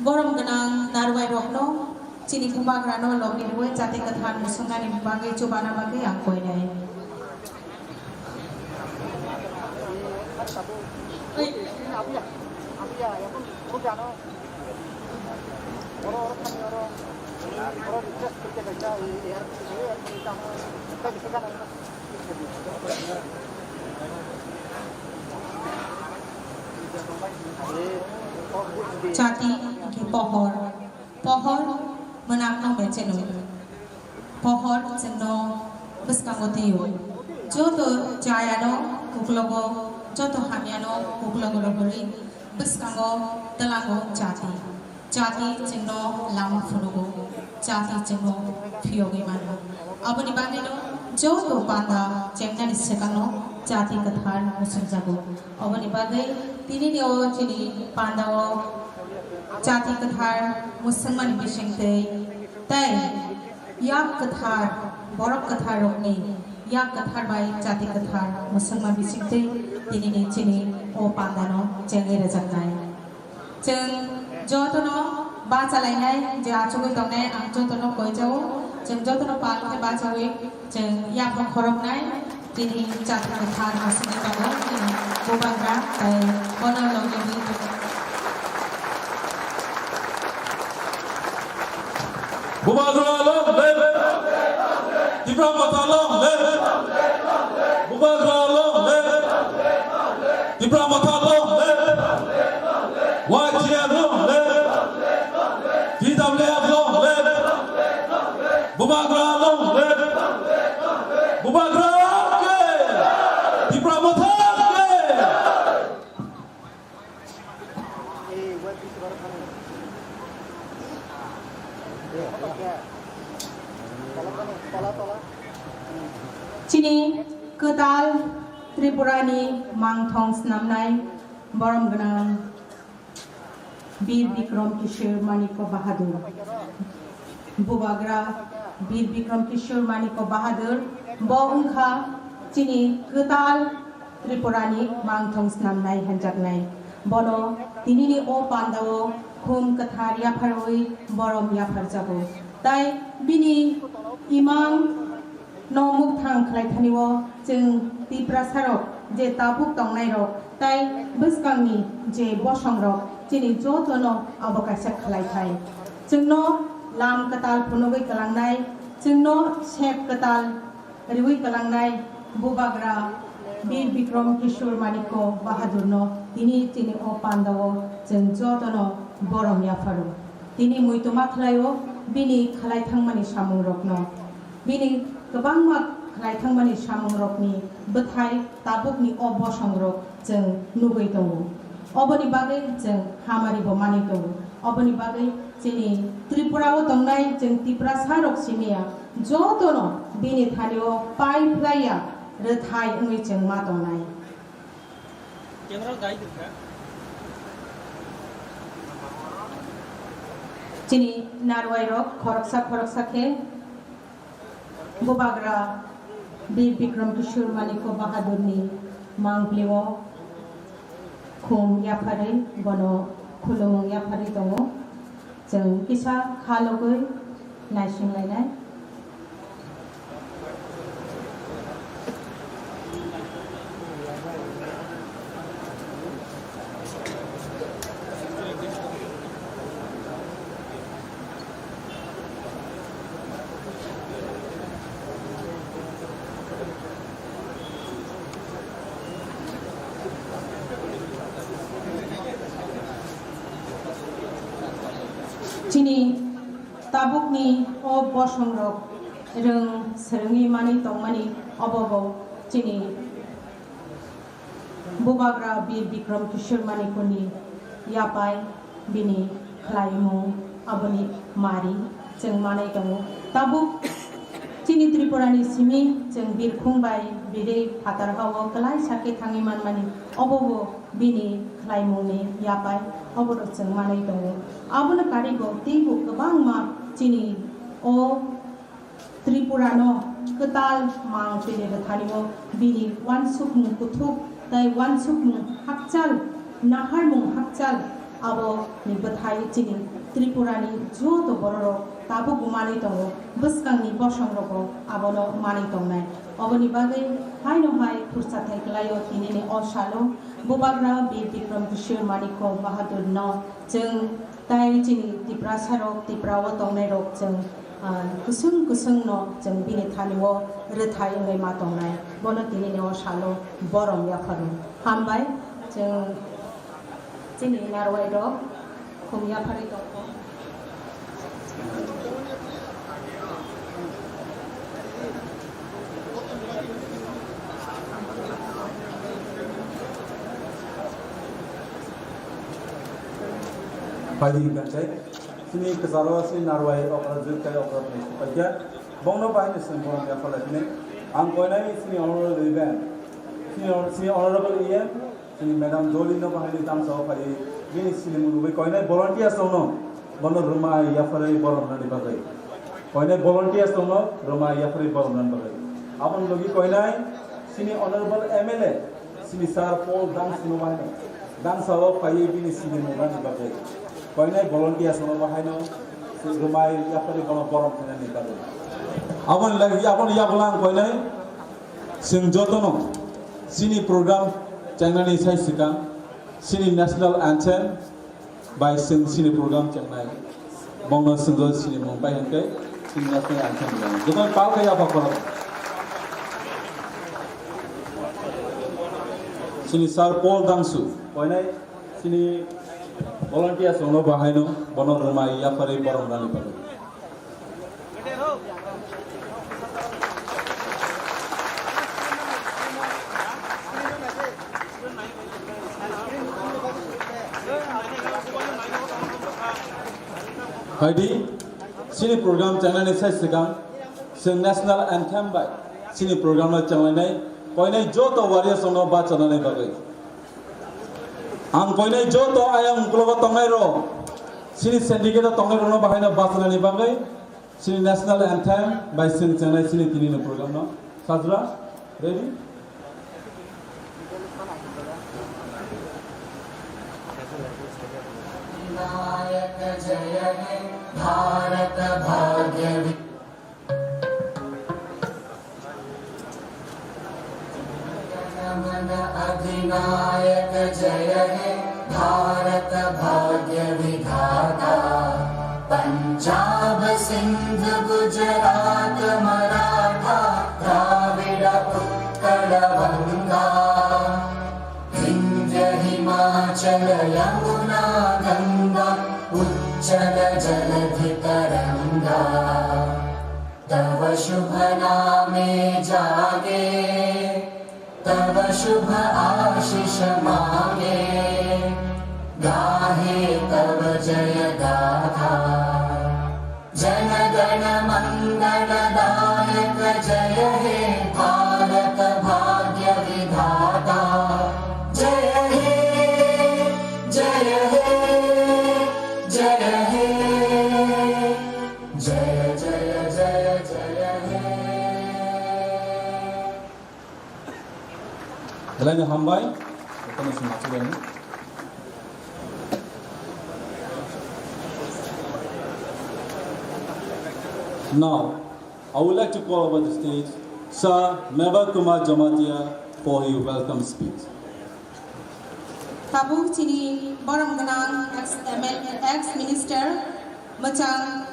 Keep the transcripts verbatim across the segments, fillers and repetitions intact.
Borom gwnang narwai rokno chini bubagrano logi rwi chati kwthar musungnani bagwi chubana bagwi ang koinai. Chati hwnkhe pohor, pohor mwnakno mechenwi, pohor chwngno bwskango twiwi. Joto chayano uklogo, joto hamyano uklogo rohorwi bwskango twlango chati. Chati chwngno lama phunugo, chati chwngno phiyogwi mano. Aboni bagwino joto panda chemnani swkangno chati kwthar muchungjago. Aboni bagwi tinini o chini pandao chati kwthar muchungmani bisingtwi tei yak kwthar, borok kwthar rokni yak kwthar bai chati kwthar muchungma bisingtwi tinini chini o pandano chengwi rwjaknai. Chwng jotono bachalainai je achugwi tongnai, ang jotono koijao. Chwng jotono pal khe bachawi chwng yaphang khoroknai. Tini chakha kwthar aswkni tongo chini bubagra tei bono logi Bubagra long live! Tipra Motha long live! Bubagra long live! Tipra Motha long live! Y T F long live! T W F long live! Bubagra long live! Bubagra ke! Tipra Motha ke! Chini kwtal Tripura ni mangthong snamnai borom gwnang Bir Bikram Kishore Manikya Bahadur. Bubagra Bir Bikram Kishore Manikya Bahadur bo wngkha chini kwtal Tripurani mangthong snamnai hwnjaknai. Bono tinini o pandao khum kwthar yapharwi borom yapharjago. Tai bini imang no mukthang khlaithani o chwng Tiprasarok je tabuk tongnairok tai bwskangni je bosongrok chini jotono abo kaisa khlaithai. Chwngno lam kwtal phunugwi kwlangnai, chwngno sep kwtal riwi kwlangnai Bubagra Bir Bikram Kishore Manikya Bahadurno tini chini o pandao chwng jotono borom yapharo. Tini muitoma khlaio bini khlai thangmani samungrokno. Bini kwbangma khlai thangmani samungrokni bwthai tabukni o bosongrok chwng nugwi tongo. Oboni bagwi chwng hamari bo manwi tongo. Oboni bagwi chini Tripura o tongnai chwng Tiprasa rok simiya jotono bini thani o pai phlaiya rwthai wngwi chwng ma tongnai. Chini narwai rok khoroksa khoroksa khe Bubagra Bir Bikram Kishore Manikya Bahadurni mangpili o khum yapharwi bono khulumung yapharwi tongo. Chwng kisa kha logwi naisinglainai. Chini tabukni o bosongrok rwng swrwngwi manwi tongmani obo bo chini Bubagra Bir Bikram Kishore Manikyani yapai bini khlaimung aboni mari chwng manwi tongo. Tabuk chini Tripurani simi chwng birkhung bai birwi phatar hao kwlai sakhe thangwi manmani obo bo bini khlaimungni yapai obono chwng manwi tongo. Abono karwi bo teibo kwbangma chini o Tripurano kwtal mang tini rwthanio bini uansukmung kuthuk tei uansukmung hakchal, naharmung hakchal Abo ni bwthai chini Tripura ni joto bororok tabukbo manwi tongo, bwskangni bosongrogo abono manwi tongnai. Oboni bagwi haino hai khurchathai kwlaio tinini o salo Bubagra Bir Bikram Kishore Manikya Bahadur no chwng tai chini Tiprasa rok, Tripura o tongnai rok chwng, ah, kwswng kwswng no chwng bini thani o rwthai wngwi ma tongnai. Bono tinini o salo borom yapharo. Hambai chwng Chini narwai rok khum yapharwi tongkho. Phaidi hwnkhe chini kwcharo chini narwai okra jwk tei okra phai paikha. Bongno bahai ni sengkho rok yapharlai phini ang koinai chini honorable event, chini hon-, chini honorable E M, Chini Madam Jolly no bahai ni damsa o phai bini silimung rwui koinai volunteers rok no bono rwmai yapharwi borom nani bagwi. Koinai volunteers rok no rwmai yapharwi borom nani bagwi. Aboni logi koinai chini honorable M L A chini Sir Paul Dangsu no bahai no damsa o phai bini silimung nani bagwi. Koinai volunteers rok no bahai no rwmai yapharwi bono borom khainani bagwi. Aboni logi, aboni yagulang koinai Chwng jotono chini program chengnani sai swkang chini national anthem bai chwng chini program chengnai. Bongno chwng joto chini mung pai hwnkhe chini national anthem rwmani. Jotono pal khe yapha khorang. Chini Sir Paul Dangsu, koinai chini volunteers rokno bahaino bono rwmai yapharwi borom rani bagwi. Phaidi, chini program chengnani sai swkang, chwng national anthem bai chini program no chenglainai, koinai joto warriors rokno bachanani bagwi. Ang koinai joto ayang uklogo tongnai rok, chini syndicate o tongnai rokno bahaino bachanani bagwi, chini national anthem bai chwng chengnai chini tini ni program no. Sajra, ready? नायक जय हे भारत भाग्य वि- अधिनायक जय हे भारत भाग्य विधाता। पंजाब सिंध गुजरात मराठा द्राविड़ उत्कल वंगा। विंध्य हिमाचल यमुना गंगा उच्छल जलधि तरंगा। तव शुभ नामे जागे, तव शुभ आशीष मांगे, गाहे तव जय गाथा। जन गण मंगल दायक जय हे भारत भाग्य विधाता। जय हे, जय हे, जय हे। जय जय जय जय हे। Belai no hambai, jotono se machulaini. Now, I would like to call over the stage Sir Mebar Kumar Jamatia for his welcome speech. Tabuk chini borom gwnang ex M L A, ex minister mwchang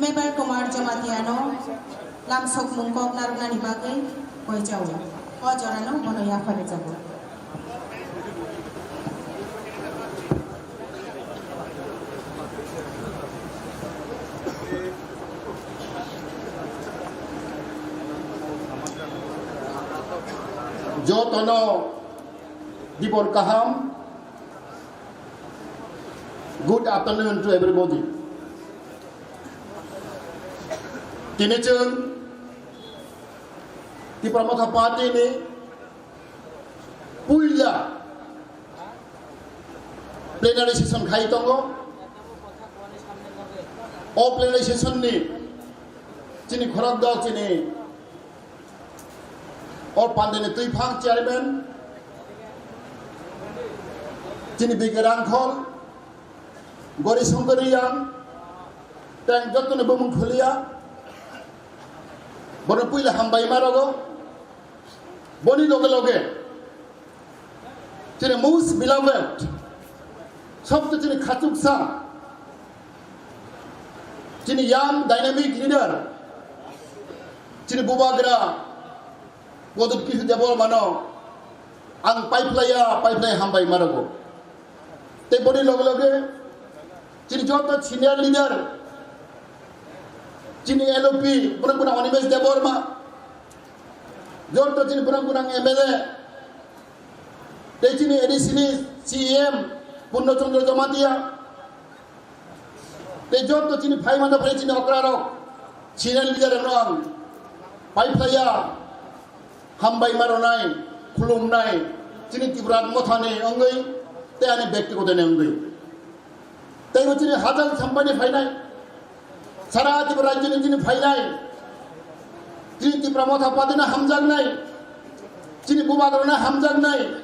Mebar Kumar Jamatia no lamsokmung kok narwknani bagwi koi chao. O jora no bono yapharwi jago. Jotono Dibor kaham. Good afternoon to everybody. Tini chwng Tipra Motha Party ni puila plenary session khai tongo. O plenary session ni chini khorok dok chini O Pandeni Twiphang chairman, chini Bike Rangkhol, Gori Songkor Riyang, tang jottoni bumung khuliya, bono puila hambai marogo, boni loge loge, chini most beloved, sobto chini khachuksa, chini young dynamic leader, chini bubagra, Pradyot Kishore Debbarmano ang paiphlaiya, paiphlai hambai marogo. Tei boni loge loge chini joto senior leader, chini L O P, borok gwnang Animesh Debbarma, joto chini borok gwnang M L A, tei chini A D C ni C E M Purno Chandra Jamatia, tei joto chini phai mano phai chini okrarok, senior leader rokno ang paiphlaiya, hambai maronai, khulumnai, chini Tipra Mothani wngwi, tei ani bektigotoni wngwi. Tei bo chini hajal sampani phainai, sara Tipra rajyoni chini phainai, chini Tipra Motha Partyno hamjaknai, chini bubagrano hamjaknai,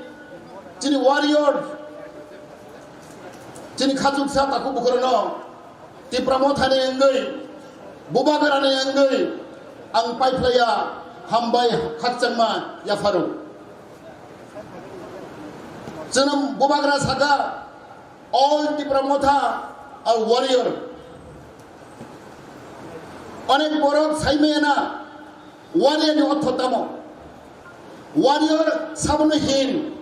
chini warrior, chini khachuksa takhuk bukhurano Tipra Mothani wngwi, bubagrani wngwi ang paiphlaiya hambai khakchangma yapharo. Chwng bubagra saka, all Tipra Motha are warrior. Onek borok saimaya na, warrior ni ortho tamo? Warrior sabono hin.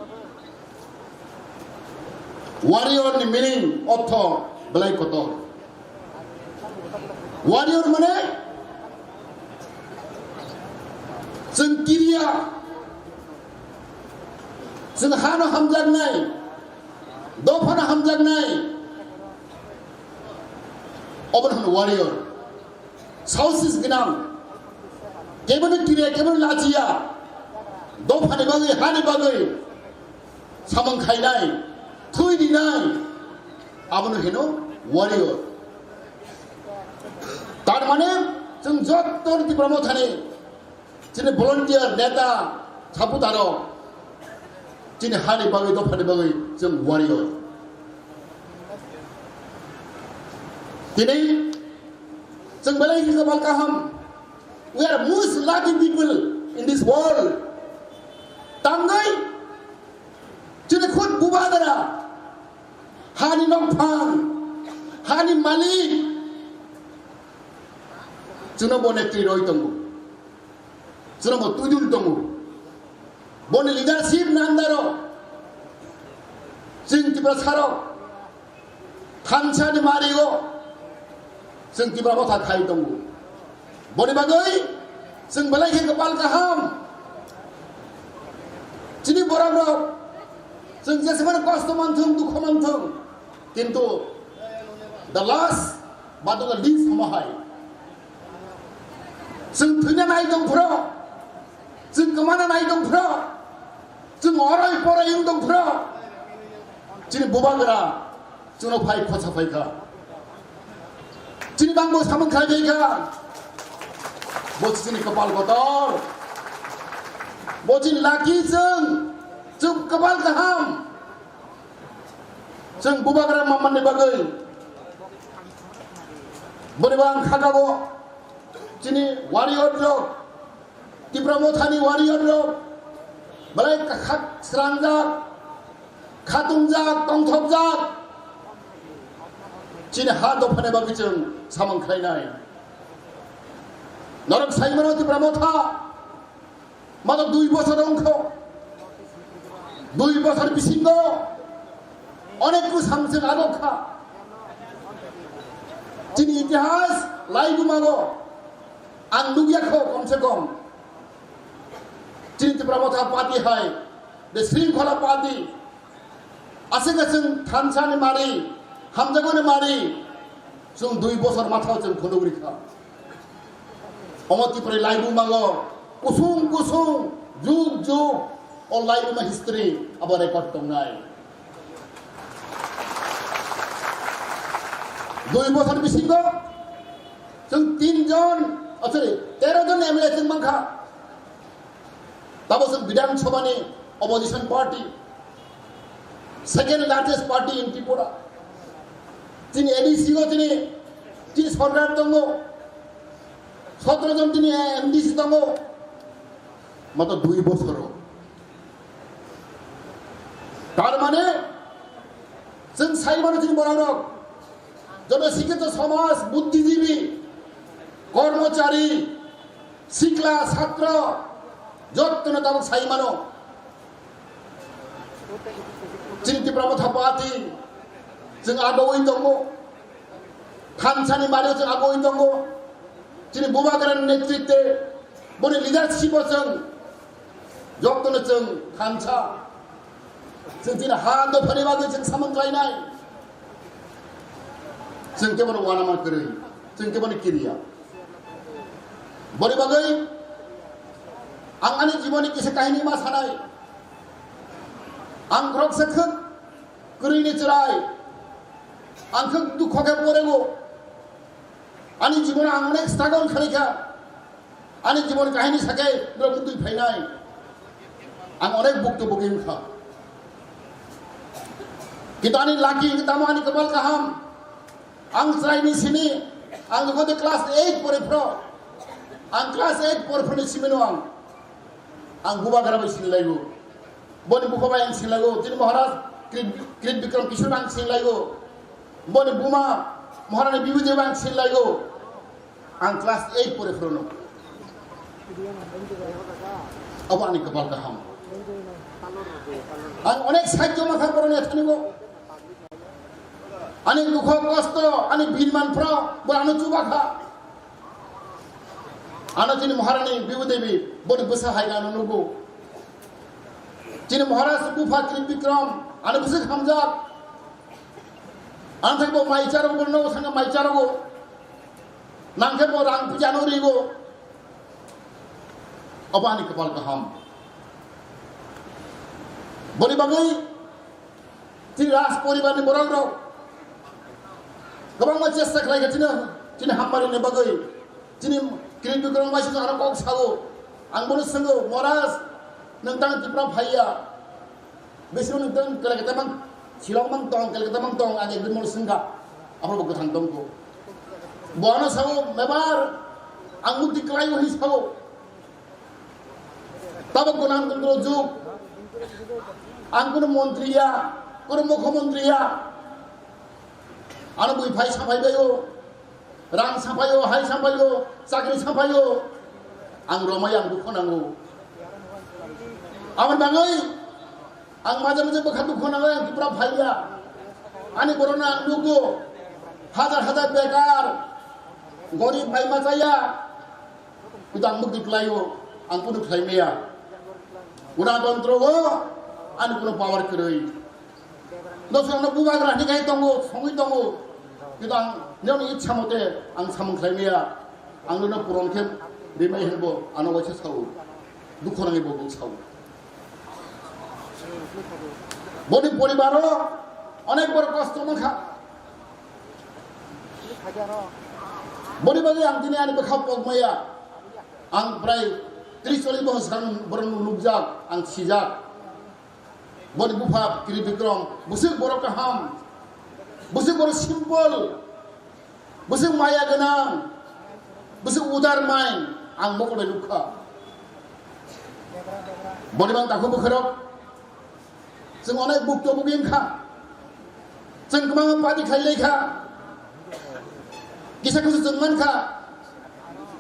Warrior ni meaning ortho belai kotor. Warrior mane chwng kiriya, chwng hano hamjaknai, dophano hamjaknai, obono hwno warrior. Saosis gwnang, kebono kiriya, kebono lachiya, dophani bagwi, hani bagwi samung khainai, thwi rinai, abono hino warrior. Tar mane chwng jotto Tipra Mothani chini volunteer, neta, supporter rok, chini hani bagwi, dophani bagwi chwng warrior. Tini chwng belai khe kwbang kaham. We are most lucky people in this world. Tangwi chini khud bubagra, hani nokphang, hani malik, chwngno bo netri roi tongo, chwngno bo tudul tongo. Boni leadership ni under o chwng Tiprasarok thansa ni mari o chwng Tipra Motha khai tongo. Boni bagwi chwng belai khe kwpal kaham. Chini borok rok chwng jesemani kosto manthung, dukho manthung, kintu the last but not the least omo hai chwng thwina nai tong phro, chwng kwmana nai tong phro, chwng oroi poroi wng tong phro, chini bubagra chwngno phai khosa phai kha. Chini bangbo samung khai phai kha. Bo chini kwpal kotor. Bo chini lucky chwng, chwng kwpal kaham. Chwng bubagra mamani bagwi. Boni bang khakabo chini warrior rok, Tipra Mothani warrior rok belai kha-, srangjak, khatungjak, tongthokjak. Chini ha dophani bagwi chwng samung khlainai. Norok saimano Tipra Motha, mano dui bosor wngkho. Dui bosor bisingo onek ku samsung agok kha. Chini itihas laibumago ang nukya kho, kom se kom. Chini Tipra Motha party hai, the Shringkhola party, aswk aswk thansa ni mari, hamjago ni mari, chwng dui bosor mathao chwng phunuk rikha. Omo Tipra laibumago kusung kusung, jug jug, o laibuma history abo record tongnai. Dui bosor bisingo chwng tin jon, oh, sorry, tero jon M L A chwng mankha. Tabo chwng Bidhan Sabha ni opposition party, second largest party in Tripura. Chini A D C o chini, chini sorkar tongo. Sotro jon chini M D C tongo. Mato dui bosoro. Tar mane, chwng sai mano chini borok rok. Joto sikito somaj, buddhijibi, kormochari, sikla, satro, jottono tabuk sai mano. Chini Tipra Motha Party, chwng agoi tongo. Thansani mari chwng agoi tongo. Chini Bubagrani netritwe, boni leadership o chwng, jottono chwng thansa. Chwng chini ha dophani bagwi chwng samung khlainai. Chwng kebono uanama kwrwi, chwng kebono kiriya. Boni bagwi ang ani jiboni kisa kahini ma sanai. Ang khoroksa khwk kwrwini chwrai. Ang khwk dukho khe porego. Ani jibono ang onek struggle khaikha. Ani jibon kahini sakai borok mutwi phainai. Ang onek bukto bugi wngkha. Kintu ani lucky wngkha tamo ani kopal kaham. Ang chwraini simi, ang jokhon de class eight pore phro. Ang class eight pore phro ni simi no ang. Ang Bubagra bai sinlaigo. Boni bupha bai ang sinlaigo. Tini Maharaj Krit, Krit Bikram Kishore ang sinlaigo. Boni buma Maharani Bibhuti bai ang sinlaigo. Ang class eight pore phrono. Abo ani kopal kaham. Ang onek sahajyo makha boroni athanigo. Ani dukho kosto, ani birman phro, bo ano chubakha. Ano chini Maharani Bibhuti Devi, boni bwsa hai ano nugo. Chini Maharaj bupha Krit Bikram, ano bwswk hamjak. Ano thangbo mai charo, bono thangbo mai charo. Nangkhe bo rang puja no rigo. Obo ani kopal kaham. Boni bagwi chini Raj poribar ni borok rok kwbangma chesta khlai kha chini, chini hamari ni bagwi. Chini Krit Bikram bai sung aro kok sao. Ang bono swngo, Maharaj, nwng tang Tripura phaiya. Bising nwng tang kele kete mang, silong mang tong, kele kete mang tong, ang ekdin molo sengka. Abo bo kwthang tongko. Bo ano sao, mebar, ang mukti kwlai hwnwi sao. Tabok gwnang tongkro juk. Ang kuno montri ya, kuno mukhyamantri ya. Ano bui phai saphai baio. Rang sampaio, hai sampaio, chakri sampaio, ang romai ang dukho nango. Aboni bagwi ang maje maje bwkha dukho nango, ang Tripura phaiya. Ani borokno ang nukgo, hajar hajar bekar, gorib bai machaya, kuda ang mukti khlaio, ang kudu khlai maya. Gwnantontro o ani kuno power kwrwi. Dosrokno bubagra hwnwi khai tongo, songwi tongo. Kintu ang nini ichha mote ang samung khlai maya. Ang nono puron khe rimai hwnbo ano waisa sao. Dukho nangwi bo sao. Boni poribaro onek bor kosto mankha. Boni bagwi ang tini ani bwkha pok maya. Ang prai tris chollish bohor swkang borokno nukjak, ang sijak. Boni bupha Kri Bikram, bwswk borok kaham, bwswk borok simple, bwswk maya gwnang, bwswk udar mind, ang mokol bai nukha. Boni bang takhuk bwkhorok, chwng onek bukto bugi wngkha, chwng kwbangma party khlai lai kha, kisa kisa chwng man kha,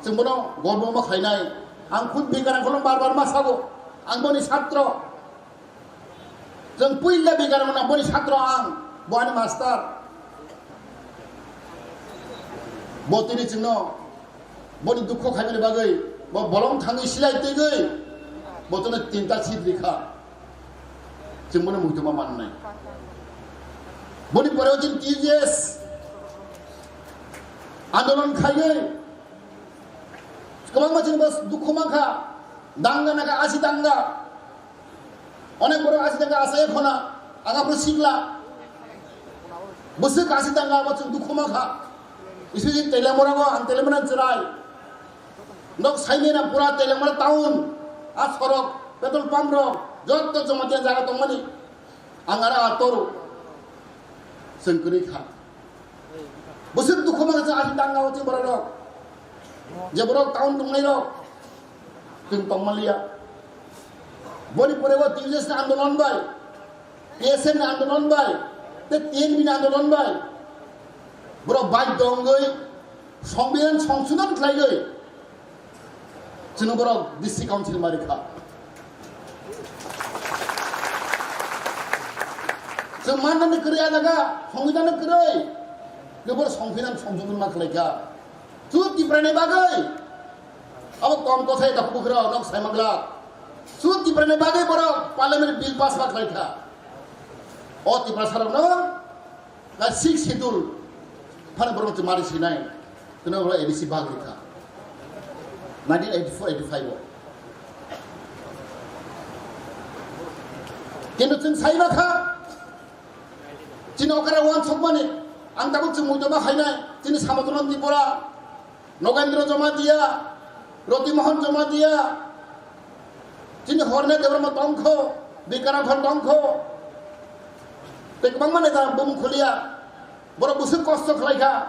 chwng bono gorbo ma khlainai. Ang khud bikar ang khulum bar bar ma sago, ang boni satro. Chwng puila bikar wngna boni satro ang, bo ani master. Bo tini chwngno boni dukho khaimani bagwi, bo bolong thangwi silai twigwi, bo chwngno tinta seat rikha. Chwng bono muitoma mannai. Boni pore o chwng T J S andolon khaiwi kwbangma chwngno dukho mankha, danga naka asi danga. Onek borok asi tangka asai khona, ang aphuru sikla. Bwswk asi tangka abo chwng dukhu mankha. Isi si Telemora go, ang Telemora chwrai. Nok saimena pura Telemora town, a sorok, petrol pump rok, jotto Jamatia jaga tongmani. Ang ara atoro. Chwng kwrwi kha. Mangsa ani tangka o chwng borok rok. Je borok town tongnai rok. Chwng tongmaliya. Boni pore bo T U S ni andolon bai, T S F ni andolon bai, te T N V ni andolon bai. Borok bai dongoi, Songbidan songsodon khlaioi. Chwng borok district council mari kha. Chwng mannani kwrwi a jaga, songbidan kwrwi. Nokbar songbidan songsodon ma khlai kha. Chwng Tiprani bagwi. Abo kom kothai da bukhro nok sai magla. Chwng Tiprani bagwi borok parliament bill pass ma khlai kha. O Tiprasa rokno Na six schedule phano borok chwng mari sinai. Tino borok A D C bag rikha. Nineteen eighty-four eighty-five o. Kintu chwng sai ma kha. Chini okra wan sokmani. Ang tabuk chwng muido ma khainai. Chini Samatonan Tripura. Nogendra Jamatia, Roti Mohan Jamatia, chini Horne Debbarma tongkho, Bikaram Khan tongkho. Tei kwbangma neta bumung khuliya. Borok bwswk kosto khlaikha.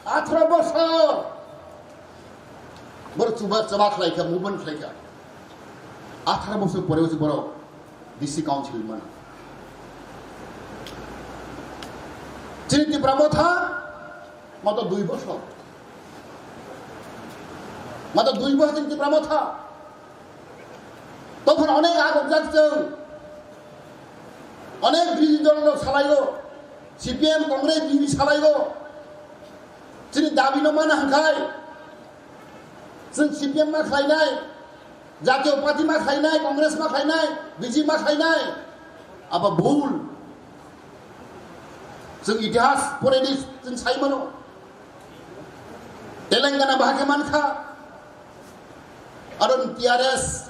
Atharo bosor. Borok chuba chaba khlaikha, movement khlaikha. Atharo bosor pore usi borok D C council mano. Chini Tipra Motha, mato dui bosor. Mato dui bosor chini Tipra Motha. Tophon onek agok jak chwng. Onek birodhi dol rok salaigo. C P M, Congress, B J P salaigo. Chini dabi no mana hwnkhe. Chwng C P M ma khlainai. Jatiyo Party ma khlainai, Congress ma khlainai, B J P ma khlainai. Abo bhul. Chwng itihas poredi chwng sai mano. Telangana bahai khe mankha. Aro T R S,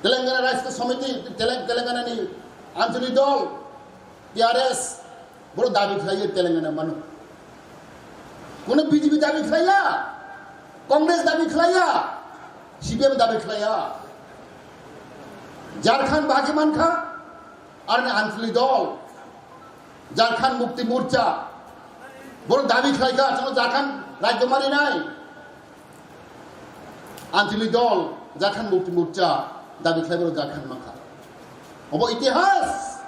Telangana Rashtra Samiti, Telang-, Telangana ni Anchalik Dol, T R S, Boro dabi khlaiyo Telangana mano. Kuno B J P dabi khlaiya, Congress dabi khlaiya, C P M dabi khlaiya. Jharkhand bahai khe mankha, aroni Anchalik Dol, Jharkhand Mukti Morcha, boro dabi khlaikha, chwngno Jharkhand rajyo marinai. Anchalik Dol, Jharkhand Mukti Morcha, dabi khlai boro Jharkhand mankha. Obo itihas.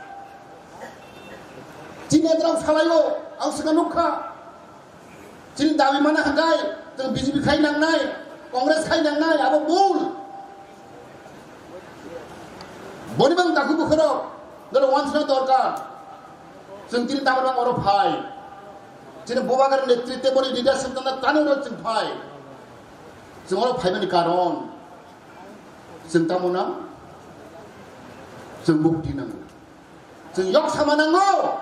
Chini netarok salaio, ang swkang nukha. Chini dabi mana hwnkhe, chwng B J P khai nangnai, Congress khai nangnai, abo bhul. Boni bang daku bukhoro, dolo wansna dorkar. Chwng tini tamar bang oro phai. Chini Bubagra netritwe boni leadership tangna tani oro chwng phai. Chwng oro phaimani karon. Chwng tamo nang? Chwng mukti nango. Chwng yok sama nango.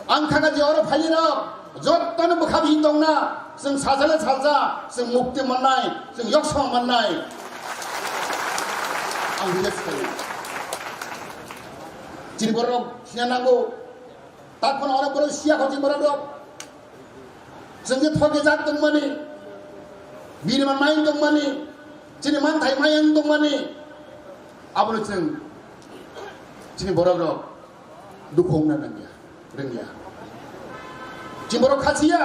Ang kha kha je oro phairok, jotono bwkha bihik tongna, chwng sajale salsa, chwng mukti mannai, chwng yok sama mannai. Ang hile sai. Chini borok sina nango. Takon oro borok siya kho chini borok rok. Chwng je thoke jak tongmani, bini man mai tongmani, chini manthai mai ang tongmani, abono chwng chini borok rok dukhu wngna nangya, rwngya. Chini borok khasiya,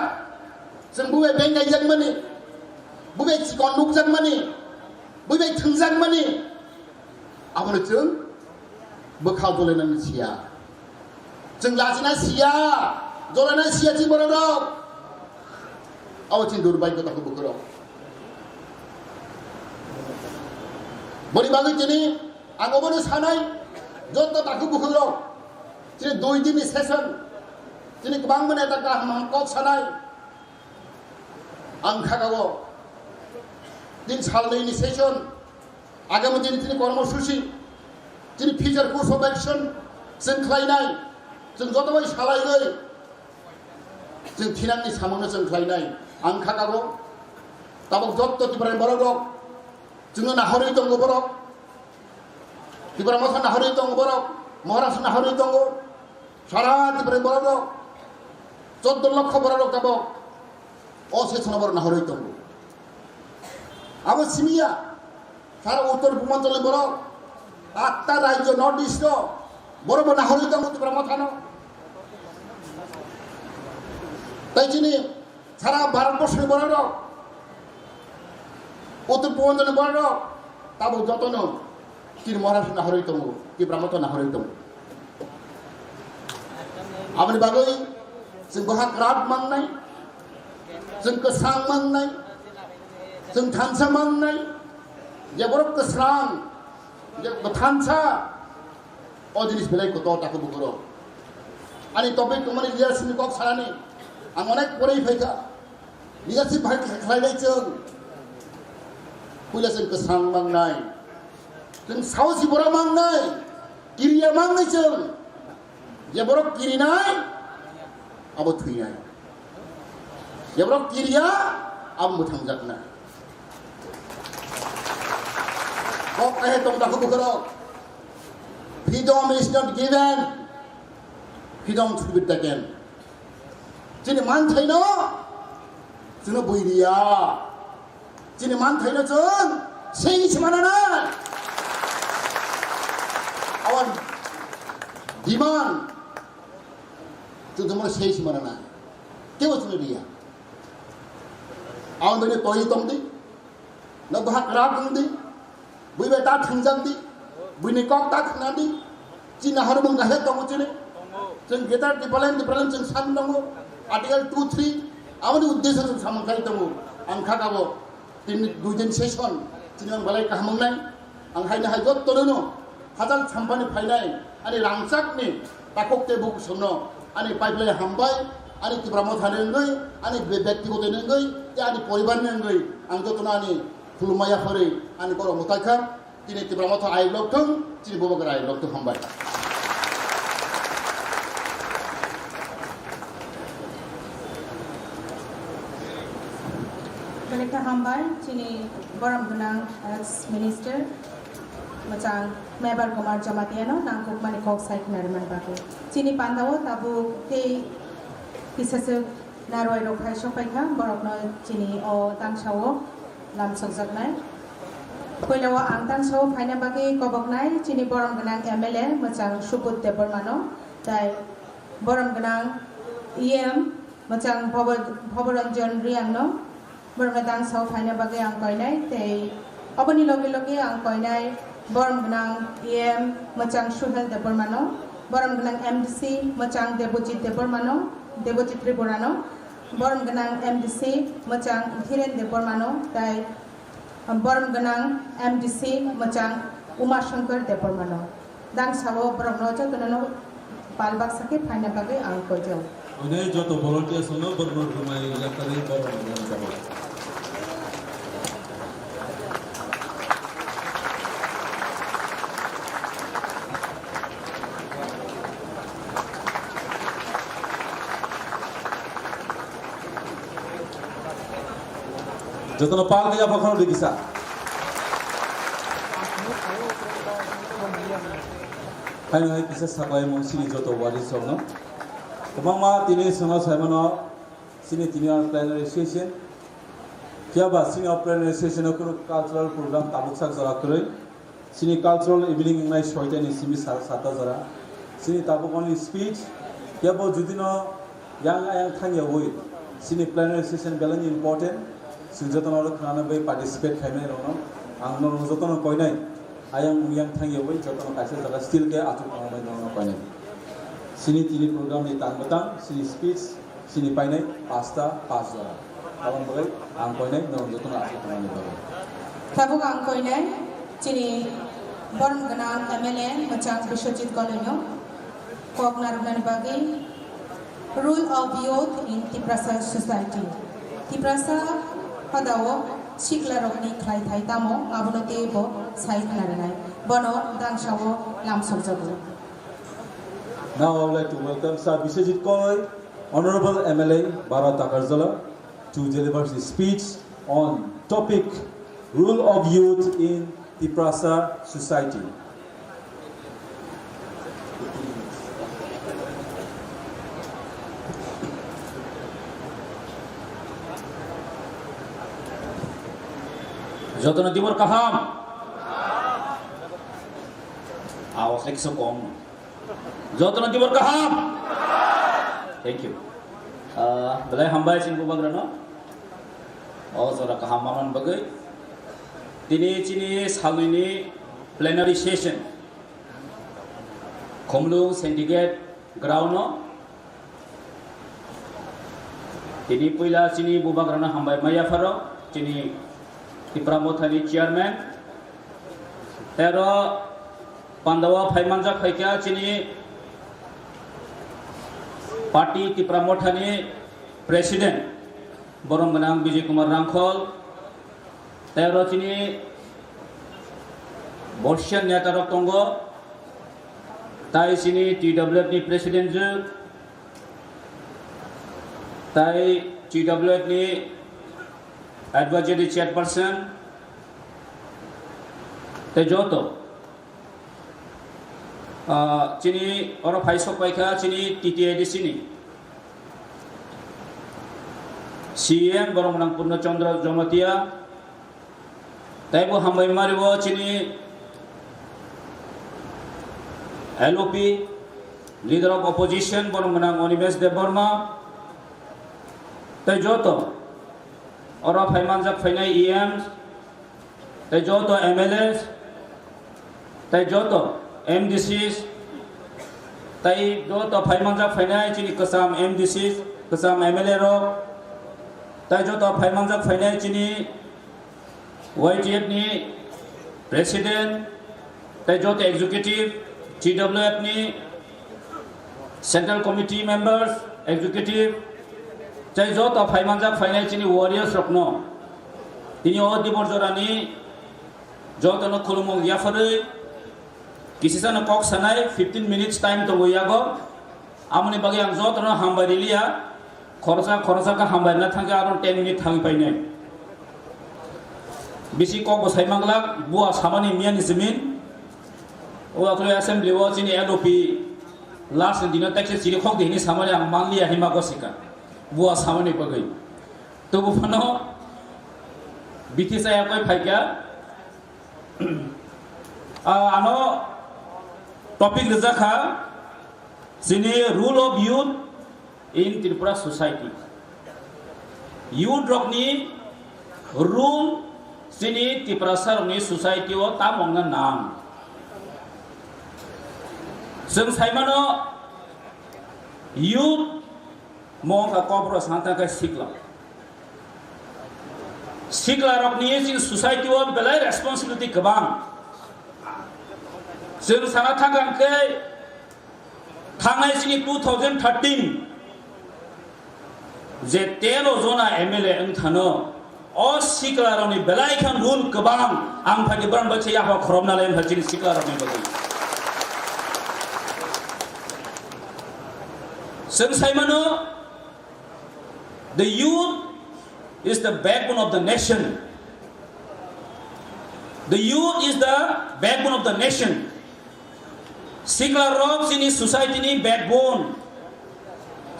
chwng bubai beng kaijakmani, bubai chikon nukjakmani, bubai thwngjakmani, abono chwng bwkha jolainani siya. Chwng lachina siya, jolaina siya chini borok rok. Abo chini durbhagyo takhu bukhurok. Boni bagwi chini ang obono sanai, joto takhu bukhurok. Chini dui din ni session, chini kwbangma neta kaham kaham kok sanai. Ang kha kha o tin salnwi ni session, agami din tini kormosuchi, tini future course of action chwng khlainai, chwng joto bai salaiwi chwng thinangni samungno chwng khlainai. Ang kha kha o tabuk joto Tiprani borok rok chwngno nahorwi tongo borok. Tipra Motha nahorwi tongo borok, Maharashtra nahorwi tongo, sara Tipra borok rok, choddo lokho borok rok tabok o session o borok nahorwi tongo. Abo simiya, sara Uttor Purbanchal ni borok, atta rajyo North East o, borok bo nahorwi tongo Tipra Mothano. Tai chini sara Bharat borsoni borok rok, Uttor Purbanchal ni borok rok, tabuk jotono Tripura Maharashtra nahorwi tongo, Tipra Motha nahorwi tongo. Aboni bagwi chwng boha kwrak mangnai, chwng kwsang mangnai, chwng thansa mangnai, je borok kwsang, je thansa, o jinis belai kotor takhuk bukhuk rok. Ani topic tongmani leadership ni kok sanani ang onek porei phaikha. Leadership bai khlainai chwng. Puila chwng kwsang mangnai. Chwng saosi borok mangnai. Kiriya mangnai chwng. Je borok kirinai, abo thwinai. Je borok kiriya, abo mwthangjaknai. Kok kaiha tong takhuk bukhuk rok. Freedom is not given. Freedom should be taken. Chini manthaino chwngno bui riya. Chini manthaino chwng sei se manana. Our demand chwng chwngno sei se manana. Kebo chwngno riya. Aboni bagwi toi tongdi. No boha kwrak wngdi, bui bai ta thwngjak di, buini kok ta khna di, chini nahormung kahya tongo chini. Chwng Greater Tipraland, Tipraland chwng san tongo, Article two three, aboni uddesho chwng samung khai tongo. Ang kha kabo, tini dui din session, chini ang belai kaham wngnai, ang haino hai jotto no, hachal sampani phainai, ani rangchakni takhuk tei bukusono ani paiplai hambai, ani Tipra Mothani wngwi, ani be-, bektigoto wngwi, tei ani poribarni wngwi, ang jotono ani khulumma yapharwi ani borok mwtai kha, chini Tipra Motha ayuk lok thung, chini Bubagra ayuk lok thung, hambai. Belai kha hambai, chini borom gwnang ex minister. Mwchang Mebar Kumar Jamatiano nangkukmani kok sai khna rwmani bagwi. Chini pandao tabuk tei kisaswk narwai rok phai sok paikha, borokno chini o tangsao lamsokjaknai. Puilao ang tangsao phaina bagwi koboknai chini borom gwnang M L A mwchang Subudh Debbarmano, tai borom gwnang E M mwchang Bhobo-, Bhoboranjan Riangno. Borokno tangsao phaina bagwi ang koinai, tei oboni loge loge ang koinai borom gwnang E M mwchang Suhel Debbarmano, borom gwnang M D C mwchang Debojit Debbarmano, Debojit Tripurano, borom gwnang M D C mwchang Dhiren Debbarmano, tei borom gwnang M D C mwchang Uma Shankar Debbarmano. Dangsao borokno jotono pal baksa khe phaina bagwi ang koijao. Hwnwi joto volunteers no borokno rwmai yakarwi borokno rwmai. Jotono pal khe yapha khoroknwi kisa. Haino hai kisa saklaimung chini joto warriors rokno. Kwbangma tini chwngno saimano chini tini o plenary session. Phiya ba chini o plenary session o kunu cultural program tabuk sak jora kwrwi. Chini cultural evening wngnai soita ni simi sal sata jora. Chini tabuk oni speech, kebo judino yang ayang thangyawi chini plenary session belai ni important. Chwng jotono oro khwnana bai participate khaimani rokno ang norok jotono koinai. Ayang yang thangyawi jotono kaisa jaga still khe achuk tongmani norokno koinai. Chini tini program ni tang bwtang, chini speech, chini painai pasta pas jora. Aboni bagwi ang koinai norok jotono achuk tongmani bagwi. Tabuk ang koinai chini borom gwnang M L A mwchang Biswajit Koloino kok narwknani bagwi Role of Youth in Tiprasa Society. Tiprasa hodao siklarokni khlaithai tamo abono teibo sai khna rwnai. Bono dangsao lamsokjago. Now I would like to welcome Sir Biswajit Koloi, Honorable M L A, Bara Takarjala, to deliver his speech on topic Role of Youth in Tiprasa Society. Jotono tibor kaham. Awas ekso kom. Jotono tibor kaham. Thank you. Ah, belai hambai chini bubagrano. O jora kaham manman bagwi. Tini chini salnwini plenary session. Khumlung Syndicate ground o. Tini puila chini bubagrano hambai maya pharo. Chini Tipra Mothani chairman. Tero Pandao phai manjak phaikha chini party Tipra Mothani president, borom gwnang Bijay Kumar Rangkhol, tei oro chini Borsian neta rok tongo, tai chini T W F ni president je, tai T W F ni advisory chairperson, tei joto Ah, chini oro phai sok paikha chini T T A D C ni C M borom gwnang Purno Chandra Jamatia, tei bo hambai mario chini L O P leader of opposition borom gwnang Animesh Debbarma, tei joto oro phai manjak phainai E M, tei joto M L A, tei joto M D Cs, tei joto phai manjak phainai chini kwcham M D Cs, kwcham M L A rok, tei joto phai manjak phainai chini Y T F ni president, tei joto executive, T W F ni central committee members, executive, tei joto phai manjak phainai chini warriors rokno tini o dibor jorani jotono khulumung yapharwi kisisano kok sanai fifteen minutes time tongo yago. Amoni bagwi ang jotono hambai riliya. Khoroksa khoroksa khe hambai rwna thangkhe aro ten minute thangwi painai. Bisi kok bo sai manglak, bua samani miyani simin. O akhlo assembly o chini L O P last ni dino tekse chiri khok di hini samani ang manliya hima gosika. Bua samani bagwi. Tobo phano bithi chaya koi phaikya. Ah, ano topic rijak kha chini role of youth in Tripura society. Youth rokni role chini Tiprasa rokni society o tamo wngna nang. Chwng saimano youth mo wngkha kokborok sana thangkhe sikla. Sikla rokni chini society o belai responsibility kwbang. Chwng sana thangkha hwnkhe thangnai chini two thousand thirteen je tero jona M L A wngthano, o sikla rokni belai khan role kwbang, ang phaidi borok bai se yapha khorokna lai wngkha chini sikla rokni bagwi. Chwng saimano, the youth is the backbone of the nation. The youth is the backbone of the nation. Sikla rok chini society ni backbone,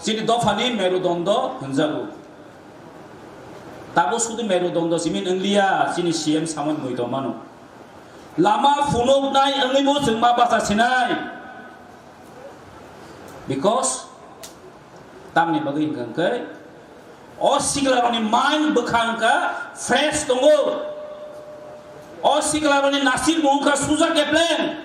chini dopha ni merudondo hwnjago. Tabo sudu merudondo simi nwngliya, chini C M samani mui tongmano. Lama phunuknai wngwi bo chwng ma bacha sinai. Because tamni bagwi hwnkha hwnkhe o siklarokni mind bwkha hwnkha fresh tongo. O siklarokni nasikmung wngkha suja kepleng.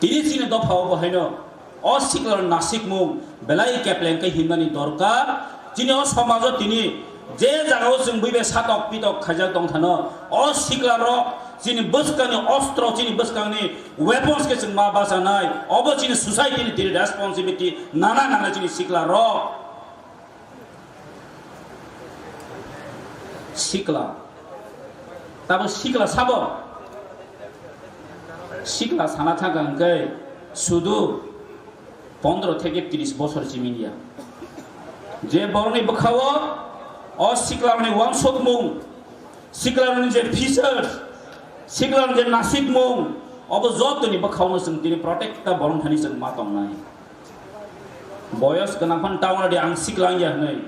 Tini chini dophao bo haino o siklarokni nasikmung belai kepleng khe himnani dorkar. Chini o somajo tini je jagao chwng buibai satok pitok khaijak tongthano, o siklarok chini bwskangni ostro, chini bwskangni weapons khe chwng ma bachanai, obo chini society ni tini responsibility nana nana chini sikla rok. Sikla. Tabo sikla sabo? Sikla sana thangkha hwnkhe sudu pondro theke tris bosor simi ya. Je borokni bwkhao o siklarokni wansukmung, siklarokni je features, siklarokni je nasikmung, obo jotoni bwkhaono chwng tini protect ta borok thani chwng ma tongnai. Boyos gwnang phano ta wana di ang sikla wngya hwnwi.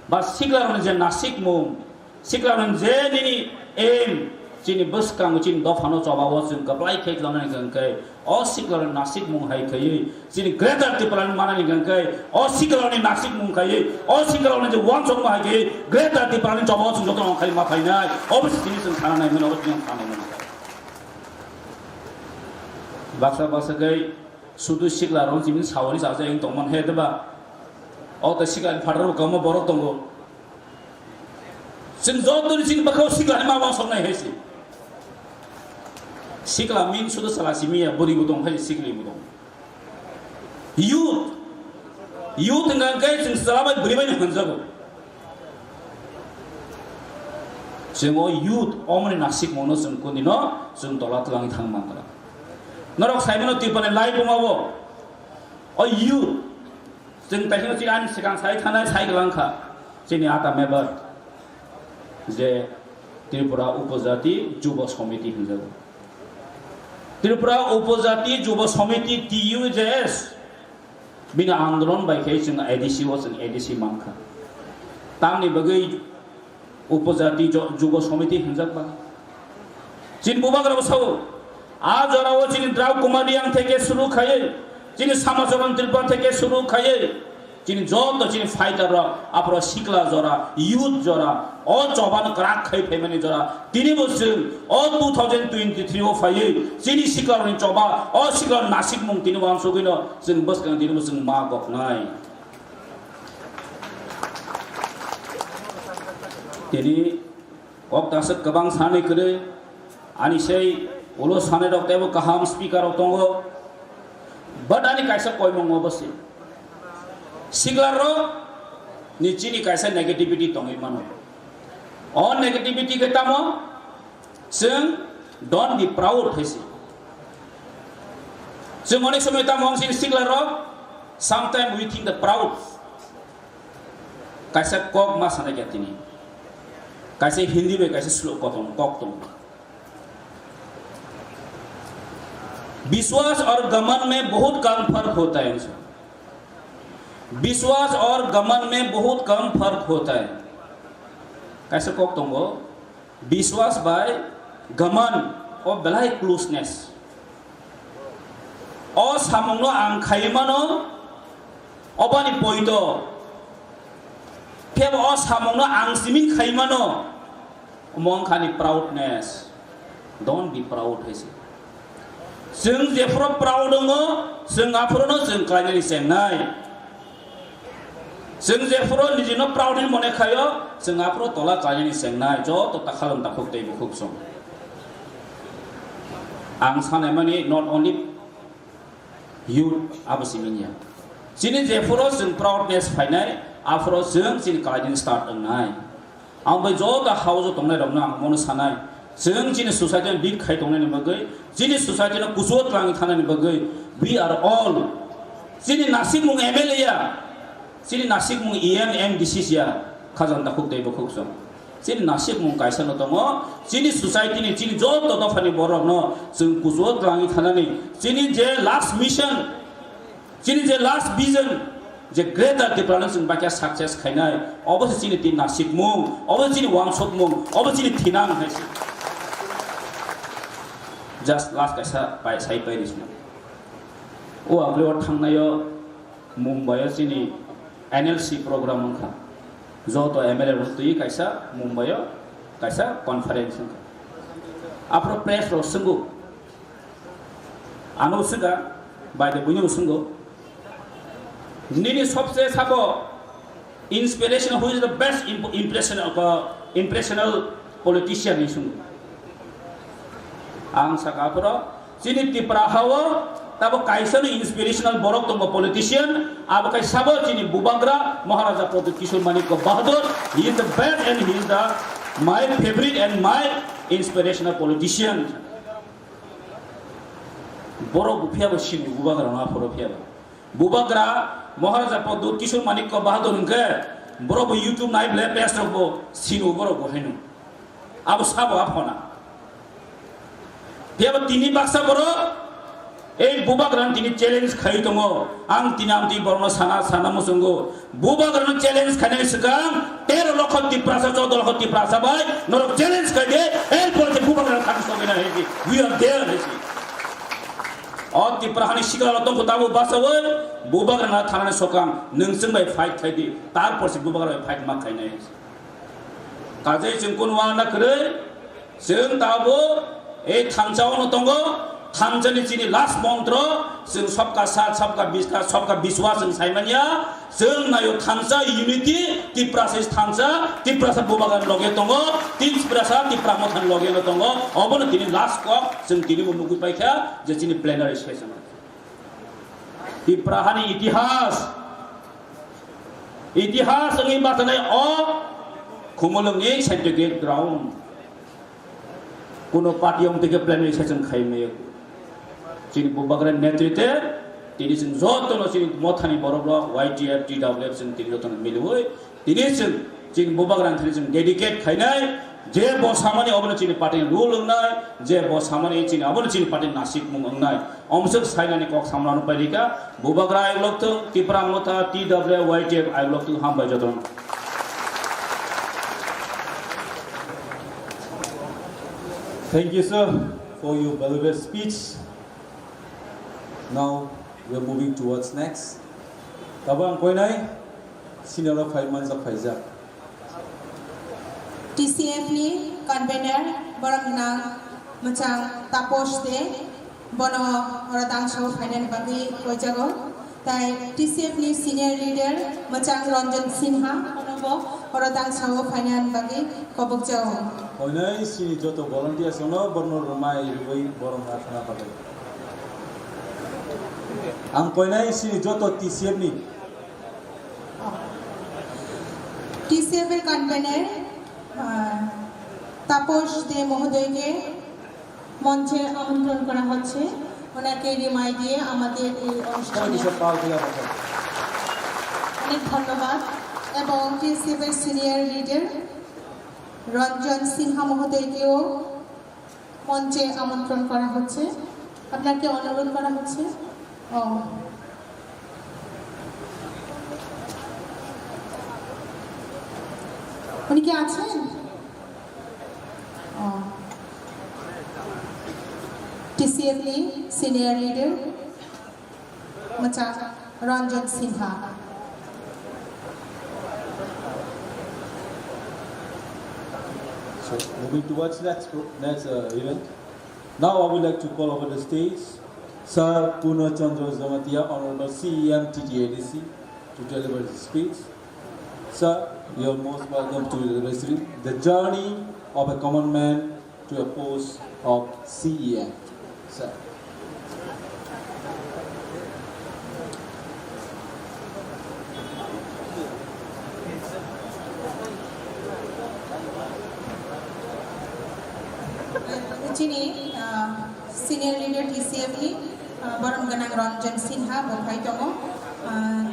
Ba siklarokni je nasikmung, siklarokni je nini aim, chini bwskango chini dophano chobao chwng kwplai khe tlangnani hwnkhe O siklarokni nasikmung hai khaiwi chini Greater Tipraland manani hwnkhe, o siklarokni nasikmung khaiwi, o siklarokni je uansukma hai khaiwi Greater Tipralandni choba o chwng jotono khai ma phainai, obo se chini chwng sana nai mano, obo chini sana nai mano. Baksa baksa khe sudu siklarok chini sawani saja wng tongmani he, diba? O tei siklani phataro kwbangma borok tongo. Chwng jotoni chini bwkhao sikla hai ma uansuknai hai se. Sikla mean sudu chwla simi ya, bwrwi bo tong hai, sikli bo tong. Youth, youth hwnkha khe chwng chwla bai bwrwi bai no hwnjago. Chwng o youth omoni nasikmungno chwng kunino chwng tola twlangwi thang mankha. Norok saimano Tripurani lai buma o, o youth. Chwng taisano chini ani swkang sai thanai sai gwlang kha, chini ata member je Tripura Upojati Jubo Samiti hinjago. Tripura Upojati Jubo Samiti, T U J S, bini andolon bai khe chwng A D C o chwng A D C mankha. Tamni bagwi Upojati Jo-, Jubo Samiti hinjak ba. Chini bubagra bo sao, a jora o chini Drau Kumar Reang theke suru khaiwi, chini Samacharan Tripura theke suru khaiwi, chini joto chini fighter rok, aphuru sikla jora, youth jora, o choba no kwrak khai phaimani jora, tini bo chwng o two thousand twenty-three o phaiwi, chini sikla rokni choba, o sikla nasikmung tini bo ang sugwi no chwng bwskang tini bo chwng ma goknai. Tini kok ta aswk kwbang sanai kwrwi, ani sei ulo sanai rok teibo kaham speaker rok tongo, but ani kaisa koimung obo se, sikla rok ni chini kaisa negativity tongwi mano. O negativity khe tamo, chwng don't be proud hai se. Chwng onek somoi tamo wng chini sikla rok, sometimes we think the proud. Kaisa kok ma sanai kha tini. Kaisa Hindi bai kaisa slow kok tong, kok tong. विश्वास और घमंड में बहुत कम फर्क होता है। विश्वास और घमंड में बहुत कम फर्क होता है। Kaisa kok tongo, biswas bai gaman o belai closeness. O samungno ang khai mano, obani poito. Phiya bo o samungno ang simin khai mano, omo wngkha ani proudness. Don't be proud hai se. Chwng jephuru proud wngo, chwng aphuru no chwng khlainani chengnai. Chwng jephuru nijino proud hinwi mone khaio, chwng aphuru tola khlainani chengnai, joto ta khalom takhuk tei bukhuk song. Ang sanai mani not only youth, abo simi ya. Chini jephuru chwng proudness phainai, aphuru chwng chini khlainani start wngnai. Ang bai joto house o tongnai rokno ang mono sanai, chwng chini society no lead khai tongnani bagwi, chini society no kuchugo twlangwi thanani bagwi, we are all, chini nasikmung M L A ya, chini nasikmung E M, M D C ya, khajang takhuk tei bukhuk song. Chini nasikmung kaisa no tongo, chini society ni, chini joto dophani borok no chwng kuchugo twlangwi thanani, chini je last mission, chini je last vision, je Greater Tipraland chwng bakya success khainai, obo se chini tin nasikmung, obo se chini wangsukmung, obo se chini thinang hai se. Just last kaisa pai, sai pai ri sina. O agre o thangnai o Mumbai o chini N L C program wngkha. Joto M L A rok twi kaisa Mumbai o kaisa conference wngkha. Aphuru press rok swngo. Ano swngkha, bai de buino swngkha. Nini sobse sabo inspiration, who is the best imp-, impression of a impressional politician ni swngkha. Ang saka aphuru, chini Tipra hao, tabo kaisa ni inspirational borok tongo politician, abo kai sabo chini Bubagra Maharaja Pradyut Kishore Manikya Bahadur, he is the best and he is the my favorite and my inspirational politician. Borok bo phiya bo sini Bubagra no aphuru phiya bo. Bubagra Maharaja Pradyut Kishore Manikya Bahadur hwnkhe borok bo YouTube nai ble page rok bo sini borok bo haino. Abo sabo aphona. Phiya bo tini baksa borok ei Bubagra no tini challenge khai tongo. Ang tini amtwi borok no sana sana muchungo. Bubagra no challenge khainani swkang tero lokho Tiprasa, choudo lokho Tiprasa bai norok challenge khai de, erpor se Bubagra thang sogwi na hai se. We are there hai se. O Tipra hani sikla tongkho tabuk bachawi, bubagra na thanani sokang, nwng chwng bai fight khai di, tarpor se bubagra bai fight ma khainai. Kajai chwng kunu wana kwrwi, chwng tabuk ei thansa ono tongo, thansa ni chini last montro, chwng sabka saath, sabka bishwas, sabka bishwas chwng saimanya, chwng nayo thansa unity, Tiprasa is thansa, Tiprasa bubagra ni loge tongo, Tiprasa, Tipra motha ni loge no tongo, obono tini last kok, chwng tini bo nugwi paikha, je chini plenary session. Tipra hani itihas, itihas wngwi bachanai o Khumulwngni scientific ground. Kuno party wng tike plenary session khai maya. Chini bubagra netrite, tini chwng jotono chini mothani borok rok, Y T F, T W F chwng tini jotono miliwi, tini chwng, chini bubagra thani chwng dedicate khainai, je bo samani obono chini party rule wngnai, je bo samani chini abono chini party nasikmung wngnai. Omswk sainani kok samlano pailika, bubagra ayuk lokthung, Tipra motha, T W Y T F ayuk lokthung, hambai jotono. Thank you, sir, for your valuable speech. Now we are moving towards next. Tabang koinai senior rok phai manjak phaijak. T C F ni convener borok nang mwchang Taposh de bono oro dangsa o phainani bagwi koijago. Tai T C F ni senior leader mwchang Ranjan Sinha bono bo oro dangsa o phainani bagwi kobokjago. Koinai sini joto volunteers no borno rwmai rwui borok nathana bagwi. Ang koinai sini joto T C F ni T C F এর কনভেনর, আহ, তাপস দে মহোদয়কে মঞ্চে আমন্ত্রণ করা হচ্ছে। ওনাকে রিমাই দিয়ে আমাদের এই অনুষ্ঠানে অনেক ধন্যবাদ। এবং টিএসসিএফ এর সিনিয়র লিডার রঞ্জন সিনহা মহোদয়কেও মঞ্চে আমন্ত্রণ করা হচ্ছে। আপনাকে অনুরোধ করা হচ্ছে। ও। উনি কি আছেন? ও। টিসিএফ নি senior leader. Mwchang Ranjan Sinha. So, moving towards next pro-, next, uh, event. Now I would like to call over the stage Sir Purna Chandra Jamatia, Honorable C E M T T A D C, to deliver his speech. Sir, you are most welcome to deliver the journey of a common man to a post of C E M. Sir. Chini, ah, senior leader T C F ni, ah, borom gwnang Ranjan Sinha bo phai tongo. Ah,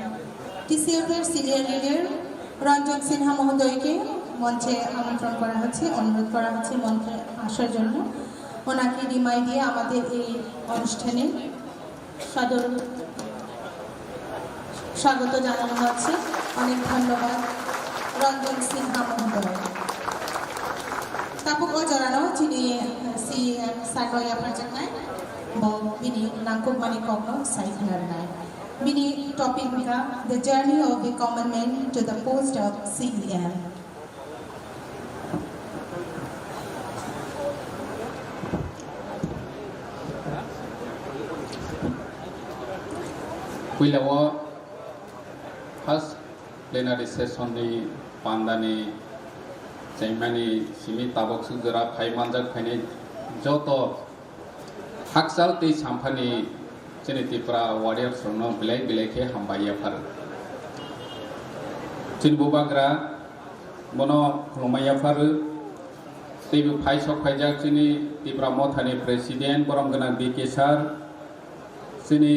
T C F er senior leader Ranjan Sinha mohodoyke monche amontron kora hocche, onurodh kora hocche monche asaar jonno. ওনাকে রিমাই দিয়ে আমাদের এই অনুষ্ঠানে সাদর স্বাগত জানানো হচ্ছে। অনেক ধন্যবাদ রঞ্জন সিনহা মহোদয়। Tabuk o jorano chini C E M sir no yapharjaknai, bo bini nangkukmani kokno sai khwnarnai. Bini topic wngkha The Journey of a Common Man to the Post of C E M. Puila o first plenary session ni panda ni chaimani simi tabok suk jora phai manjak phainai joto Hakchal tei samphani chini Tripura warriors rokno belai belai khe hambai yaphar. Chini bubagra bono khulumai yaphar. Teibo phai sok phaijak chini Tripura mothani president borom gwnang D K sir, chini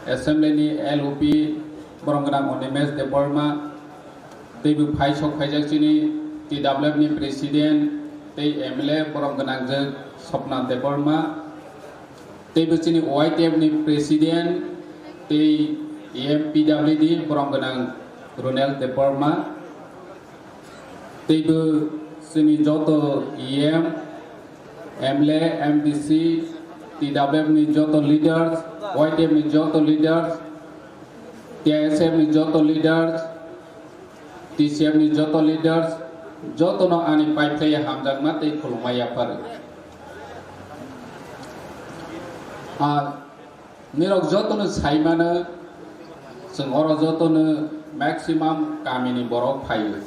Assembly ni L O P borom gwnang Animesh Debbarma, teibo phai sok phaijak chini T W F ni President tei M L A borom gwnang je Swapna Debbarma, teibo chini Y T F ni President tei M P W D borom gwnang Ronel Debbarma, teibo chini joto E M, M L A, M D C, T W F ni joto leaders, Y T F ni joto leaders, T I S F ni joto leaders, T C F ni joto leaders, jotono ani paiphlaiya hamjakma tei khulumma yapharo. Ah, nirok jotono saimano, chwng oro jotono maximum kamini borok phaio.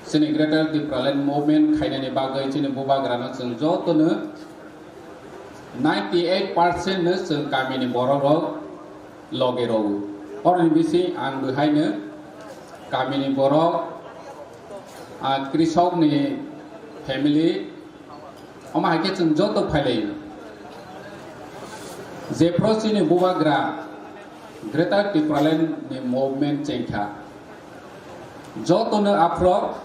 Chini Greater Tipraland Movement khainani bagwi chini bubagrano chwng jotono ninety eight percent no chwng kamini borok rok loge rwo. Oroni bising ang bwhaino kamini borok, ah, krisok ni family, omo hai khe chwng joto phailaio. Jephru chini bubagra Greater Tipraland ni movement chengkha, jotono aphro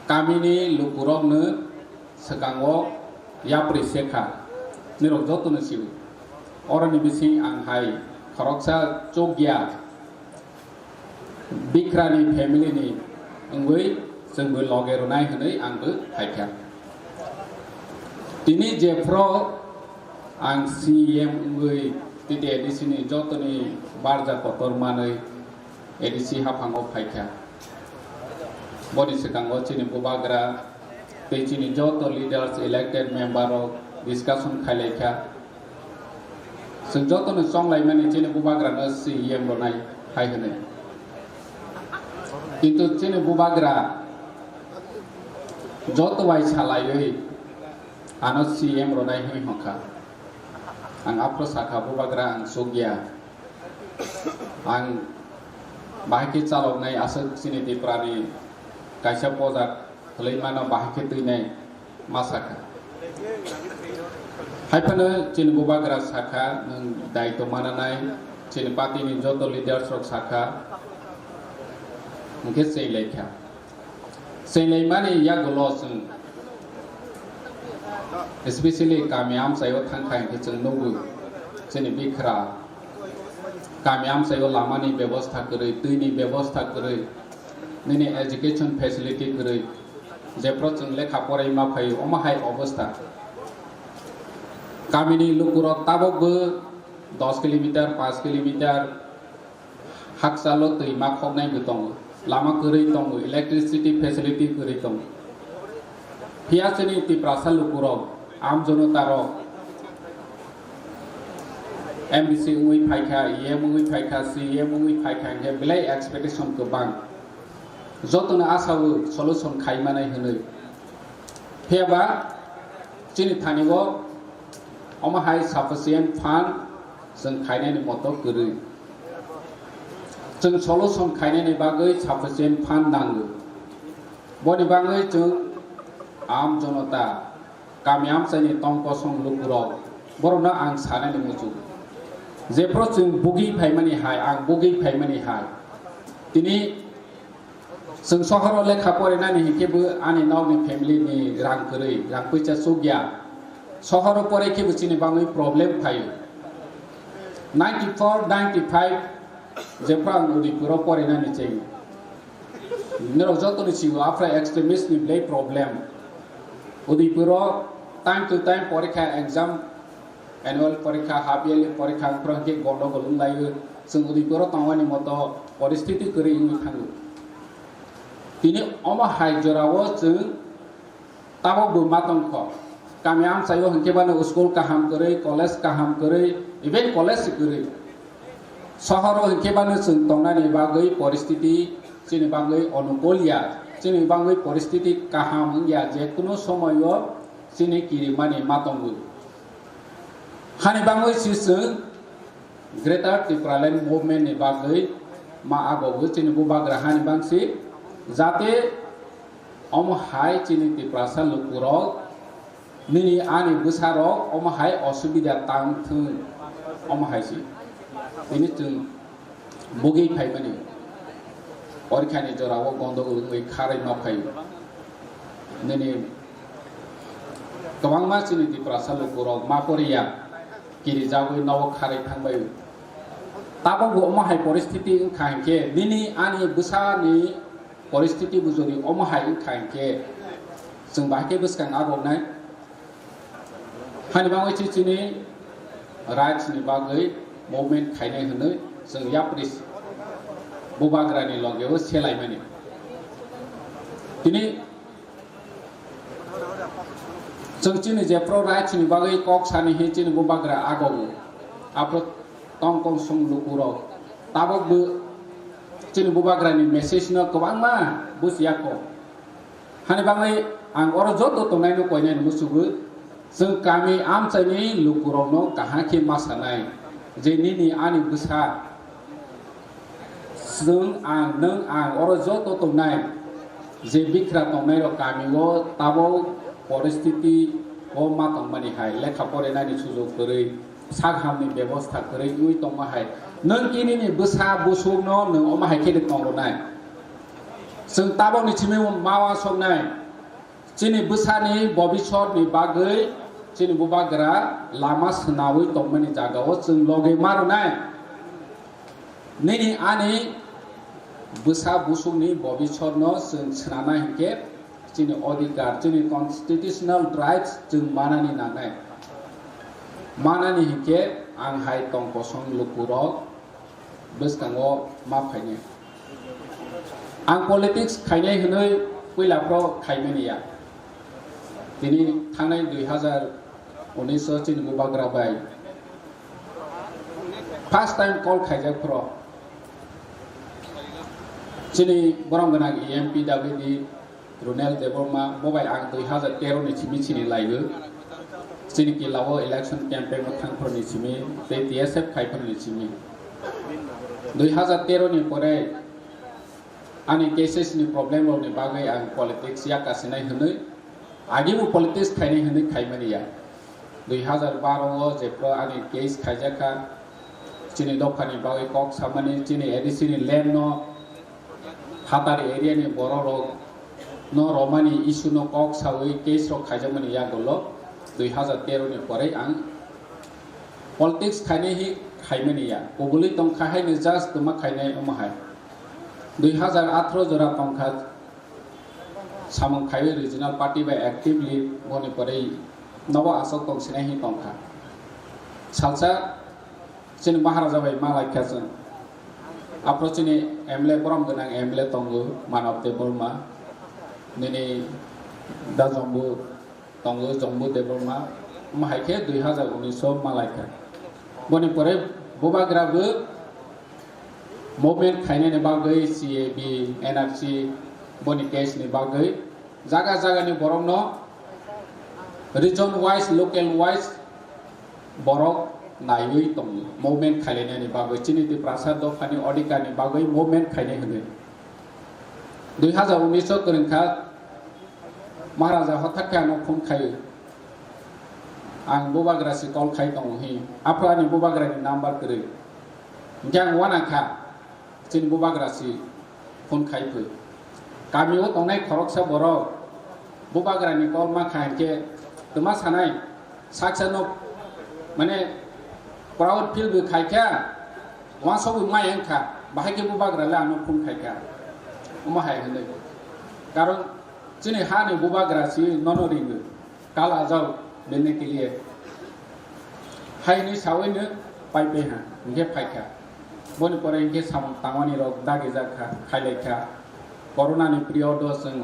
kamini lukurokno swkango yapri sekha, nirok jotono sio. Oroni bising ang hai khoroksa chukya bikrani family ni wngwi chwngbo loge rwnai hwnwi angbo phaikha. Tini jephru ang C E M wngwi T T A D C ni jotoni barja kotor manwi A D C haphango phaikha. Boni swkango chini bubagra tei chini joto leaders, elected member rok discussion khailaikha. Chwng jotono chonglaimani chini bubagrano C E M rwnai hai hwnwi. Kintu chini bubagra joto bai salaiwi ano C E M rwnai hwnwi hwnkha. Ang aphro sakha, bubagra ang chukya. Ang bahai khe chaloknai aswk chini Tiprani kaisa pojak khwlwi mano bahai khe twinai ma sakha. Hai phano chini bubagra sakha, nwng daitw mananai, chini party ni joto leaders rok sakha, hwnkhe chenglaikha. Chenglaimani yagulo chwng, especially kami amchaio thangkha hinkhe chwng nugo, chini bikhra kami amchaio lamani bebosta kwrwi, twini bebosta kwrwi, nini education facility kwrwi, jephru chwng lekha porai ma phaio, omo hai obostha. Kamini lukurok tabukbo dos kilometer, panch kilometer, hakchalo twi ma khoknai bo tongo, lama kwrwi tongo, electricity facility kwrwi tongo. Phiya chini Tiprasa lukurok, amjono tarok, M D C wngwi phaikha, E M wngwi phaikha, C E M wngwi phaikha, hinkhe belai expectation kwbang. Jotono asao solution khaimanai hwnwi. Phiya ba chini thani o omo hai sufficient fund chwng khainani moto kwrwi. Chwng solution khainani bagwi sufficient fund nango. Boni bagwi chwng aam jonota, kami amchaini tong kosong lukurok, borokno ang sanani muchungo. Jephru chwng bugwi phaimani hai, ang bugwi phaimani hai. Tini chwng sohoro lekha porinani hinkhe bo ani nokni family ni rang kwrwi, rang puisa chukya. Sohoro pore khe bo chini bagwi problem phaio. Ninety four, ninety five jephru ang Udaipuro porinani cheng. Norok jotoni sio aphra extremist ni belai problem. Udaipuro time to time porikha exam, annual porikha, half yearly porikha, wngphru hinkhe gondogol wnglaio. Chwng Udaipuro tongmani moto poristiti kwrwi wngwi thango. Tini omo hai jorao chwng tabok bo ma tongkho. Kami amchaio hinkhe bano school kaham kwrwi, college kaham kwrwi, even college kwrwi. Sohoro hinkhe bano chwng tongnani bagwi poristiti chini bagwi onukul ya, chini bagwi poristiti kaham wngya, je kunu somoio chini kirimani ma tongo. Hani bagwi si chwng Greater Tipraland Movement ni bagwi ma agogo chini bubagra hani bangsi, jate omo hai chini Tiprasa lukurok nini ani bwsarok omo hai osubida tang thung, omo hai si tini chwng bugwi phaimani. Orikhani jorao gondogol wngwi kharwi ma phai. Nini kwbangma chini Tiprasa lukurok ma poriya, kirijagwi nogo kharwi thangbai. Tabok bo omo hai poristiti wngkha hinkhe, nini ani bwsani poristiti bo jodi omo hai wngkha hinkhe, chwng bahai khe bwskang aboknai. Hani bagwi se chini rights ni bagwi movement khainai hwnwi chwng yapri bubagrani logeo selaimani. Tini chwng chini jephru rights ni bagwi kok sani hi chini bubagra agogo. Aphru tongkong song lukurok tabukbo chini bubagrani message no kwbangma bujiya kok. Hani bagwi ang oro joto tongnaino koinai musugo. Chwng kami amchaini lukurokno kaham khe ma sanai je nini ani bwsa, chwng ang, nwng ang oro joto tongnai je bikra tongnairok kamio tabuk poristiti o ma tongmani hai lekha porinani sujok kwrwi, sak hamni bebosta kwrwi wngwi tongma hai. Nwng kinini bwsa busukno nwng omo hai khe tong rwnai. Chwng tabokni simi ma uansuknai. Chini bwsani bobisotni bagwi chini bubagra lama swnawi tongmani jagao chwng logi ma rwnai. Nini ani bwsa busukni bobisotno chwng swnana hinkhe chini odhikar, chini constitutional rights chwng manani nangnai. Manani hinkhe ang hai tong kosong lukurok bwskango ma phainai. Ang politics khainai hwnwi puila phro khaimani ya. Tini thangnai dui hazar unis o chini bubagra bai first time call khaijak phro. Chini borom gwnang E M P W D Runel Debbarma, bo bai ang dui hazar tero ni simi chini laigo. Chini kila o election campaign o thang phro ni simi, tei T S F khai phro ni simi. Dui hazar tero ni pore ani cases ni problem rok ni bagwi ang politics yakasinai hwnwi, agi bo politics khainai hwnwi khaimani ya. Dui hazar baro o jephru ani case khaijakha, chini dophani bagwi kok samani, chini A D C ni land no Hatari area ni borok rok no romani issue no kok sawi case rok khaijakmani yagulo dui hazar tero ni pore ang politics khainai hi khaimani ya, kubului tongkha haino just twma khainai omo hai. Dui hazar atharo jora tongkha samung khaiwi regional party bai actively boni pore nobo aswk tongsinai hi tongkha. Salsa Chini Maharaja bai ma laikha chwng. Aphro chini M L A borom gwnang M L A tongo Manav Debbarma, nini da Jombu tongo Jombu Debbarma, omo hai khe dui hazar unis o ma laikha. Boni pore bubagra bo movement khainani bagwi C A B, N R C boni case ni bagwi jaga jaga ni borok no region wise, local wise borok naiwi tongo movement khailainani bagwi, chini Tiprasa dophani odhikar ni bagwi movement khainai hwnwi. Dui hazar unis o kwrwngkha Maharaja hothat khe ano phone khai, ang bubagra si call khai tongo hi, aphro ani bubagra ni number kwrwi, hinkhe ang uanang kha. Chini bubagra si phone khai phu. Kami o tongnai khoroksa borok bubagra ni kok ma kha hinkhe twma sanai saksa no mane proud feel bo khai kha, uansuk bo mai wng kha, bahai khe bubagra le ano phone khai kha. Omo hai hwnwi. Karon chini ha ni bubagra si nono ringo. Kal ajao bini kiliye. Haini sawi no pai pai ha, hinkhe phaikha. Boni pore hinkhe samung tangmani rok dagi jak kha, khailai kha. Corona ni period o chwng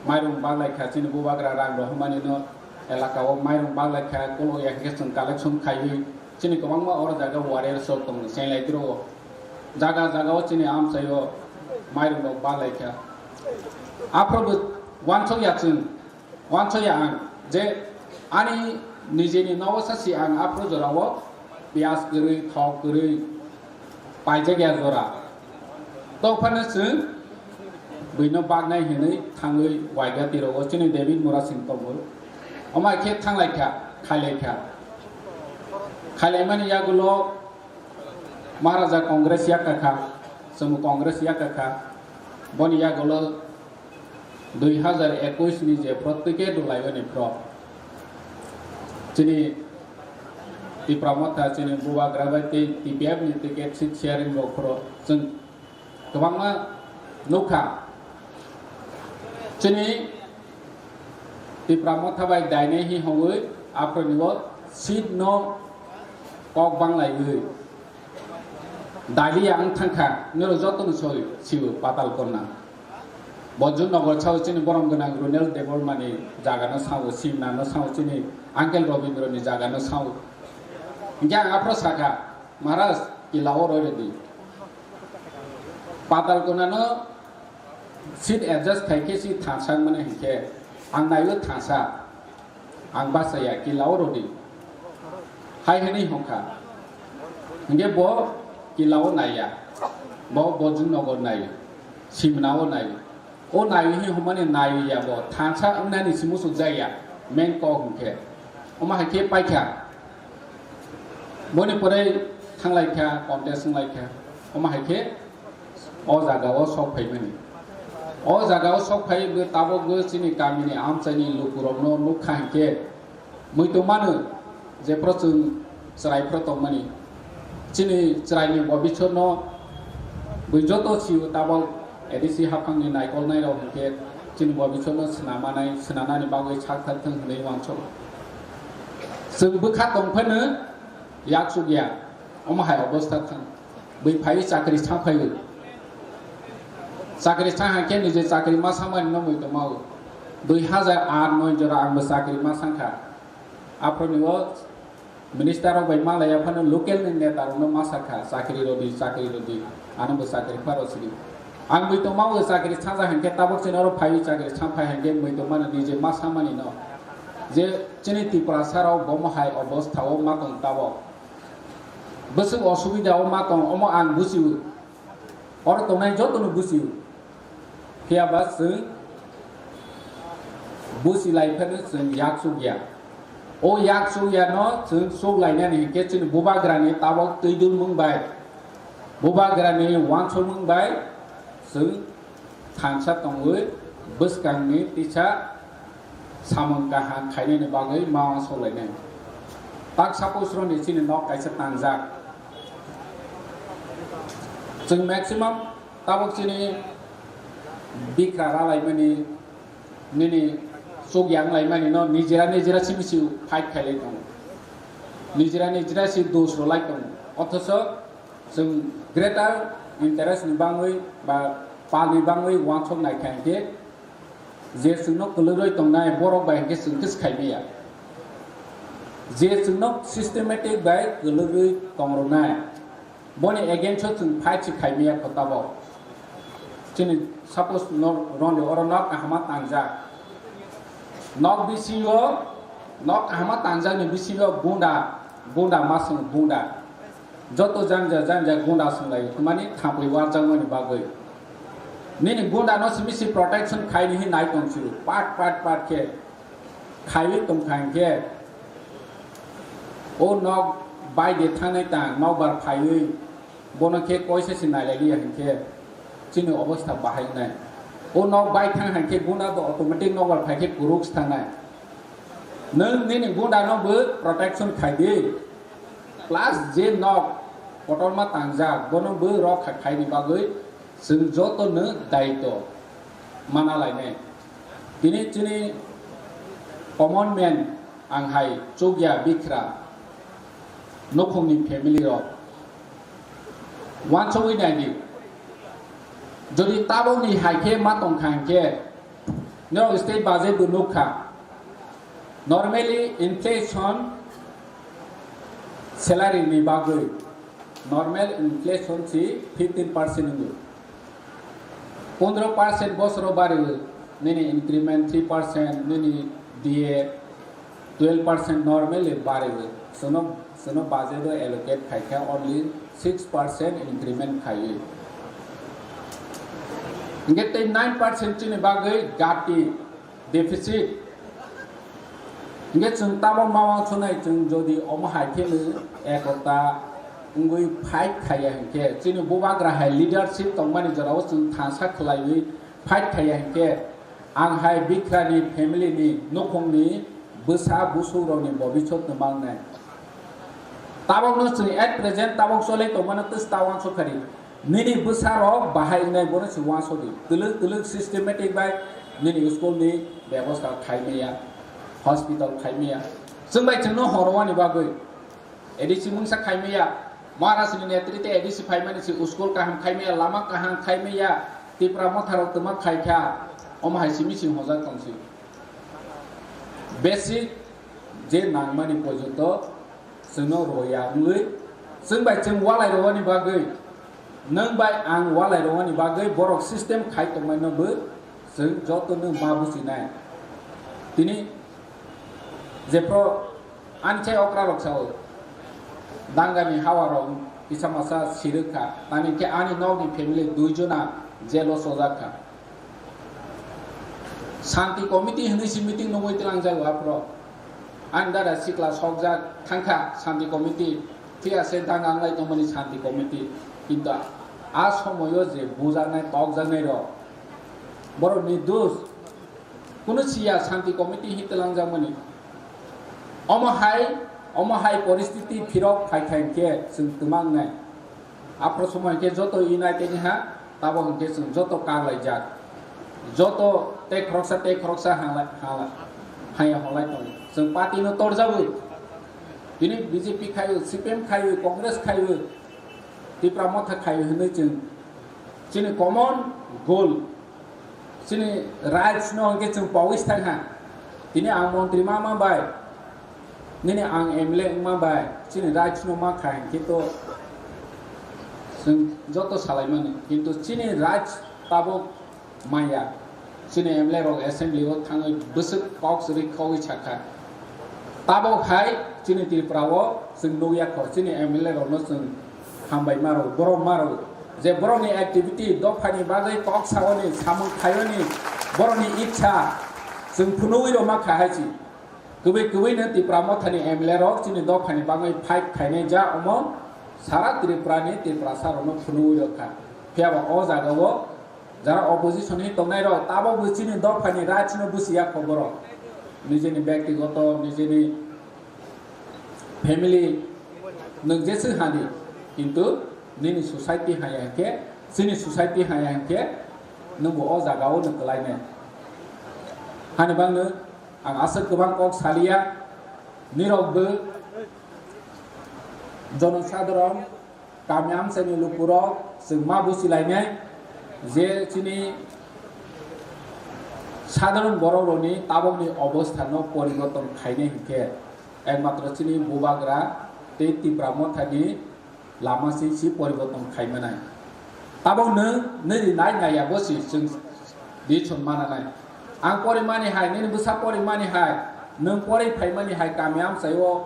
mairung baglai kha, chini bubagra rang rohormani no elaka o mairung baglai kha, kolok ya hinkhe chwng collection khaiwi chini kwbangma oro jaga warrior sok tongo, chenglai tiro o. Jaga jaga o chini amchai o mairung rok baglai kha. Aphro bo uansuk ya chwng. Uansukya ang je ani nijeni nogo sa si ang aphuru jorao piyaj kwrwi, thok kwrwi paijakya jora. Tokphano chwng buino baknai hinwi thangwi waiga tirogo chini David Murasing tongo. Omo hai khe thanglaikha, khailaikha. Khailaimani yagulo Maharaja Congress yakakha, chwngbo Congress yakakha. Boni yagulo dui hazar ekush ni je pro ticket rwlaimani pro chini Tipra Motha chini bubagra bai tei T P F ni ticket seat sharing rok pro chwng kwbangma nukha. Chini Tipra Motha bai dainai hi hongwi Aphuru ni o seat no kok banglaiwi daliya wng thangkha, nirok jotono soi sio Patal Konna. Bojong Nogor sao chini borom gwnang Runel Debbarma ni jaga no sao, Simna no sao, chini Uncle Robindra ni jaga no sao. Hinkhe ang aphuru sakha, "Maharaj, kila o roi rwdi." Patal Konna no seat adjust khai khe si thansa mane hinkhe ang naiwi thansa. Ang bachaya, kila o rwdi. Hai hwnwi hwnkha. Hinkhe bo kila o naiya. Bo Bojong Nogor nai. Simna o nai. O nai hi hwnmani naiya bo. Thansa wngnani si muchuk jaya. Main kok hwnkhe. Omo hai khe paikha. Boni pore thanglaikha, contest wnglaikha. Omo hai khe o jaga o sok phaimani. O jaga o sok phai bo tabok bo chini kamini amchaini lukurokno nukha hinkhe muitu mano jephru chwng chwrai phru tongmani. Chini chwraini bobisotno bui joto sio tabok A D C haphangni naikolnairok hinkhe chini bobisotno swnamanai, swnanani bagwi sak thak thang hwnwi uansuk. Chwng bwkha tong phano yak chukya, omo hai obostha thang. Bui phai chakri sa phai. Chakri sa hai khe nije chakri ma samani no mui tongmao. Dui hajar aat noi jora ang bo chakri ma sangkha. Aphuru ni o minister rok bai malaya phano local ni neta rok no ma sakha chakri rodi, chakri rodi. Ano bo chakri pharo sidi. Ang bui tongmao chakri saja hai khe tabok chini oro phai chakri sa phai hai khe bui tongmani nije ma samani no. Je chini Tripura sarok bo mo hai obostha o ma tong tabok. Bwswk osubida o ma tong, omo ang bujiu. Oro tongnai jotono bujiu. Phiya ba chwng buji lai phano chwng yak chukya. O yak chukya no chwng chuk lainani hinkhe chini bubagrani tabok twi dul mung bai, bubagrani uansuk mung bai chwng thansa tongwi bwskangni tisa samung kaham khainani bagwi ma uansuk lainai. Tak suppose roni chini nok kaisa tangjak. Chwng maximum tabok chini bikra ralaimani, nini chuk yang laimani no nijera nijera simi si fight khailai tongo. Nijera nijera si dos rwlai tongo. Othoso chwng greater interest ni bangwi ba pal ni bangwi uansuk naikha hinkhe je chwngno kwlwrwi tongnai borok bai hinkhe chwng khe swkhaimaya. Je chwngno systematic bai kwlwrwi tongrwnai, boni against o chwng fight se khaimaya kho tabok. Chini suppose no, roni oro nok kahama tangjak. Nok bisingo, nok kahama tangjakni bisingo gunda, gunda ma swngo gunda. Joto janja janja gunda swnglaio, hwnmani thapwi warjakmani bagwi. Nini gunda no simi si protection khaini hin nai tong sio, pat pat pat khe khaiwi tongkha hinkhe, o nok bai de thangnai tang, nokbar phaiwi bono khe koisa se nailai liya hinkhe chini obostha bahai wngnai. O nok bai thang hai khe gunda do automatic nokbar phai khe kwrwk se thangnai. Nwng nini gunda no bo protection khai di, plus je nok kotorma tangjak bono bo rokha khaini bagwi chwng joto no daitw mana lainai. Tini chini common man ang hai chukya bikra nukhungni family rok uansugwi naidi. Jodi tabokni hai khe ma tongkha hinkhe norok state budget bo nukha. Normally inflation salary ni bagwi normal inflation si fifteen percent wngo. Pondro percent bosoro bariwi, nini increment three percent, nini D A twelve percent normally bariwi. Sono, sono budget o allocate khaikha only six percent increment khaiwi. Hinkhe tei nine percent chini bagwi gati deficit. Hinkhe chwng tabok ma uansuknai, chwng jodi omo hai kheno ekota wngwi fight khaiya hinkhe, chini bubagra hai leadership tongmani jorao chwng thansa khwlaiwi fight khaiya hinkhe, ang hai bikrani family ni nukhungni bwsa busukrokni bobisot no mangnai. Tabokno chwng at present tabok cholai tongmano twsta uansuk khari. Nini bwsarok bahai wngnai bono se uansukdi. Twlwk twlwk systematic bai nini school ni bebosta khaimaya, hospital khaimaya. Chwng bai chwngno horowani bagwi A D C mungsa khaimaya, Maharashtra ni netrite A D C phaimani se school kaham khaimaya, lama kaham khaimaya, Tipra motharok twma khaikha, omo hai simi simi hojak tongsi. Basic je nangmani porjonto chwngno roya wngwi, chwng bai chwng walai rowani bagwi, nwng bai ang walai rowani bagwi borok system khai tongmano bo chwng joto no ma buchinai. Tini jephru ani chai okra rok sao, dangani hawa rok kisa masa sirwk kha, tani khe ani nokni family dui jona jail o chojak kha. Shanti Committee hwnwi si meeting nungwi twlangjago aphro. Ani dada sikla sokjak thangkha Shanti Committee, phiya se danga wnglai tongmani Shanti Committee. Kintu a somoyo je bujaknai, tokjaknai rok, borok ni dos, kunu siya Shanti Committee hi twlangjakmani. Omo hai, omo hai poristiti phirok phaikha hinkhe chwng twma wngnai. Aphro somo hinkhe joto united ha, tabok hinkhe chwng joto kaglaijak. Joto tei khoroksa tei khoroksa hanglai, hanglai, haya honglai tongo. Chwng party no torjawi. Bini B J P khaio, C P M khaio, Congress khaio, Tipra Motha khaio hinwi chwng chini common goal, chini rights no hinkhe chwng pawi thang ha. Tini ang montri ma ma bai, nini ang M L A wngma bai, chini rights no ma kha hinkhe to chwng joto salaimani. Kintu chini rights tabok maya. Chini M L A rok assembly o thangwi bwswk kok swrwi khogwi sakha. Tabok hai chini Tripura o chwng nukya kho, chini M L A rokno chwng hambai maro, borom maro. Je borokni activity, dophani bagwi kok saoni, samung khaioni, borokni iksa chwng phunugwi rwma kha hai si. Kwbwi kwbwi no Tipra Mothani M L A rok chini dophani bagwi fight khainai ja omo sara Tripura ni Tiprasa rokno phunugwi rwkha. Phiyaba o jaga o jara opposition hi tongnai rok tabok bo chini dophani rights no busiya kho borok. Nijeni byaktigoto, nijeni family nwng jeswk hani, kintu nini society haya hinkhe, chini society haya hinkhe nwng bo o jaga o nwng kwlainai. Hani bangno ang aswk kwbang kok saliya, nirok bo jonosadharon, kami amchaini lukurok chwng ma buchilainai je chini sadharon borok rokni tabokni obostha no poriborton khainai hinkhe ekmatro chini bubagra tei Tipra Mothani lama se si poriborton khai manai. Tabok nwng nini nai nai ya bo si chwng di chwng mana nai. Ang pori mani hai, nini bwsa pori mani hai, nwng pori phai mani hai, kami amchai o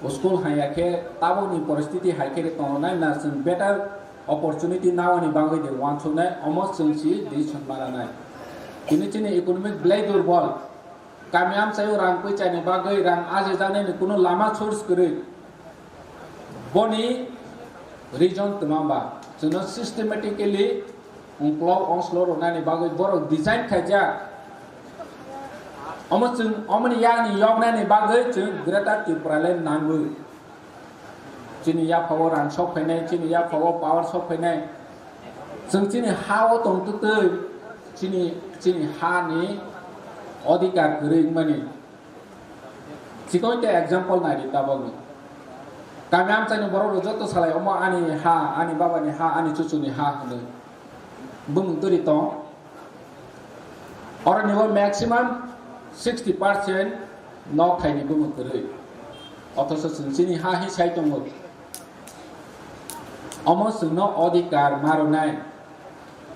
school hai ya khe tabok ni poristiti hai khe tongo nai na chwng better opportunity nawani bagwi de wansuk nai, omo chwng si di chwng mana nai. Tini chini economic belai durbol. Kami amchaio rang kwi chaini bagwi rang ajijaknaini kunu lama source kwrwi. Boni reason twma ba? Chwngno systematically ungklok ongslo rwnani bagwi borok design khaijak. Omo chwng, omoni yakni yoknani bagwi chwng Greater Tipraland nangwi. Chini yaphao rang sok phainai, chini yaphao power sok phainai. Chwng chini ha-o tongtwtwi chini, chini hani odhikar kwrwi wngmani. Chikon khe example nai di tabokni. Kami amchaini borok rok joto salai omo ani ha, ani babani ha, ani chuchuni ha hwnwi. Bumung turi tong. Oroni o maximum sixty percent nok thaini bumung kwrwi. Othoso chwng chini ha hi sai tongo. Omo chwngno odhikar ma rwnai.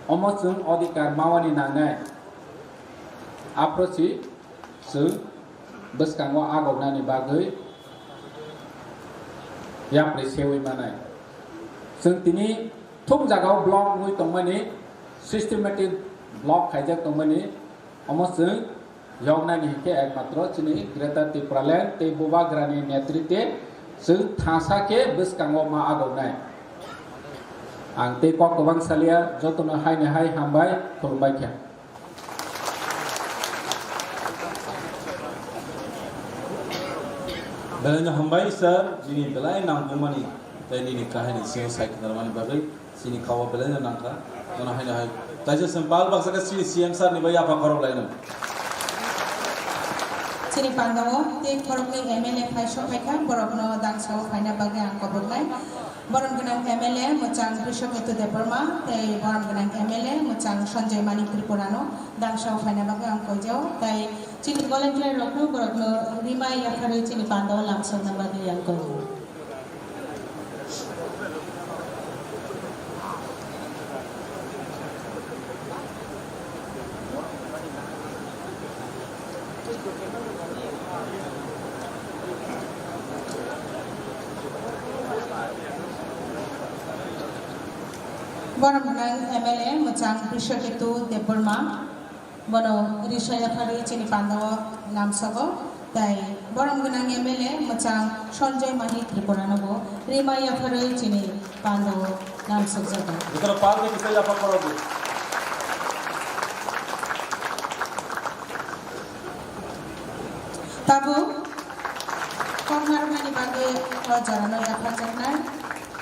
Omo chwng odhikar mawani nangnai. Aphro si chwng bwskango agoknani bagwi yapri sewi manai. Chwng tini thum jagao block wngwi tongmani, systematic block khaijak tongmani, omo chwng yoknani hinkhe ekmatro chini Greater Tipraland tei Bubagrani netrite chwng thangsa khe bwskango ma agoknai. Ang tei kok kwbang salia, jotono haini hai hambai, khulumbai kha. Belai no hambai sir, nini belai nangkukmani tei nini kahini sino sai khnarmani bagwi chini khawa belai no nangkha. Nono haino hai taisa sempal baksa khe chini C M sir ni bai yapha khorok laino. Chini pandao tei khoroknwi M L A phai sokphaikha, borokno dangsao phaina bagwi ang kobornai. Borom gwnang M L A mwchang Krishoketu Debbarma tei borom gwnang M L A mwchang Sanjay Manik Tripurano dangsao phaina bagwi ang koijao. Tai chini volunteer rokno borokno rima yapharwi chini pandao lamsokna bagwi ang koijao. Borom gwnang M L A mwchang Krishoketu Debbarma. Bono risa yapharwi chini pandao lamsogo, tai borom gwnang M L A mwchang Sanjay Mahi Tripurano bo rima yapharwi chini pandao lamsokjago. Bwkhano palni kisa yapha khorogo. Tabuk kok narwknani bagwi o jorano yapharjaknai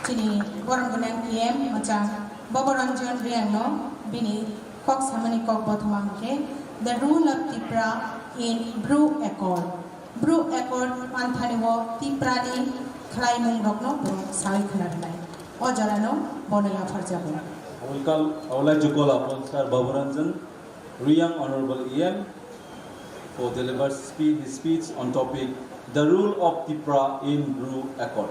chini borom gwnang E M mwchang Boboranjan Riyangno bini kok samani kok bothoma hwnkhe The Role of Tipra in Bru Accord. Bru Accord manthani o Tiprani khlaimung rokno borok sawi khna rwnai. O jorano bono yapharjago. I will call, I would like to call upon Sir Baburanjan Riyang, Honorable E M, for deliver spe-, his speech on topic The Role of Tipra in Bru Accord.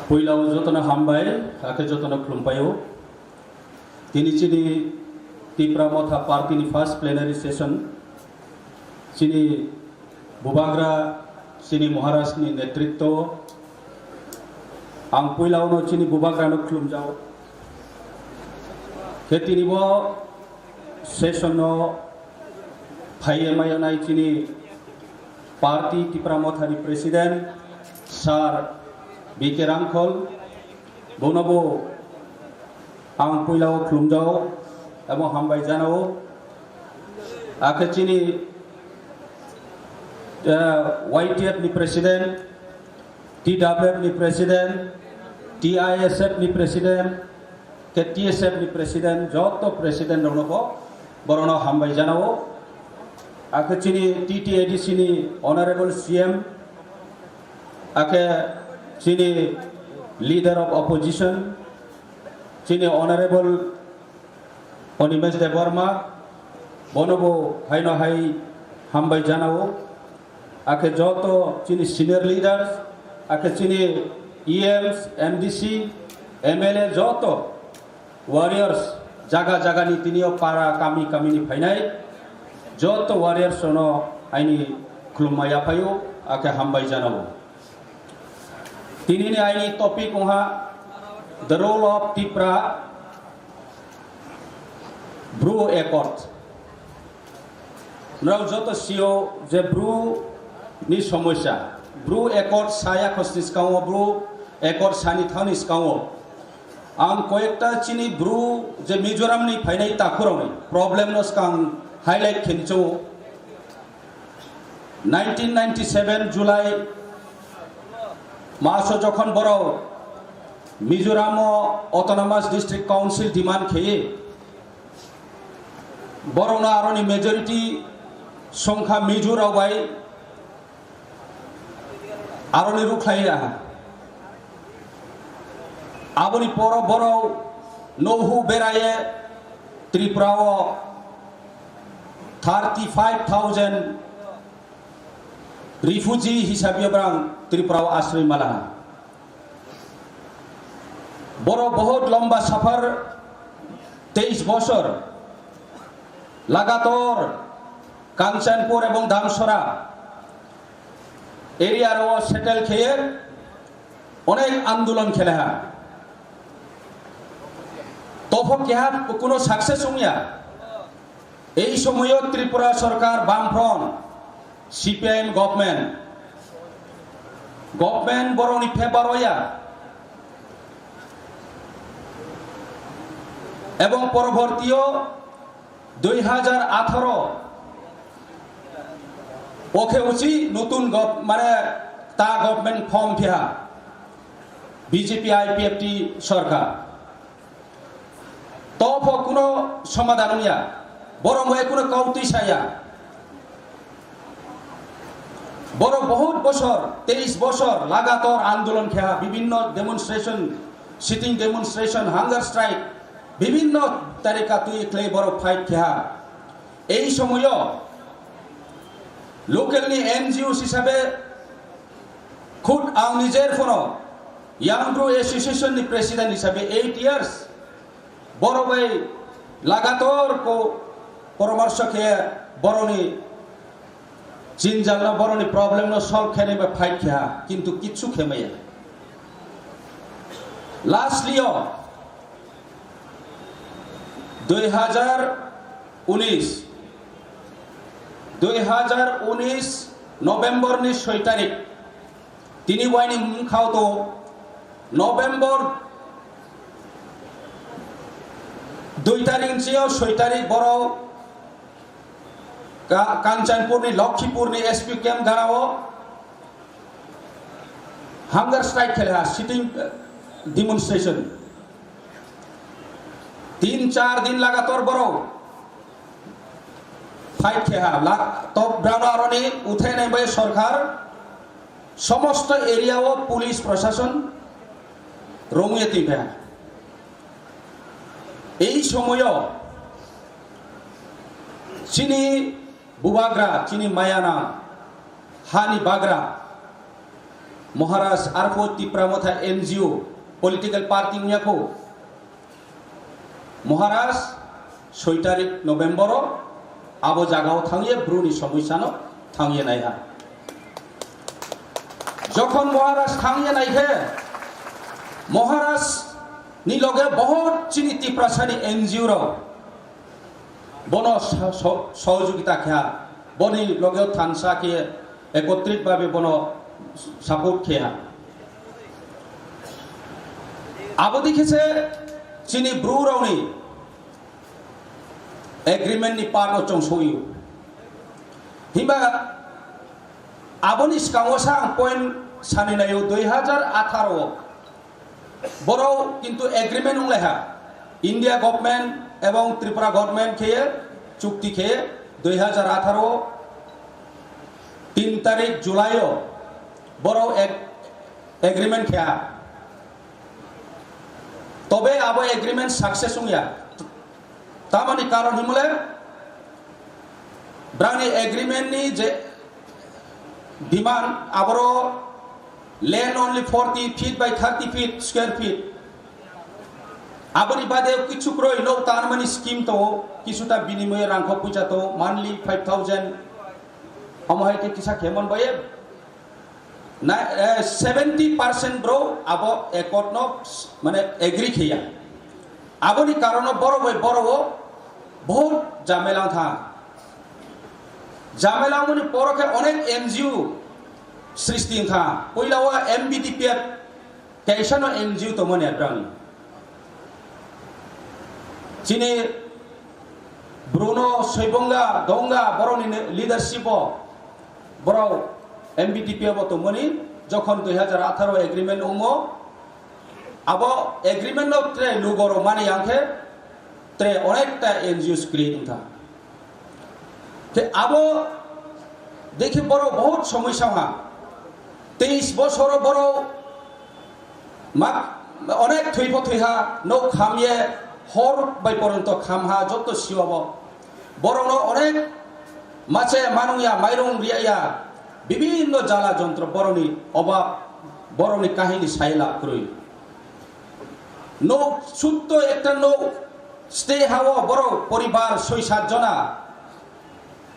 Puilao jotono hambai, hakhe jotono khulumpai o. Tini chini Tipra Motha Party ni first plenary session. Chini bubagra, chini Maharaj ni netritwo ang puilao no chini bubagra no khulumjao. Khe tini bo session no phaiye mayanai chini party Tipra Motha ni president Sir B K Rangkhol, bono bo ang puilao khulumjao abo hambai janao. Akhe chini, eh, Y T F ni president, T W F ni president, T I S F ni president, khe T S F ni president, joto president rokno bo borokno hambai janao. Akhe chini T T A D C ni honorable C M, akhe chini leader of opposition, chini honorable Animesh Debbarma, bono bo haino hai hambai janao. Akhe joto chini senior leaders, akhe chini E Ms, M D C, M L A joto warriors jaga jaga ni tini o para kami kami ni phainai joto warriors no aini khulumma yaphaio, akhe hambai janao. Tini ni aini topic wngkha The Role of Tipra Bru Accord. Norok joto sio je Bru ni somosya, Bru Accord saya khosni skango, Bru Accord sani thani skango. Ang koyekta chini Bru je Mizoram ni phainai takhurokni problem no skang highlight khenchao. Nineteen ninety-seven July maso jokhon borok Mizoramo Autonomous District Council demand kheye, borokno aroni majority songkha Mizo rok bai aroni rukhlai ya. Aboni poro borok nouhu beraye Tripura o thirty five thousand refugee hisabe borang Tripura o asroi mala. Borok bahut lomba safar, teis bosor lagator Kanchanpur ebong Damsora area o settle kheye onek andolon kheleha. Tophok keha kuno success wngya. Ei somoyo Tripura sorkar Bamfront, C P I M government, government borokni favor oya. Ebong porobortio dui hajar atharo okhe uchi nutun gov-, mane ta government form phiha B J P I P F T sorkar. Topho kuno somadan wngya. Borok bai kuno kautwi saya. Borok bahut bosor, teis bosor lagator andolon kheha, bibhinno demonstration, sitting demonstration, hunger strike, bibhinno tarika twi khlai borok fight kheha. Ei somoyo local ni N G Os hisabe khud ang nijer phono Young Bru Association ni president hisabe eight years borok bai lagator ko poramorsho khe boroni jinjalno, boroni problemno solve khenai bai fight kheha, kintu kichu khemaya. Lastly o dui hajar unis, dui hajar unis November ni soi tarik, tini waini mungkhao to November dui tarik ni soi tarik borok Ka-, Kanchanpur ni Lokhipur ni S P camp garao hunger strike khelha, sitting, eh, demonstration. Tin char din lagator borok fight kheha, la-, top down aroni uthainai bai sorkar somosto area o police proshashon romwi tongkha. Ei somoyo chini bubagra, chini mayana hani bagra Maharaj arphuh Tipra Motha N G O political party wngya kho. Maharaj soi tarik November o abo jagao thangye Bru ni somosya no thangye naiha. Jokhon Maharaj thangye naikhe, Maharaj ni loge bahut chini Tiprasa ni N G O rok bono so-, so-, sohojogita kheha, boni loge thansa khe ekotrit bhabe bono support kheha. Abo dikhe se chini Bru rokni agreement ni part no chong sogwi. Himba aboni swkango sa ang point sani naio, dui hajar atharo o borok kintu agreement wng lai ha, India government ebong Tripura government khe chukti khe dui hajar atharo tin tarik July o borok ag-, agreement khe ha. Tobe abo agreement success wngya. Tamoni karon himle, brani agreement ni je demand aboro land only forty feet by thirty feet square feet. Aboni bade kichu kroi, no tanmani scheme to, kisuta binimoye rangkho puja to, monthly five thousand. Omo hai khe kisa khemon baye. Na, eh, seventy percent bro abo accord no, mane, agree kheya. Aboni karono borok bai borok o bahut jamela wngkha. Jamela wngmani poro khe onek N G O srishti wngkha. Puila o M B D P F kaisa no N G O tongmani abrang. Chini Bruno Soibonga Donga borokni leadership o borok M B D P F o tongmani, jokhon dui hajar atharo agreement wngo, abo agreement no tre lugo rok mani yang khe tre onekta N G Os create wngkha. Te abo dekhe borok bahut somoi sama. Teis bosoro borok ma-, onek thwi pho thwi ha, nok kham ye hor bai poronto kham ha, joto siwa bo. Borokno onek mache manung ya, mairung riya ya, bibinno jala jontro borokni obab, borokni kahini sai lab kwrwi. Nok sutto ekta nok stay ha o borok poribar soi sat jona.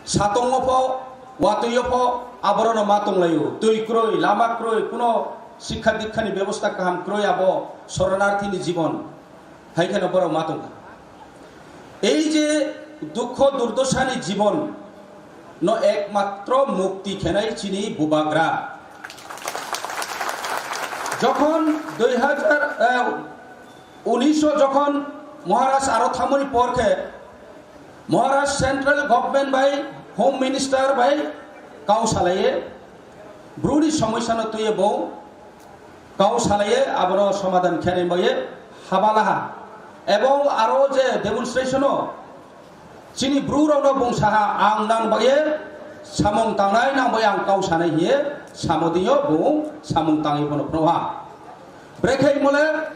Satongo pho, watwi o pho, aborokno ma tonglaio. Twi kwrwi, lama kwrwi, kuno sikha dikhani bebosta kaham kwrwi, abo soronarthini jibon. Hai kheno borok ma tongkha. Ei je dukho durdosani jibon no ekmatro mukti khenai chini bubagra. Jokhon dui hajar, eh, unisho jokhon Maharaj aro thamoni por khe Maharaj central government bai, Home Minister bai kau salaiye, Bruni somosya no twiye bo kau salaiye, abono somadan khenai baye habalaha. Ebong aro je demonstration o Chini bru rokno bung saha, ang nang bai samung tangnai, nang bai ang kau sanai hiye samo dinyo, bung samung tangwi bono phnuha. Brekhe mole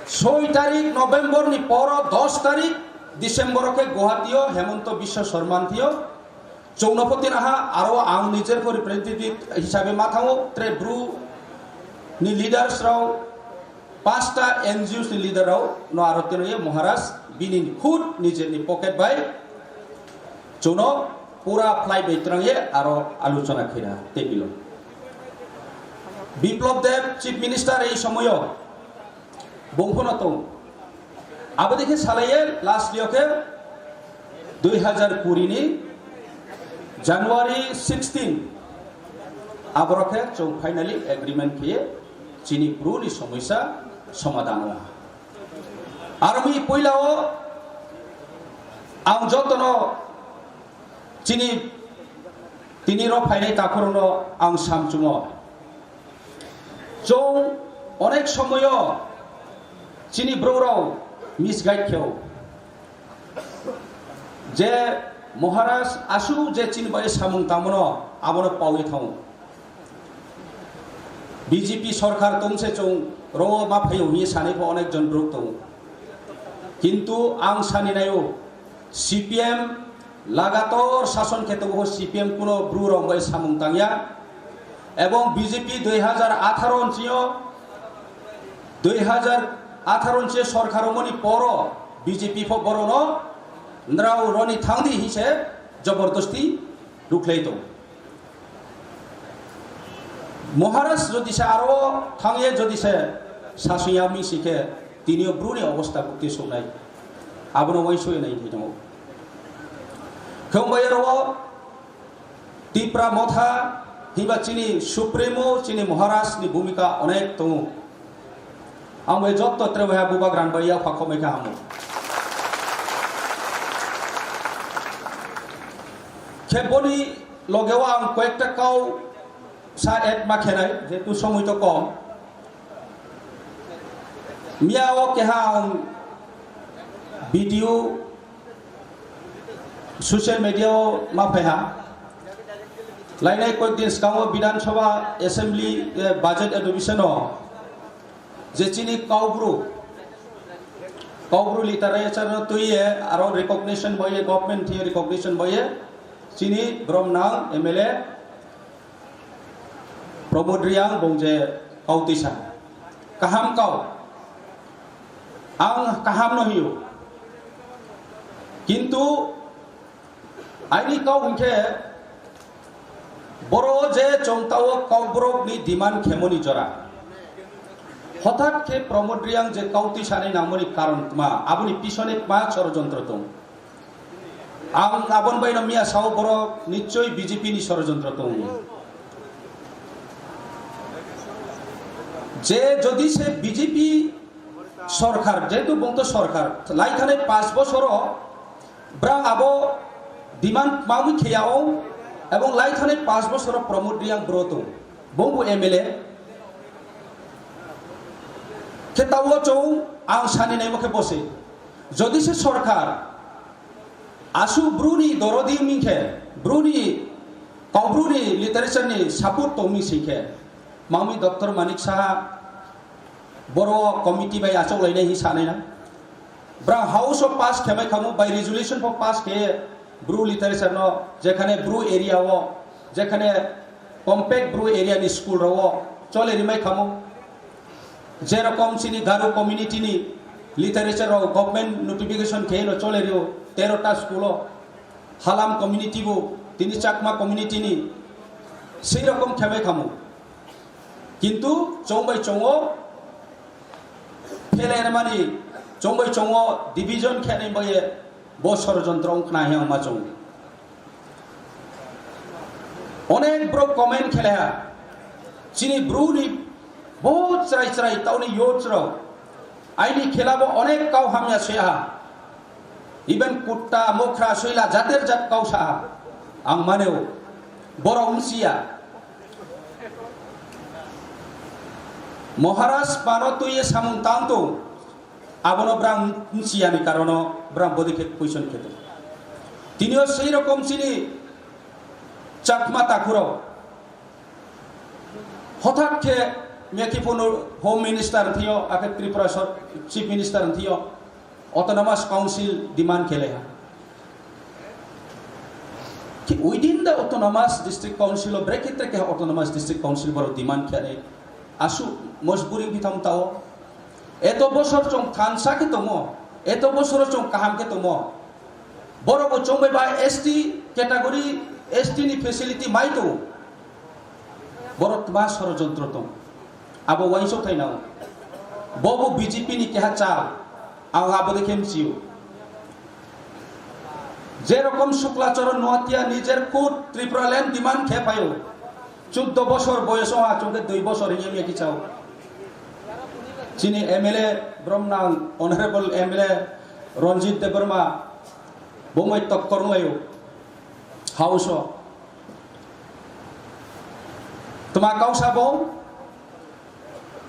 soi tarik November ni poro dos tarik December o khe Guwahati o Hemanta Biswa Sarma thio. Chwngno pho tinaha aro ang nijer pho representative hisabe ma thango, tre bru ni leaders rok, pasta N G Os ni leader rok no aro tino ye Maharaj bini khud nijer ni pocket bai chwngno pura flight bai twrang ye aro alochona khaina tei bilo. Biplab Deb Chief Minister ei somoyo bung phono tong. Abo dekhe salaiye last yo khe dui hazar kuri ni January sixteen aboro khe chwng finally agreement khiye chini bru ni somosya somadhan o. Aroni puila o ang jotono chini tini ro phainai takhurno ang samchungo. Chwng onek somoyo chini bru rok misguide kheo. Je Maharaj aswk je chini bai samung tangmano abono pawi thango. B J P sorkar tongse chwng ro ma phaio hinwi sanai pho onek jon bru tongo. Kintu ang sani naio C P M lagator sason khe tongo, C P M kuno bru rok bai samung tangya. Ebong B J P dui hazar atharo onchio, dui hazar atharo onchio sorkar romoni poro B J P pho borono nrao roni thangdi hinse jobordosti rukhlai tong. Maharaj jodi se aro thangye jodi se sasuya mi sikhe tinio bruni obosta bukti suknai. Abono wai sui nai thai tongo. Khongbai ro Tipra Motha hiba chini Supremo, chini Maharaj ni bhumika onek tongo. Ang bai jotto tre bai bubagra bai ya pha khomai kha hamu. Khe boni logeo ang koyekta kau sa add ma khenai, jehetu somoi to kom. Miya o keha ang video social media o ma phaiha. Lainai koyek din skango Bidhan Sabha Assembly, eh, budget adoption o je chini Kaubru, Kaubru literature no tuiye aro recognition boye, government thie recognition boye, chini brom nang M L A Pramod Reang bong je kau tisa. Kaham kau. Ang kaham no hiyo. Kintu aini kau hwnkhe boro je chongtao Kokborok ni demand khemoni jora. Hothat khe Pramod Reang je kau tisa ni nangmoni karon tma, aboni pisone tma chorojontro tong. Ang abon bai no miya sao borok nichoi B J P ni sorojontro tong. Je jodi se B J P sorkar, jehetu bongto sorkar, lai thanai panch bosoro brang abo demand mawi kheyao, ebong lai thanai panch bosoro Pramod Reang bro tong, bongbu M L A. Khe tao chong ang sani naimo khe bose. Jodi se sorkar Aswk bruni dorodi wngkhe, bruni, Kokbruni literature ni support tongmi singkhe, mangmi Doctor Manik Saha boro committee bai achok lainai hi sanai na. Bra house o pass khemai khamu, by resolution pho pass khe bru literature no, jekhane bru area o, jekhane compact bru area ni school rao chole rimai khamu. Jerokom chini Garo community ni literature rok government notification khe no chole rio, tero ta school o. Halam community bo tini Chakma community ni sei rokom khebai khamu. Kintu chongbai chongo phele mani, chongbai chongo division khenai bai bo sorojontro wngkhna yang ma chong. Onek borok comment khelaiha, chini bru ni bohut chwrai chwrai tauni youths rok aini khela bo onek kau hamya soiha, even kutta, mokhra, soila jater jat kau saha. Ang maneo, borok wngsiya. Maharaj pano twiye samung tang tong. Abono brang msiyani karono brang bodi khe question khe tong. Tinio sei rokom chini Chakma Takhurok hothat khe mekhi phunu Home Minister thio, akhe Tripura sor-, Chief Minister thio Autonomous Council demand khe leha. Ki within the Autonomous District Council o brekhe trekhe Autonomous District Council borok demand khe ani asu mojburi bitham tao. Eto bosor chong thansa khe tomo, eto bosor chong kaham khe tomo. Borok bo chongbai ba S T category, S T ni facility mai to. Borok tma sorojontro tong. Abo waisok thainao. Bobo B J P ni keha chal. Ang abo de khem chiu. Jerokom Sukla Charan Noatia nijer khud Tripura land demand khe phaio. Chuddo bosor boyos o achung khe dui bosor hiya miya kichao. Chini M L A Bromnang Honorable M L A Ranjit Debbarma bomoi tokkor wnglaio. House o. Tma kausa bo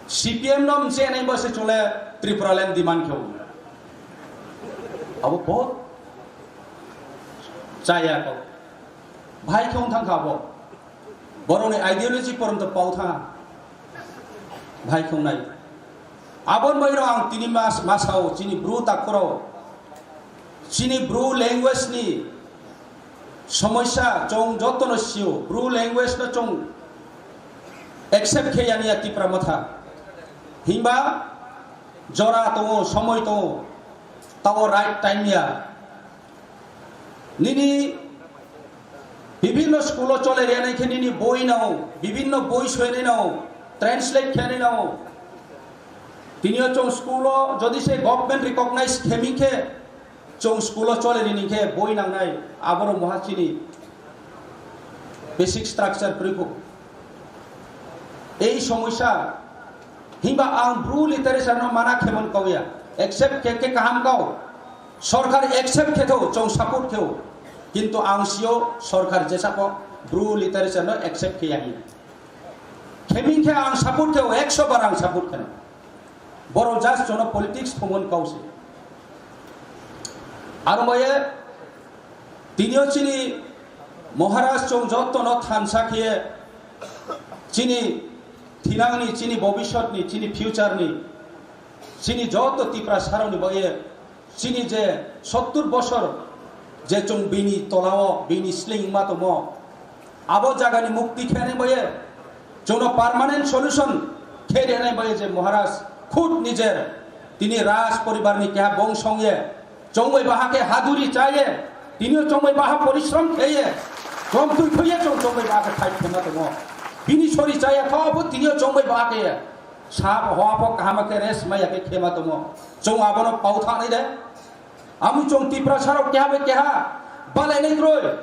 C P M no mchenai bo se chole Tripura land demand khe. Abo bo chaya ko. Bhai khong thang kha bo. Borokni ideology porom to pau thang. Bhai khong nai. Abon bai rong tini mas masao chini bru takoro. Chini bru language ni somosya chong jotono sio, bru language no chong accept khe yani ya Tipra Motha. Himba jora tongo, somoi tongo, tao right time ya. Nini bibhinno school o chole rwnai khe nini boi nao, bibhinno boi soinai nao, translate khenai nao. Tinio chong school o jodi se government recognize khemi khe, chong school o chole rini khe boi nangnai, aboro moha chini basic structure priko. Ei somosya himba ang bru literature no mana khemon kauya, accept khe khe kaham kau. Sorkar accept khe thau, chong support kheu. Kintu ang sio sorkar jesako bru literature no accept khe yahi. Kheming khe ang support kheu, ekso bar ang support kheno. Borok just jono politics phumon kausi. Aro moye tinio chini Maharaj chong jotono thansa khe chini thinangni, chini bobisotni, chini future ni, chini joto Tipra saroni boye chini je sottur bosor je chong bini tolao, bini sling ma tomo, abo jagani mukti khenai boye, chongno permanent solution khe renai boye je Maharaj khud nijer tini Raj poribar ni keha bong songye, chongbai baha khe haduri chaye, tinio chongbai baha porishrom kheye, chong tui khoye chong chongbai baha khe fight khema tongo. Bini sori chaya kho abo tinio chongbai baha khe sa hoa pho kahama khe rest maya khe khema tongo. Chong abono pau thanai de. Amu chong Tiprasa rok keha bai keha balai nai kroi.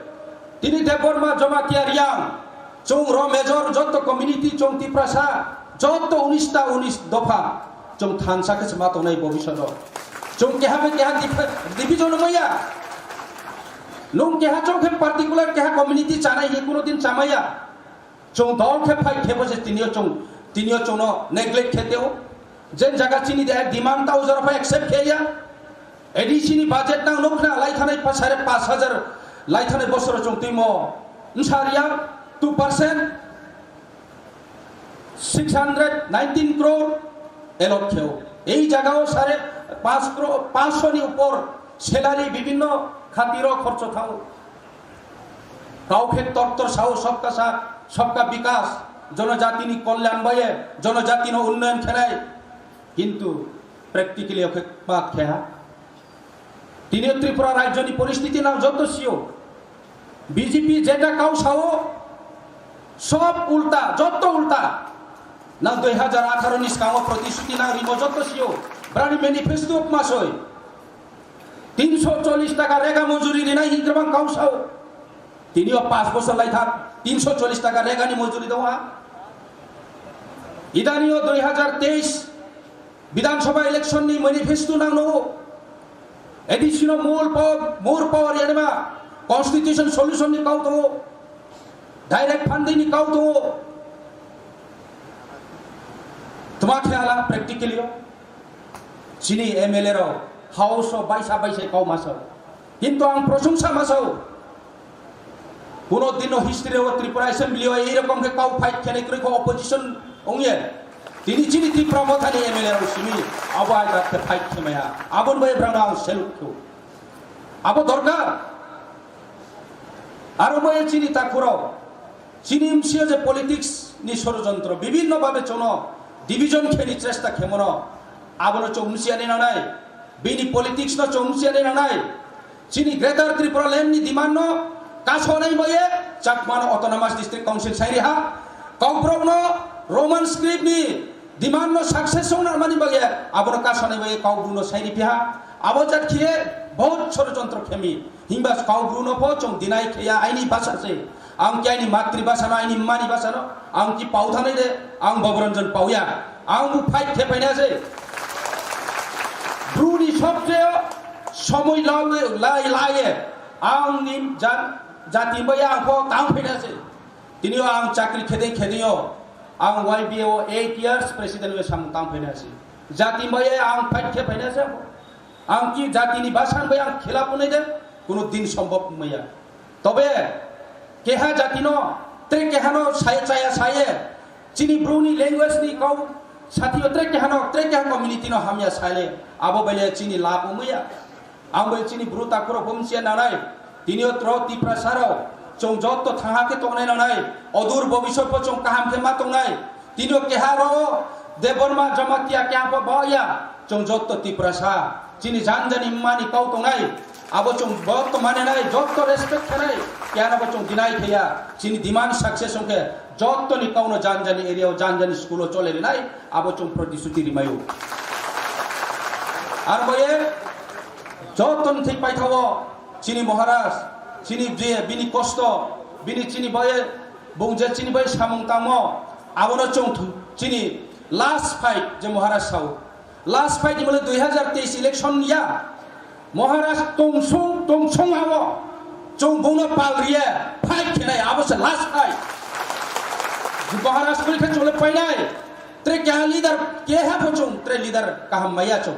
Tini Debbarma, Jamatia, Riang, chong ro major joto community chong Tiprasa joto unis ta unis dopha chong thansa khe ma tongnai bobishoto. Chong keha bai keha dip-, division maya. Nung keha chong khe particular keha community chanai hi kuno din chamaya. Chong dol khe fight khe bo se tinio chong, tinio chongno neglect khe teo. Jen jaga chini de demand ta ujora pha accept khe ya. A D C ni budget nang nukna lai thanai pa sare pas hajar lai thanai bosoro chong timo. Nsar ya two percent, six hundred nineteen crore allot kheo. Ei jagao sare pas crore, pansho ni upor salary bibhinno khatiro khorcho thao. Kau khe tor tor sao sabka saath, sabka bikas, jonojatini kolyan baye, jonojatino unnoyon khenai. Kintu practically okhe ma kheha. Tini Tripura rajyoni poristiti nang joto sio. B J P jeta kau sao, sob ulta, joto ulta. Nang dui hajar atharo ni skango protishruti nang rimo joto sio. Brani manifesto ma soi. Tinsho chollish taka rega mojuri rinai hinkrabang kau sao. Tinio pas bosor lai thak, tinsho chollish taka rega ni mojuri dong ha. Idanio dui hajar teis Bidhan Sabha election ni manifesto nang no. A D C no more power, more power yanima. Constitution solution ni kau tongo. Direct funding ni kau tongo. Tma khe ala practically o. Chini M L A rok house o baisa baisa kau masa. Kintu ang prosongsa ma sao. Kuno dino history o Tripura Assembly o ei rokom khe kau fight khenai kwrwi kho opposition ongye. Tini chini Tipra Mothani M L A rok simi abo ai khe fight khemaya. Aboni bai brang ang salute kho. Abo dorkar. Aro bai chini takhurok. Chini msio je politics ni sorojontro, bibhinno bhabe chono division kheni chesta khemono, abono chong msiani nanai, bini politics no chong msiani nanai. Chini Greater Tripura Land ni demand no kasonai boye Chakma no Autonomous District Council sairi ha, Kokborok no Roman script ni demand no success ong nang mani boye abono kasonai boye Kokborok no sairi piha, abo jat khiye bahut sorojontro khemi. Himba Kokborok no pho chong deny kheya aini bhasha se. Ang ki aini matribhasha no, aini mani bhasha no, ang ki pau thanai de, ang Bhabaranjan pauya. Ang bo fight khe phaina se. Bru ni sobse somoi lawi, lai, lai, ang ni jan, jati maya ang pho tang phaina se. Tini o ang chakri khede khede o, ang Y B A o eight years president we samung tang phaina se. Jati maya ang fight khe phaina se. Ang ki jatini bwsang bai ang khilap wngnai de, kuno din sombhob wngmaya. Tobe keha jatino tre kehano sai chaya saye, chini bruni language ni kau satio tre kehano, tre keha community no hamya saye, abo bele chini lab wngmaya. Ang bai chini bru takhuro bumsia nanai, tinio tro Tiprasa rok, chong jotto thangha khe tongnai nanai, odur bobisot bo chong kaham khe ma tongnai. Tinio keha ro Debbarma Jamatia keha pho ba ya, chong jotto Tiprasa, chini janjani mani kau tongnai, abo chong jotto mane nai, jotto respect khanai, keha no bo chong deny khaya, chini demand success ongkhe, jotto ni kau no janjani area o, janjani school o chole rinai, abo chong protisuti rimayo. Ar boye, jotto ni thik paithago, chini Maharaj, chini je, bini kosto, bini chini boye, bung je chini boye samung tangmo, abono chong thu, chini last fight je Maharaj sao. Last fight ni mole dui hazar teis election ya. Maharaj tongsong, tongsong abo. Chong bungno pal riye, fight khenai, abo se last fight. Maharaj kuli khe chole painai. Tre keha leader, keha pho chong, tre leader kaham maya chong.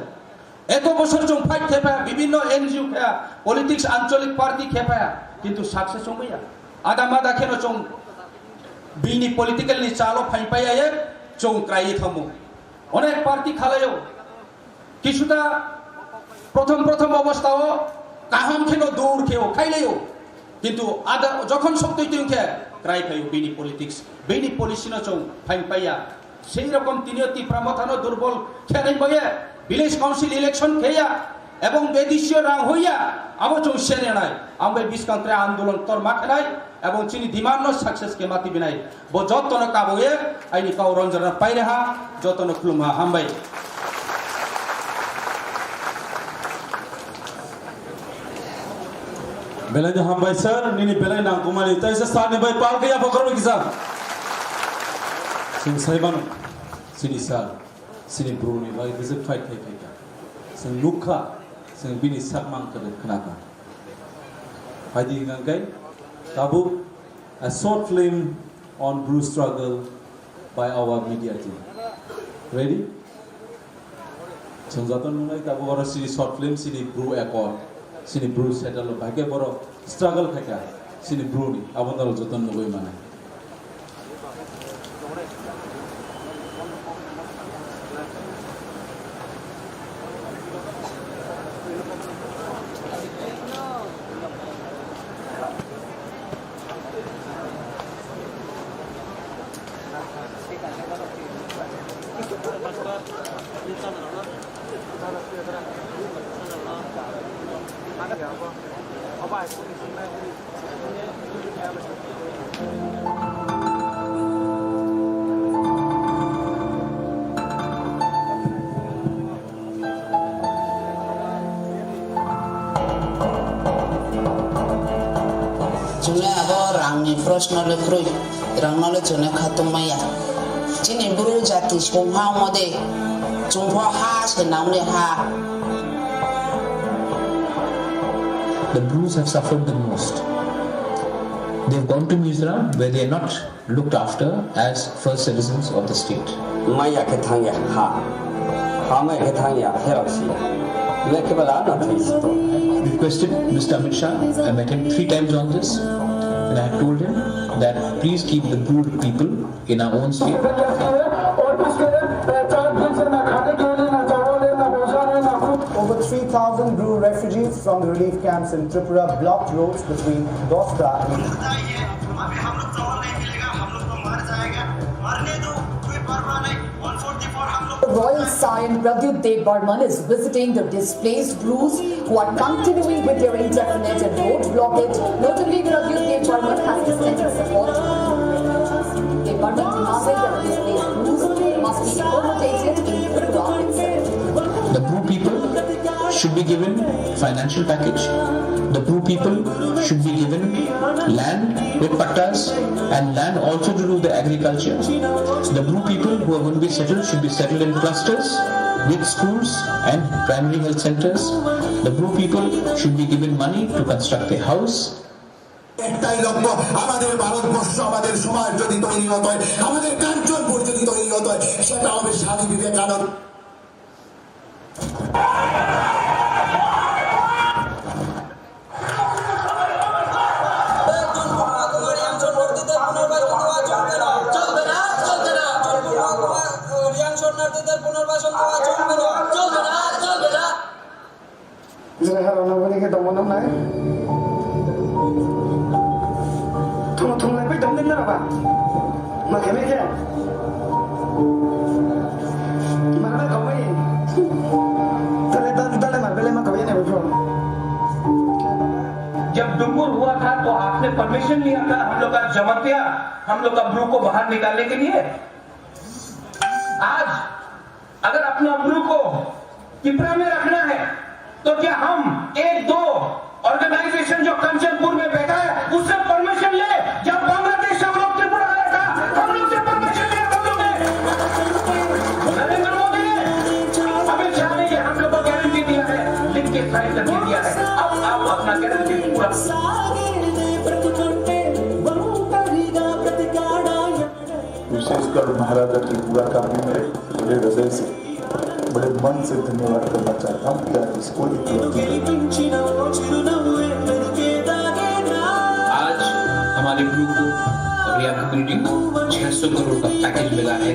Eto bosor chong fight khe pha, bibinno N G O khe, politics ancholik party khe pha, kintu success ongmaya. Ada mada kheno chong bini political ni chalo phai paya ye, chong krai thamu. Onek party khalayo. Kisuta prothom prothom obostha o kaham kheno dur kheo khailayo. Kintu ada jokhon soktoi twi khe krai phayo bini politics, bini policy no chong phai paya. Sei rokom tinio Tipra Mothano durbol khenai boye village council election kheya ebong bedisio rang hoya abo chong senenai. Ambai biskang tre andolon torma khenai ebong chini demand no success khe mati binai. Bo jotono kaboye aini kau ronjorna paire ha, jotono khulumha hambai. Belai no hambai sir, nini belai nangkumani. Tai se sir ni bai pal kaya pokor kisa. Sing saiman, sini sir, sini bruni bai kisa fight khai khai ka. Sing nukha, sing bini sakmang kare khnaka. Phaidi hingkha khe tabuk a short film on Bru struggle by our media team. Ready? Chwng joto nungnai tabuk oro sini short film, sini Bru accord, sini Bru settle, bahai khe borok struggle khaikha sini Bru ni, abo no joto nugui mano. Chwngno abo rangni proshno le kwrwi, rangno le chwngno kha tongmaya. Chini Bru jati songha mode, chwngpho ha se namle ha. The Brus have suffered the most. They've gone to Mizoram where they are not looked after as first citizens of the state. Maya khe thangya ha, ha maya khe thangya, herok si. Requested Mister Amit Shah. I met him three times on this, and I told him that please keep the Bru people in our own state. Over three thousand Bru refugees from the relief camps in Tripura blocked roads between Dosta and Royal Saiyan Pradyut Dev Barman is visiting the displaced Brus who are continuing with their indefinite and road blockade. Notably, Pradyut Dev Barman has extended support to the Dev Barman demanded that the displaced Brus must be accommodated in Tripura itself. The Bru people should be given financial package. The Bru people should be given land with pattas and land also to do the agriculture. The Bru people who are going to be settled should be settled in clusters with schools and primary health centers. The Bru people should be given money to construct a house. একটাই লক্ষ্য, আমাদের ভারতবর্ষ, আমাদের সমাজ যদি তৈরি হতে হয়, আমাদের কাঞ্চনপুর যদি তৈরি হতে হয়, সেটা হবে স্বামী বিবেকানন্দ। রিয়াং শরণার্থীদের পুনর্বাসন দেওয়া চলবে না, চলবে না, চলবে না। চলবে না, চলবে না। Jere haro na bini ke tongmo nang nai. Thung thung lai pai tong din na ba. Ma khe me khe. Mar ba kawai. Tale tale tale mar bele ma kawai ne bro. जब डुंगुर हुआ था तो आपने परमिशन लिया था हम लोग का जमातिया, हम लोग का ब्रू को बाहर निकालने के लिए? आज अगर अपना ब्रू को तिपरा में रखना है तो क्या हम एक दो ऑर्गेनाइजेशन जो कंचनपुर में बैठा है उससे परमिशन ले? जब बांग्लादेश से हम लोग त्रिपुरा आया था, हम लोग से परमिशन लिया था तुमने? नरेंद्र मोदी ने, अमित शाह ने ये हम लोग को गारंटी दिया है, लिख के साइन करके दिया है। अब आप अपना गारंटी पूरा विशेषकर महाराजा त्रिपुरा का भी मैं बड़े हृदय से, बड़े मन से धन्यवाद करना चाहता हूँ कि आज इसको एक आज हमारे ब्रू को और रिया कम्युनिटी को छह सौ करोड़ का पैकेज मिला है।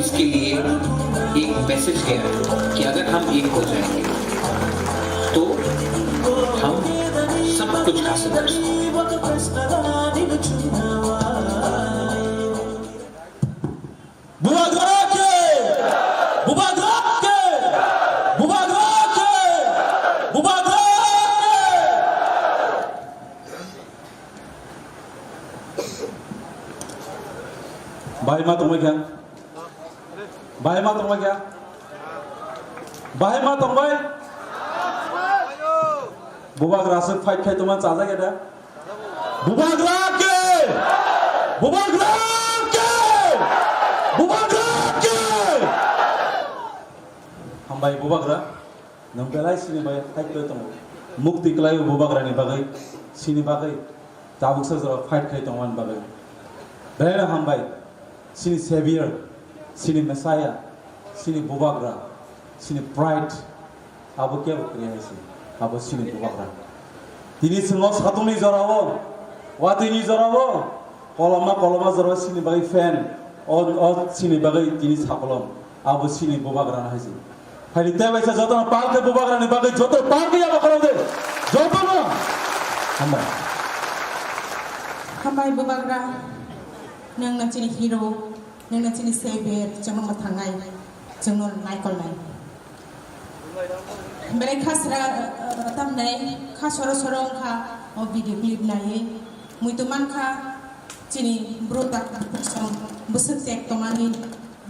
इसके लिए एक मैसेज गया है कि अगर हम एक हो जाएंगे तो हम सब कुछ हासिल कर सकते हैं। Bubagra ke! Bubagra ke! Bubagra ke! Bubagra ke! Bahai ma tongbai kha? Bahai ma tongbai kha? Bahai ma tongbai? Bubagra se fight khai tongma chajak ya da? Bubagra ke! Bubagra ke! Bubagra ke! Hambai Bubagra, nwng belai sini bai fight khai tongo. Mukti kwlai Bubagra ni bagwi, sini bagwi tabuk sajora fight khai tongmani bagwi. Belai hambai. Chini Savior, chini Messiah, chini Bubagra, chini Pride, abo kebo kwrwi hai se, abo chini Bubagra. Tini chwngno satungni jorao, watwini jorao, koloma koloma jorao chini bagwi fan, o, o chini bagwi tini sakolom, abo chini Bubagra hai se. Phaidi tei waisa jotono pal khe Bubagrani bagwi joto pal khe yaba khorok de. Jotono. Hambai. Hambai Bubagra, nwng no chini hero, nwng no chini savior, chwngno mwthangnai, chwngno naikolnai. Belai kha sra, eh, tamnai, kha soro soro wngkha o video clip naiwi. Muitu mankha chini bwrwi tak bwswk tek tongmani.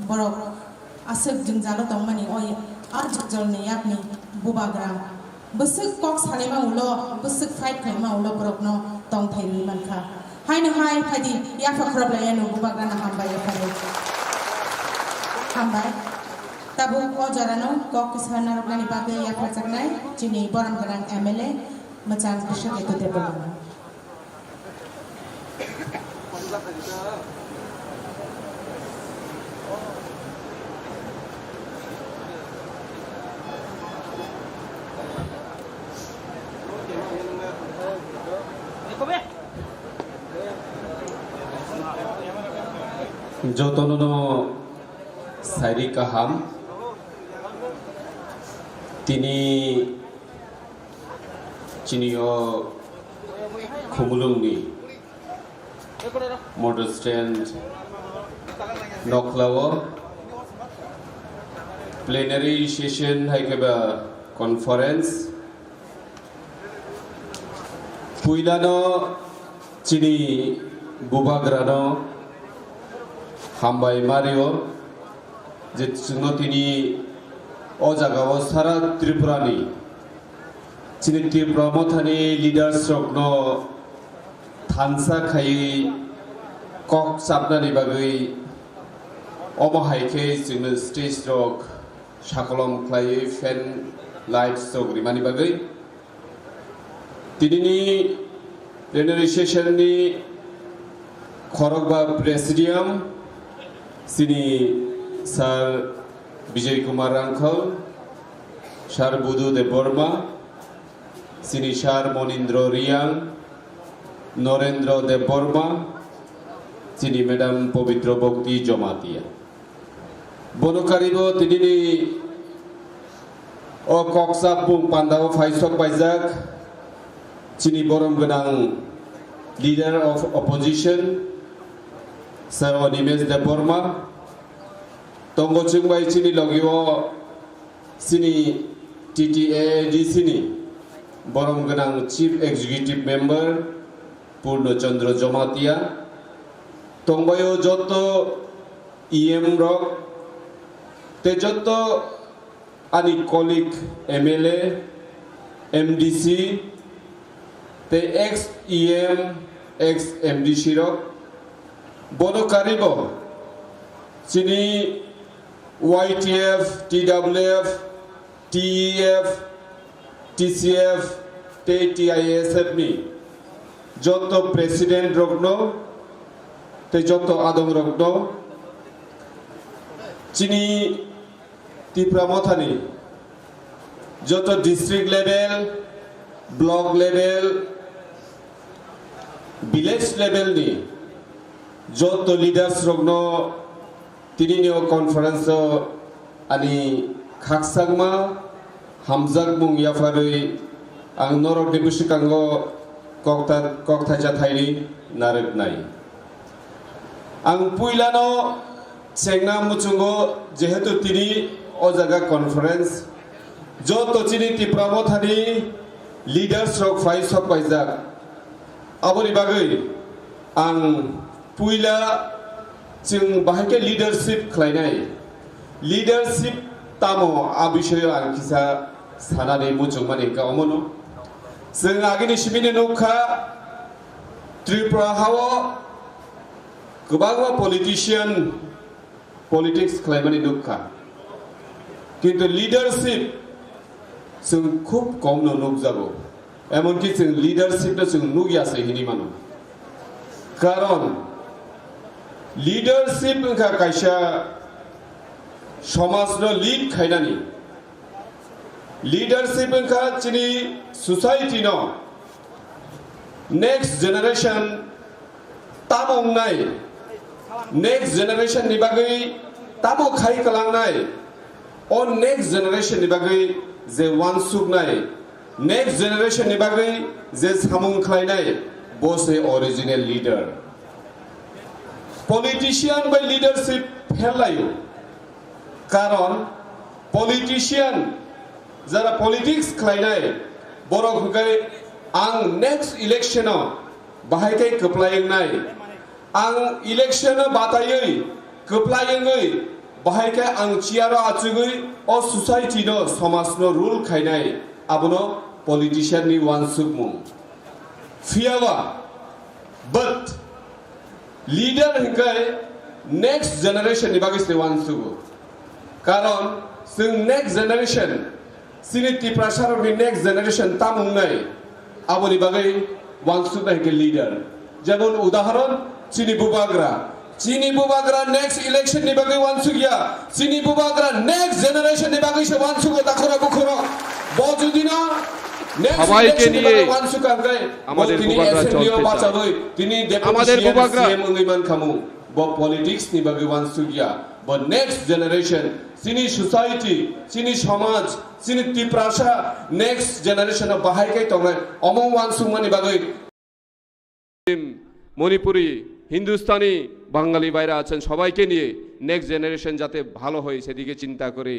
Borok aswk jwngjalo tongmani o a jwngjal ni yakni Bubagra. Bwswk kok salaima ulo, bwswk fight khlaima ulo borokno tongthai rwi mankha. Haino hai phaidi yapha khoroplai ano Bubagrano hambai yapharwi. Hambai. Tabuk o jorano kok kisa narwknani bagwi yapharjaknai chini borom gwnang M L A mwchang Krishna Ketu Debbarma. Jotono no sairi kaham. Tini chini o Khumulwng ni motor stand nokla o plenary session hai khe ba conference. Puilano chini bubagrano hambai mario je chwngno tini o jagao sara Tripurani chini Tripura mothani leaders rokno thansa khaiwi kok chapnani bagwi omo hai khe chwngno stage rok sakolom khlaiwi fan lights rok rimani bagwi. Tinini plenary session ni khorokba presidium chini Sir Bijay Kumar Rangkhal, Sir Budu Debbarma, chini Sir Monindra Reang, Norendra Debbarma, chini Madam Pabitra Bhakti Jamatia. Bono karibo tinini o koksa bung pandao phai sok paijak chini borom gwnang leader of opposition Sir Animesh Debbarma tongo chwngbai chini logio chini T T A A D C ni borom gwnang chief executive member Purno Chandra Jamatia tongbaio joto E M rok tei joto ani colleague M L A, M D C tei ex E M, ex M D C rok bono karibo chini Y T F, T W F, T E F, T C F tei T I S F ni joto president rokno tei joto adong rokno chini Tipra mothani joto district level, block level, village level ni joto leaders rokno tinini o conference o ani khakchangma hamjakmung yapharwi ang norokni bwswkango kokta-, kokthaisa thaini narwknai. Ang puilano chengna muchungo, jehetu tini o jaga conference, joto chini Tipra mothani leaders rok phai sok paijak. Aboni bagwi ang puila chwng bahai khe leadership khlainai. Leadership tamo a bisoyo ang kisa sanani muchungmani hwnkha omono. Chwng agini simi no nukha, Tripura hao kwbangma politician politics khlaimani nukha. Kintu leadership chwng khub kom no nukjago. Emonki chwng leadership no chwng nukya se hinwi mano. Karon leadership wngkha kaisa somaj no lead khainani. Leadership wngkha chini society no next generation tamo wngnai, next generation ni bagwi tamo khai kwlangnai, o next generation ni bagwi je wansuknai, next generation ni bagwi je samung khlainai, bo se original leader. Politician bai leadership pherlaio. Karon politician, jara politics khlainai, borok hwnkhe ang next election o bahai khe kwplai wngnai. Ang election o bataiwi, kwplai wngwi, bahai khe ang chair o achugwi o society no, somaj no rule khainai, abono politician ni wansukmung. Phiyaba, but leader hwnkhe next generation ni bagwi se wansugo. Karon chwng next generation, chini Tiprasa rokni next generation tamo wngnai, aboni bagwi wansuknai hwnkhe leader. Jemon udahoron chini bubagra, chini bubagra next election ni bagwi wansukya, chini bubagra next generation ni bagwi se wansugo takhura bukhurok. Bo judino next Hawaii election ni bagwi wansukha hwnkhe bo tini assembly o bachagwi tini deputy C M, C M wngwi mankhamu. Bo politics ni bagwi uansukya, bo next generation, chini society, chini somaj, chini Tiprasa next generation o bahai khe tongnai, omo uansukmani bagwi Manipuri, Hindustani, Bangali বাইরে আছেন সবাইকে নিয়ে next generation যাতে ভালো হয় সেদিকে চিন্তা করে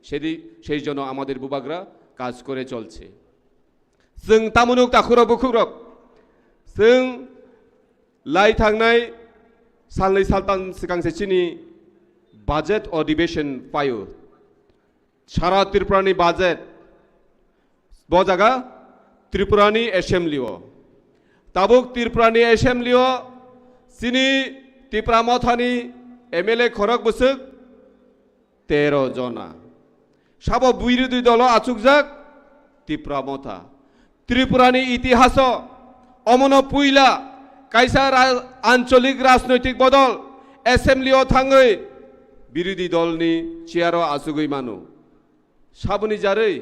সেদিক সেই জন্য আমাদের বুবাগরা কাজ করে চলছে। Chwng tamunuk takhurok bukhukrok, chwng lai thangnai salnwi saltan swkang se chini budget adhibeshon phaio. Sara Tripurani budget, bo jaga Tripurani assembly o. Tabuk Tripurani assembly o chini Tipra Mothani M L A khorok bwswk tero jona. Sabo birodhi dolo achukjak Tipra Motha. Tripurani itihaso omono puila kaisa ra-, ancholik rajnoitik bodol assembly o thangwi birodhi dolni chair o achugwi mano. Saboni jarwi,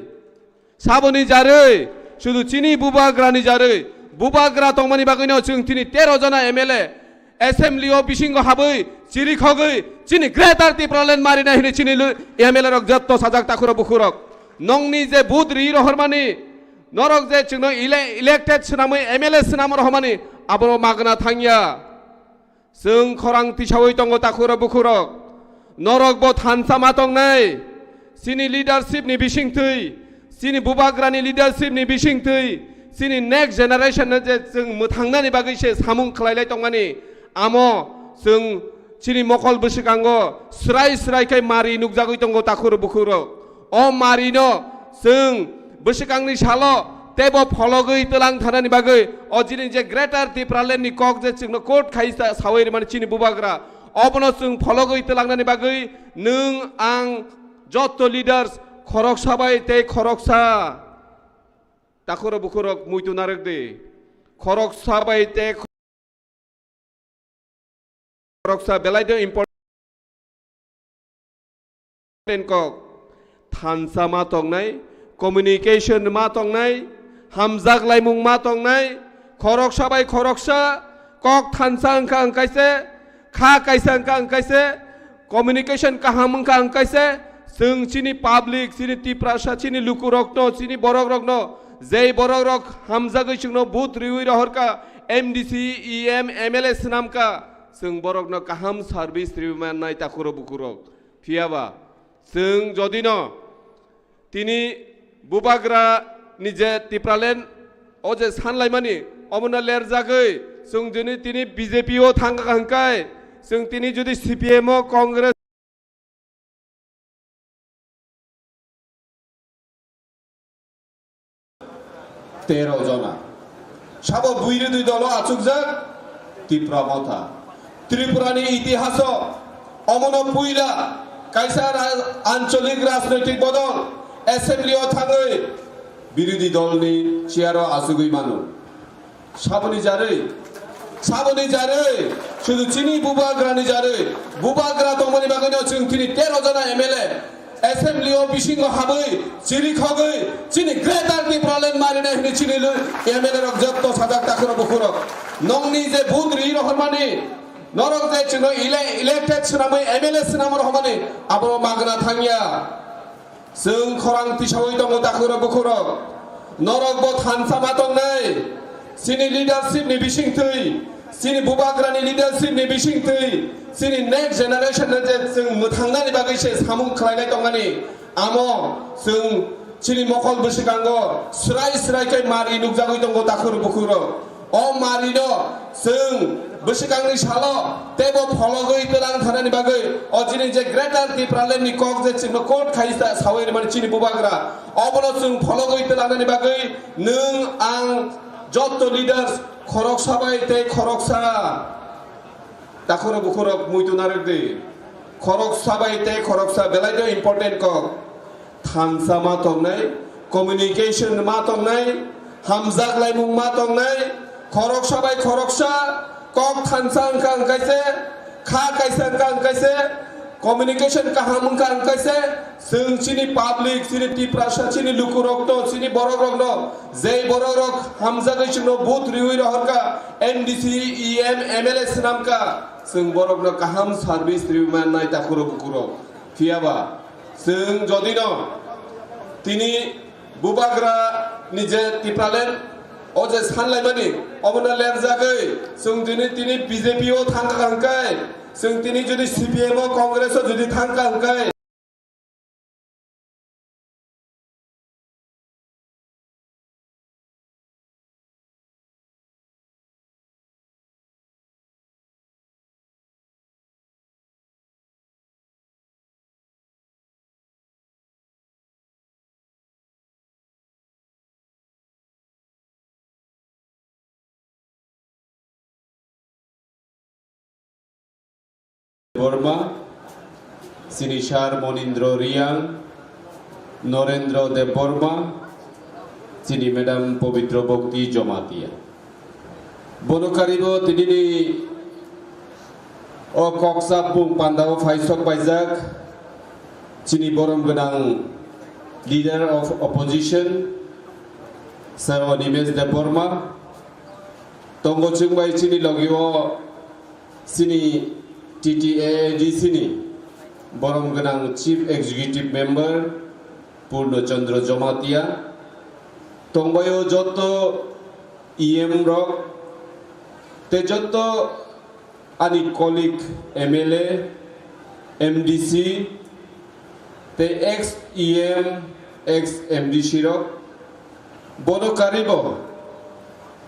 saboni jarwi, sudu chini bubagrani jarwi, bubagra tongmani bagwino chwng tini tero jona M L A assembly o bisingo habwi chirikhogwi chini Greater Tipraland marina hini chini lu-, M L A rok jotto sajak takhurok bukhurok. Nongni je vote ri rohormani, norok je chwngno ele-, elected swnamwi M L A swnam rohormani, aboro magna thangya. Chwng khorang tisawi tongo takhurok bukhurok. Norok bo thansa ma tongnai. Chini leadership ni bisingtwi, chini bubagrani leadership ni bisingtwi, chini next generation no je chwng mwthangnani bagwi se samung khlailai tongmani, amo chwng chini mokol bwswkango swrai swrai khe mari nukjagwi tongo takhurok bukhurok. O mari no chwng bwswkangni salo teibo phologwi twlang thanani bagwi o jini je Greater Tipraland ni kok je chwngno quote khai sa-, sawi rimani chini bubagra, obono chwng phologwi twlangnani bagwi nwng ang jotto leaders khoroksa bai tei khoroksa takhurok bukhurok muitu narwk di. Khoroksa bai tei khoroksa belai de important kok. Thansa ma tongnai, communication ma tongnai, hamjak laimung ma tongnai, khoroksa bai khoroksa kok thansa wngkha wngkaise, kha kaisa wngkha wngkaise, communication kaham wngkha wngkaise, chwng chini public, chini Tiprasa, chini lukurokno, chini borokrokno, jei borokrok hamjagwi chwngno vote riwi rohorkha, M D C, E M, M L A swnamkha, chwng borokno kaham service riwi mannai takhurok bukhurok. Phiyaba, chwng jodino tini bubagra ni je Tipraland o je sanlaimani omono lerjagwi chwng juni tini B J P o thangkha hwnkhe chwng tini jodi C P M o Congress tero jona. Sabo buiridwi dolo achukjak Tipra Motha. Tripurani itihaso omono puila kaisa ra-, ancholik rajnoitik bodol assembly o thangwi birodhi dolni chair o achugwi mano. Saboni jarwi, saboni jarwi, sudu chini bubagrani jarwi, bubagra tongmani bagwino chwng tini tero jona M L A assembly o bisingo habwi, chiri khogwi, chini Greater Tipraland marina hini chini lu-, M L A rok jotto sajak takhurok bukhurok. Nongni je vote ri rohormani, norok je chwngno ele-, elected swnamwi M L A swnam rohormani, abo magna thangya. Chwng khorang tisawi tongo takhurok bukhurok. Norok bo thansa ma tongnai. Chini leadership ni bisingtwi, chini bubagrani leadership ni bisingtwi, chini next generation no je chwng mwthangnani bagwi se samung khlainai tongmani. Amo chwng chini mokol bwswkango swrai swrai khe mari nukjagwi tongo takhurok bukhurok. O marino chwng bwswkangni salo teibo phologwi twlang thanani bagwi o chini je Greater Tipraland ni kok je chwngno quote khai sa-, sawi rimani chini bubagra, obono chwng phologwi twlangnani bagwi nwng ang jotto leaders khoroksa bai tei khoroksa takhurok bukhurok muitu narwk di. Khoroksa bai tei khoroksa belai no important kok. Thansa ma tongnai, communication ma tongnai, hamjak laimung ma tongnai, khoroksa bai khoroksa kok thansa wngkha wngkaise, kha kaisa wngkha wngkaise, Communication kaham wngkha, wngkha se chwng chini public, chini Tiprasa, chini lukurokno, chini borokrokno, jei borokrok hamjagwi chwngno vote riwi rohorkha, M D C, E M, M L A swnamkha, chwng borokno kaham service riwi mannai takhuro bukhuro. Phiyaba chwng jodino tini Bubagra ni je Tipraland o je sanlaimani omono lerjagwi chwng tini, tini B J P o thangkha hwnkhe, chwng tini jodi C P M o Congress o jodi thangkha hwnkhe, Debbarma, chini Sir Monindra Reang, Narendra Debbarma, chini Madam Pabitra Bhakti Jamatia. Bono karibo tinini o kok chapmung pandao phaisok paijak chini borom gwnang Leader of Opposition, Sir Animesh Debbarma. Tongo chwng bai chini logi o chini T T A A D C ni borom gwnang Chief Executive Member Purno Chandra Jamatia. Tongbaio joto E M rok, tei joto ani colleague M L A, M D C, tei ex E M, ex M D C rok. Bono karibo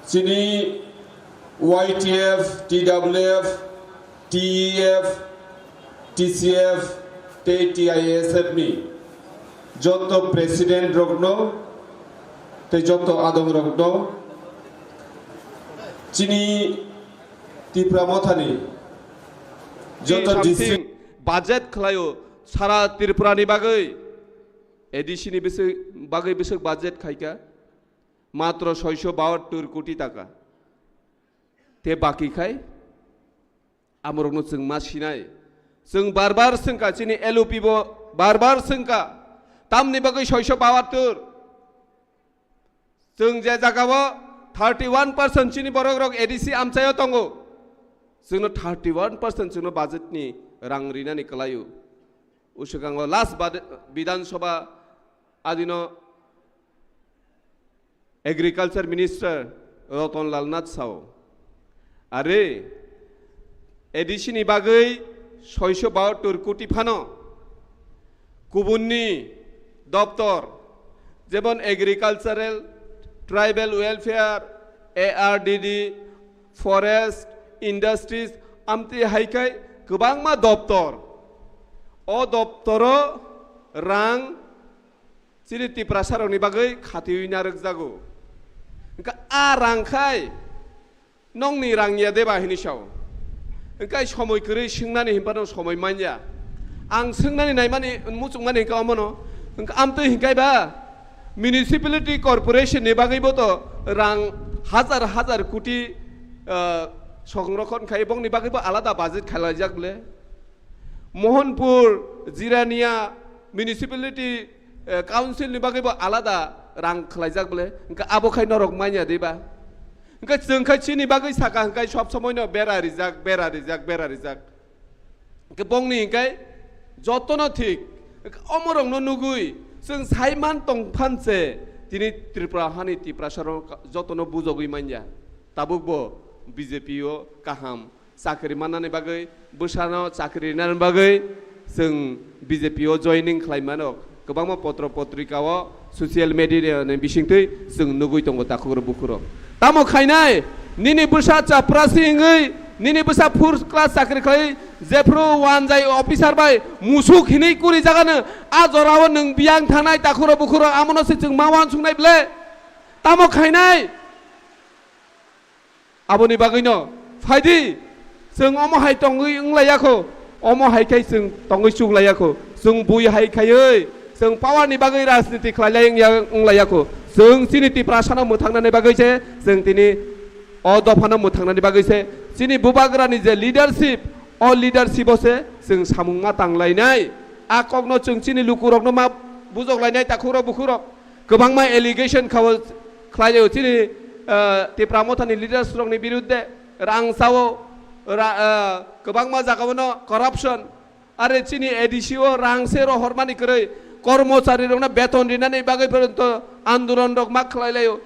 chini Y T F, T W F, T E F, T C F tei T I S F ni joto president rokno tei joto adong rokno chini Tipra Mothani joto something district budget khlaio sara Tripura ni bagwi, A D C ni bwswk bagwi bwswk budget khaika matro soiso bahattor koti taka. Te baki khai amorokno chwng ma sinai. Chwng bar bar swngkha, chini L O P bo bar bar swngkha. Tamni bagwi soiso bahattor. Chwng je jagao thirty one percent chini borokrok A D C amchaio tongo. Chwngno thirty one percent chwngno budget ni rang rinani kwlaio. Uswkango last bad-, Bidhan Sabha adino Agriculture Minister Ratan Lal Nath sao, are, A D C ni bagwi soiso bahattor koti phano kubunni doptor, jemon Agricultural, Tribal Welfare, A R D D, Forest, Industries, amtwi hai khai kwbangma doptor. O doptoro rang chini Tiprasarokni bagwi khatiwi narwkjago. Hwnkha a rang khai nongni rang ya deba hini sao. Hwnkha somoi kwrwi swngnani hinphano somoi manya. Ang swngnani naimani muchungmani hwnkha omono. Hwnkha amtwi hwnkhe ba municipality corporation ni bagwi bo to rang hajar hajar koti, ah, songrokhon khai bongni bagwi bo alada budget khalaijak ble. Mohanpur, Jirania Municipality, eh, Council ni bagwi bo alada rang khwlaijak bole. Hwnkhe abo khai norok manya de ba? Hwnkhe chwng khai chini bagwi saka hwnkhe sob somoi no bera rijak, bera rijak, bera rijak. Hwnkhe bongni hwnkhe jotono thik. Hwnkhe omorokno nugwi chwng sai man tong phan se tini Tripura hani Tiprasarok jotono bujogwi manya. Tabuk bo B J P o kaham chakri mannani bagwi, bwsano chakri rinani bagwi chwng B J P o joining khlai mano. Kwbangma potro potrika o, social media ni bisingtwi chwng nugwi tongo takhukrok bukhurok. Tamo khainai, nini bwsa chaprasi wngwi, nini bwsa first class chakri khlai, jephru wanjai officer bai musuk hinwi kuri jagano, a jorao nwng biyang thangnai takhukrok bukhurok, amono se chwng ma uansuknai ble. Tamo khainai? Aboni bagwino phaidi, chwng omo hai tongwi wnglaiyakho, omo hai khai chwng tongwi chuklaiyakho, chwng bui hai khaiwi chwng power ni bagwi rajniti khlailai wngya-, wnglaiyakho, chwng chini Tiprasano mwthangnani bagwi se, chwng tini o dophano mwthangnani bagwi se, chini bubagrani je leadership, o leadership o se Chwng samung ma tanglainai, a kokno chwng chini lukurokno ma bujoklainai, takhukrok bukhurok. Kwbangma allegation khao khlaio chini, ah, Tipra Mothani leaders rokni birudde rang sao, ra-, ah, kwbangma jagao no corruption. Are chini A D C o rang se rohormani kwrwi, kormochari rokno beton rinani bagwi porjonto andolon rok ma khlailaio.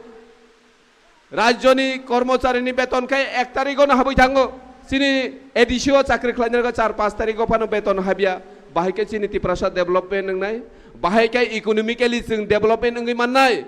Rajyoni kormocharini beton khe ek tarikgo no habwi thango. Chini A D C o chakri khlainai rok char panch tarikgo phano beton habya. Bahai khe chini Tiprasa development wngnai. Bahai khe economically chwng development wngwi mannai.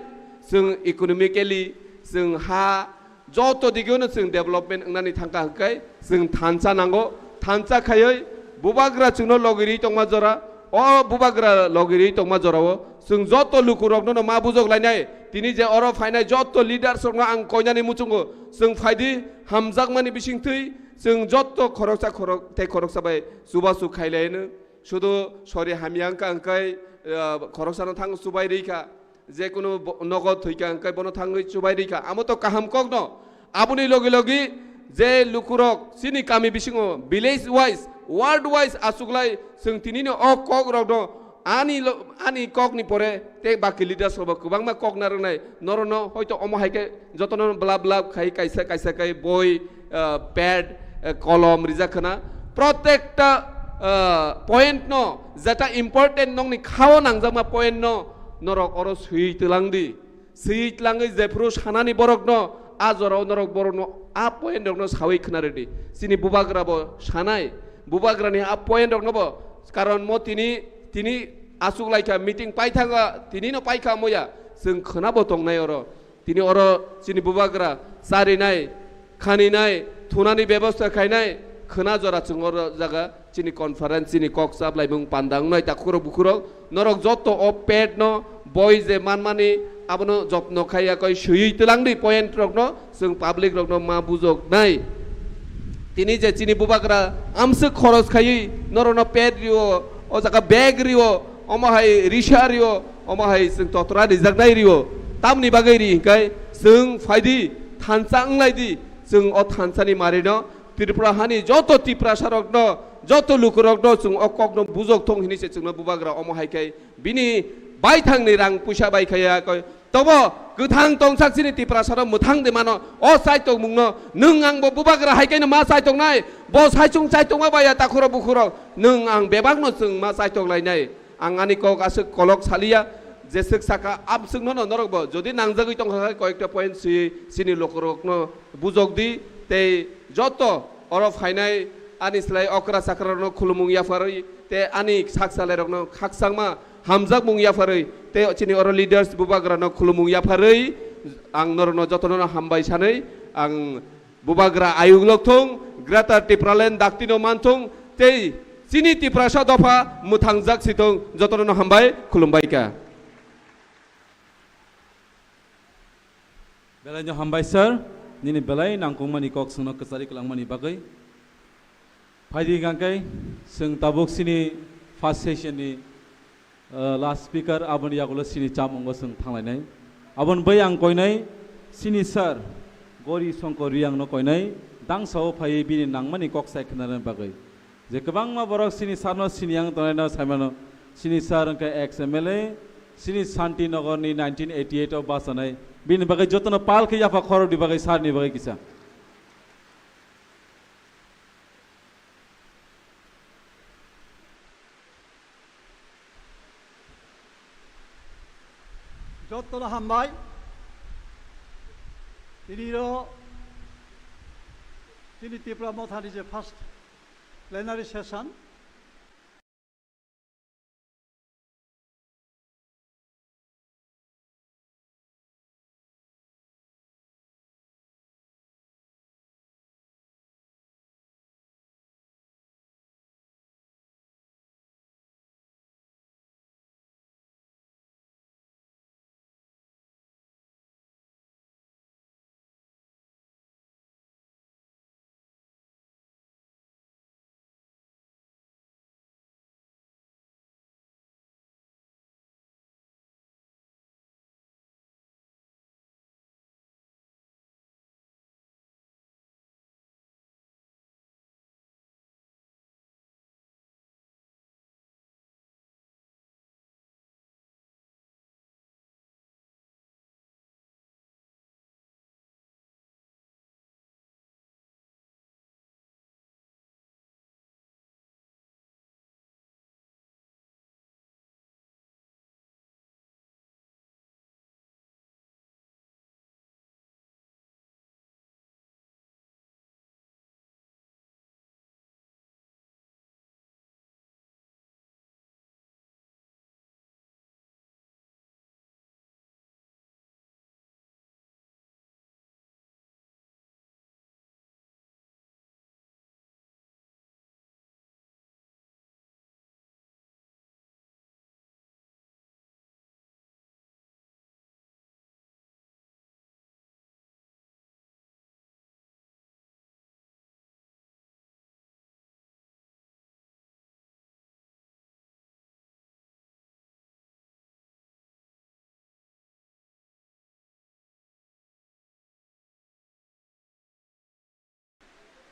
Chwng economically, chwng ha, joto digeo no chwng development wngnani thangkha hwnkhe chwng thansa nango. Thansa khaiwi bubagra chwngno logirwi tongma jora, o bubagra logirwi tongma jorao chwng joto lukurokno no ma bujoklainai. Tini je oro phainai joto leaders rokno ang koinani muchungo, chwng phaidi hamjakmani bisingtwi chwng joto khoroksa khorok tei khoroksa bai chubachu khailaino. Sudu sori hamya wngkha hwnkhe, ah, khoroksano thang chubai rikha. Jekunu bo-, nogo thwikha hwnkhe bono thangwi chubai rikha. Amo to kaham kokno. Aboni logi logi je lukurok chini kami bisingo village wise, ward wise achuklai chwng tinino o kokrokno ani lo-, ani kokni pore tei baki leaders rokbo kwbangma kok narwknai. Norokno hoito omo hai khe jotono blab blab khai kaisa kaisa khai boi, ah, pad, ah, kolom rijak khna. Protekta, ah, point no, jeta important nokni khao nangjakma point no norok oro swi twlang di. Swi twlangwi jephru sanani borokno, a jorao norok borokno a point rokno sawi khna rwdi. Chini bubagra bo sanai, bubagrani a point rokno bo, karon mo tini, tini achuk laikha, meeting paithanga, tini no paikha moya, chwng khna bo tongnai oro. Tini oro chini bubagra charinai, khaninai, thunani bebosta khainai, khwna jora chwng oro jaga chini conference, chini kok chap laimung panda wngnai takhukrok bukhurok, norok joto o pet no boi je manmani abono jotno khaiya koi swiwi twlang di point rokno, chwng public rokno ma bujok nai. Tini je chini bubagra amswk khoros khaiwi norokno pet rio, o jaga bag rio, omo hai risa rio, omo hai chwng totra rijak nai rio, tamni bagwi ri hinkai chwng phaidi thansa wnglai di. Chwng o thansani marino Tripura hani joto Tiprasa rokno, joto lukurokno chwng o kokno bujok thung hini se chwngno bubagra omo hai khe bini baithangni rang puisa bai khaya koi. Tobo kwthang tongsak chini Tiprasa rok mwthang de mano o chaitok mungno nwng ang bo bubagra hai khe no ma chaitok nai, bo saichung chaitok ma baya takhuro bukhuro nwng ang bebak no chwng ma chaitok lai nai. Ang ani kok aswk kolok saliya, jeswk saka amswkno no norokbo jodi nangjagwi tongkha khe koyekta point swi chini lukurokno bujok di, tei joto oro phainai ani slai okra chakra rokno khulumung yapharwi tei ani sak salai rokno khakchangma hamjakmung yapharwi tei chini oro leaders bubagrano khulumung yapharwi ang norokno jotono hambai sanwi ang Bubagra ayuk lok thung, Greater Tipraland daktino man thung, tei chini Tiprasa dopha mwthangjak si thung, jotono no hambai khulumbai kha. Belai no hambai sir, nini belai nangkukmani kok swngno kwchari kwlangmani bagwi. Phaidi hwnkhe chwng tabuk chini first session ni, uh, last speaker aboni yagulo chini chamungo chwng thanglainai. Aboni bai ang koinai chini sir Gori Songkor Riang no koinai, dangsao phaiwi bini nangmani kok sai khwnarwna bagwi. Je kwbangma borok chini sir no sini yang tongnai no saimano, chini sir hwnkhe ex M L A, chini Shanti Nagar ni nineteen eighty eight o bachanai, bini bagwi jotono pal khe yapha khorokni bagwi sir ni bagwi kisa. Jotono hambai. Tini ro chini Tipra Mothani je first plenary session.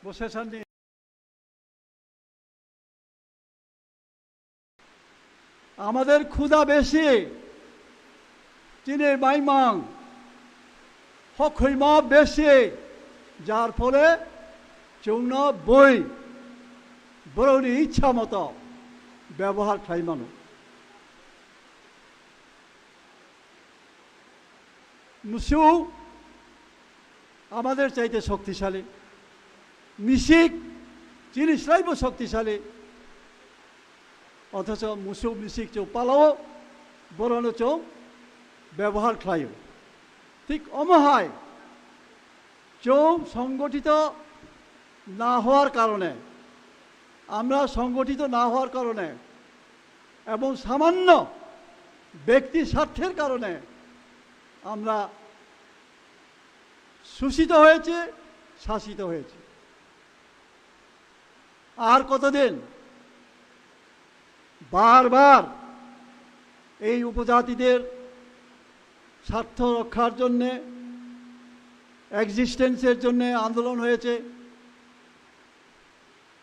বসেসানি আমাদের ক্ষুধা বেশি, চিনির মাইমাং হখৈমা বেশি, যার ফলে চৌনা বই বরৌনি ইচ্ছা মতো ব্যবহার খাই মানুষ। মুসু আমাদের চাইতে শক্তিশালী, মিসিক চিনি স্রাইবো শক্তিশালী, অথচ মুসু মিসিক চৌ পালাও বরনো চৌ ব্যবহার খাইও। ঠিক অমহায় চৌ সংগঠিত না হওয়ার কারণে, আমরা সংগঠিত না হওয়ার কারণে এবং সামান্য ব্যক্তি স্বার্থের কারণে আমরা শোষিত হয়েছে, শাসিত হয়েছে। আর কতদিন বারবার এই উপজাতিদের স্বার্থ রক্ষার জন্যে, এক্সিস্টেন্সের জন্যে আন্দোলন হয়েছে,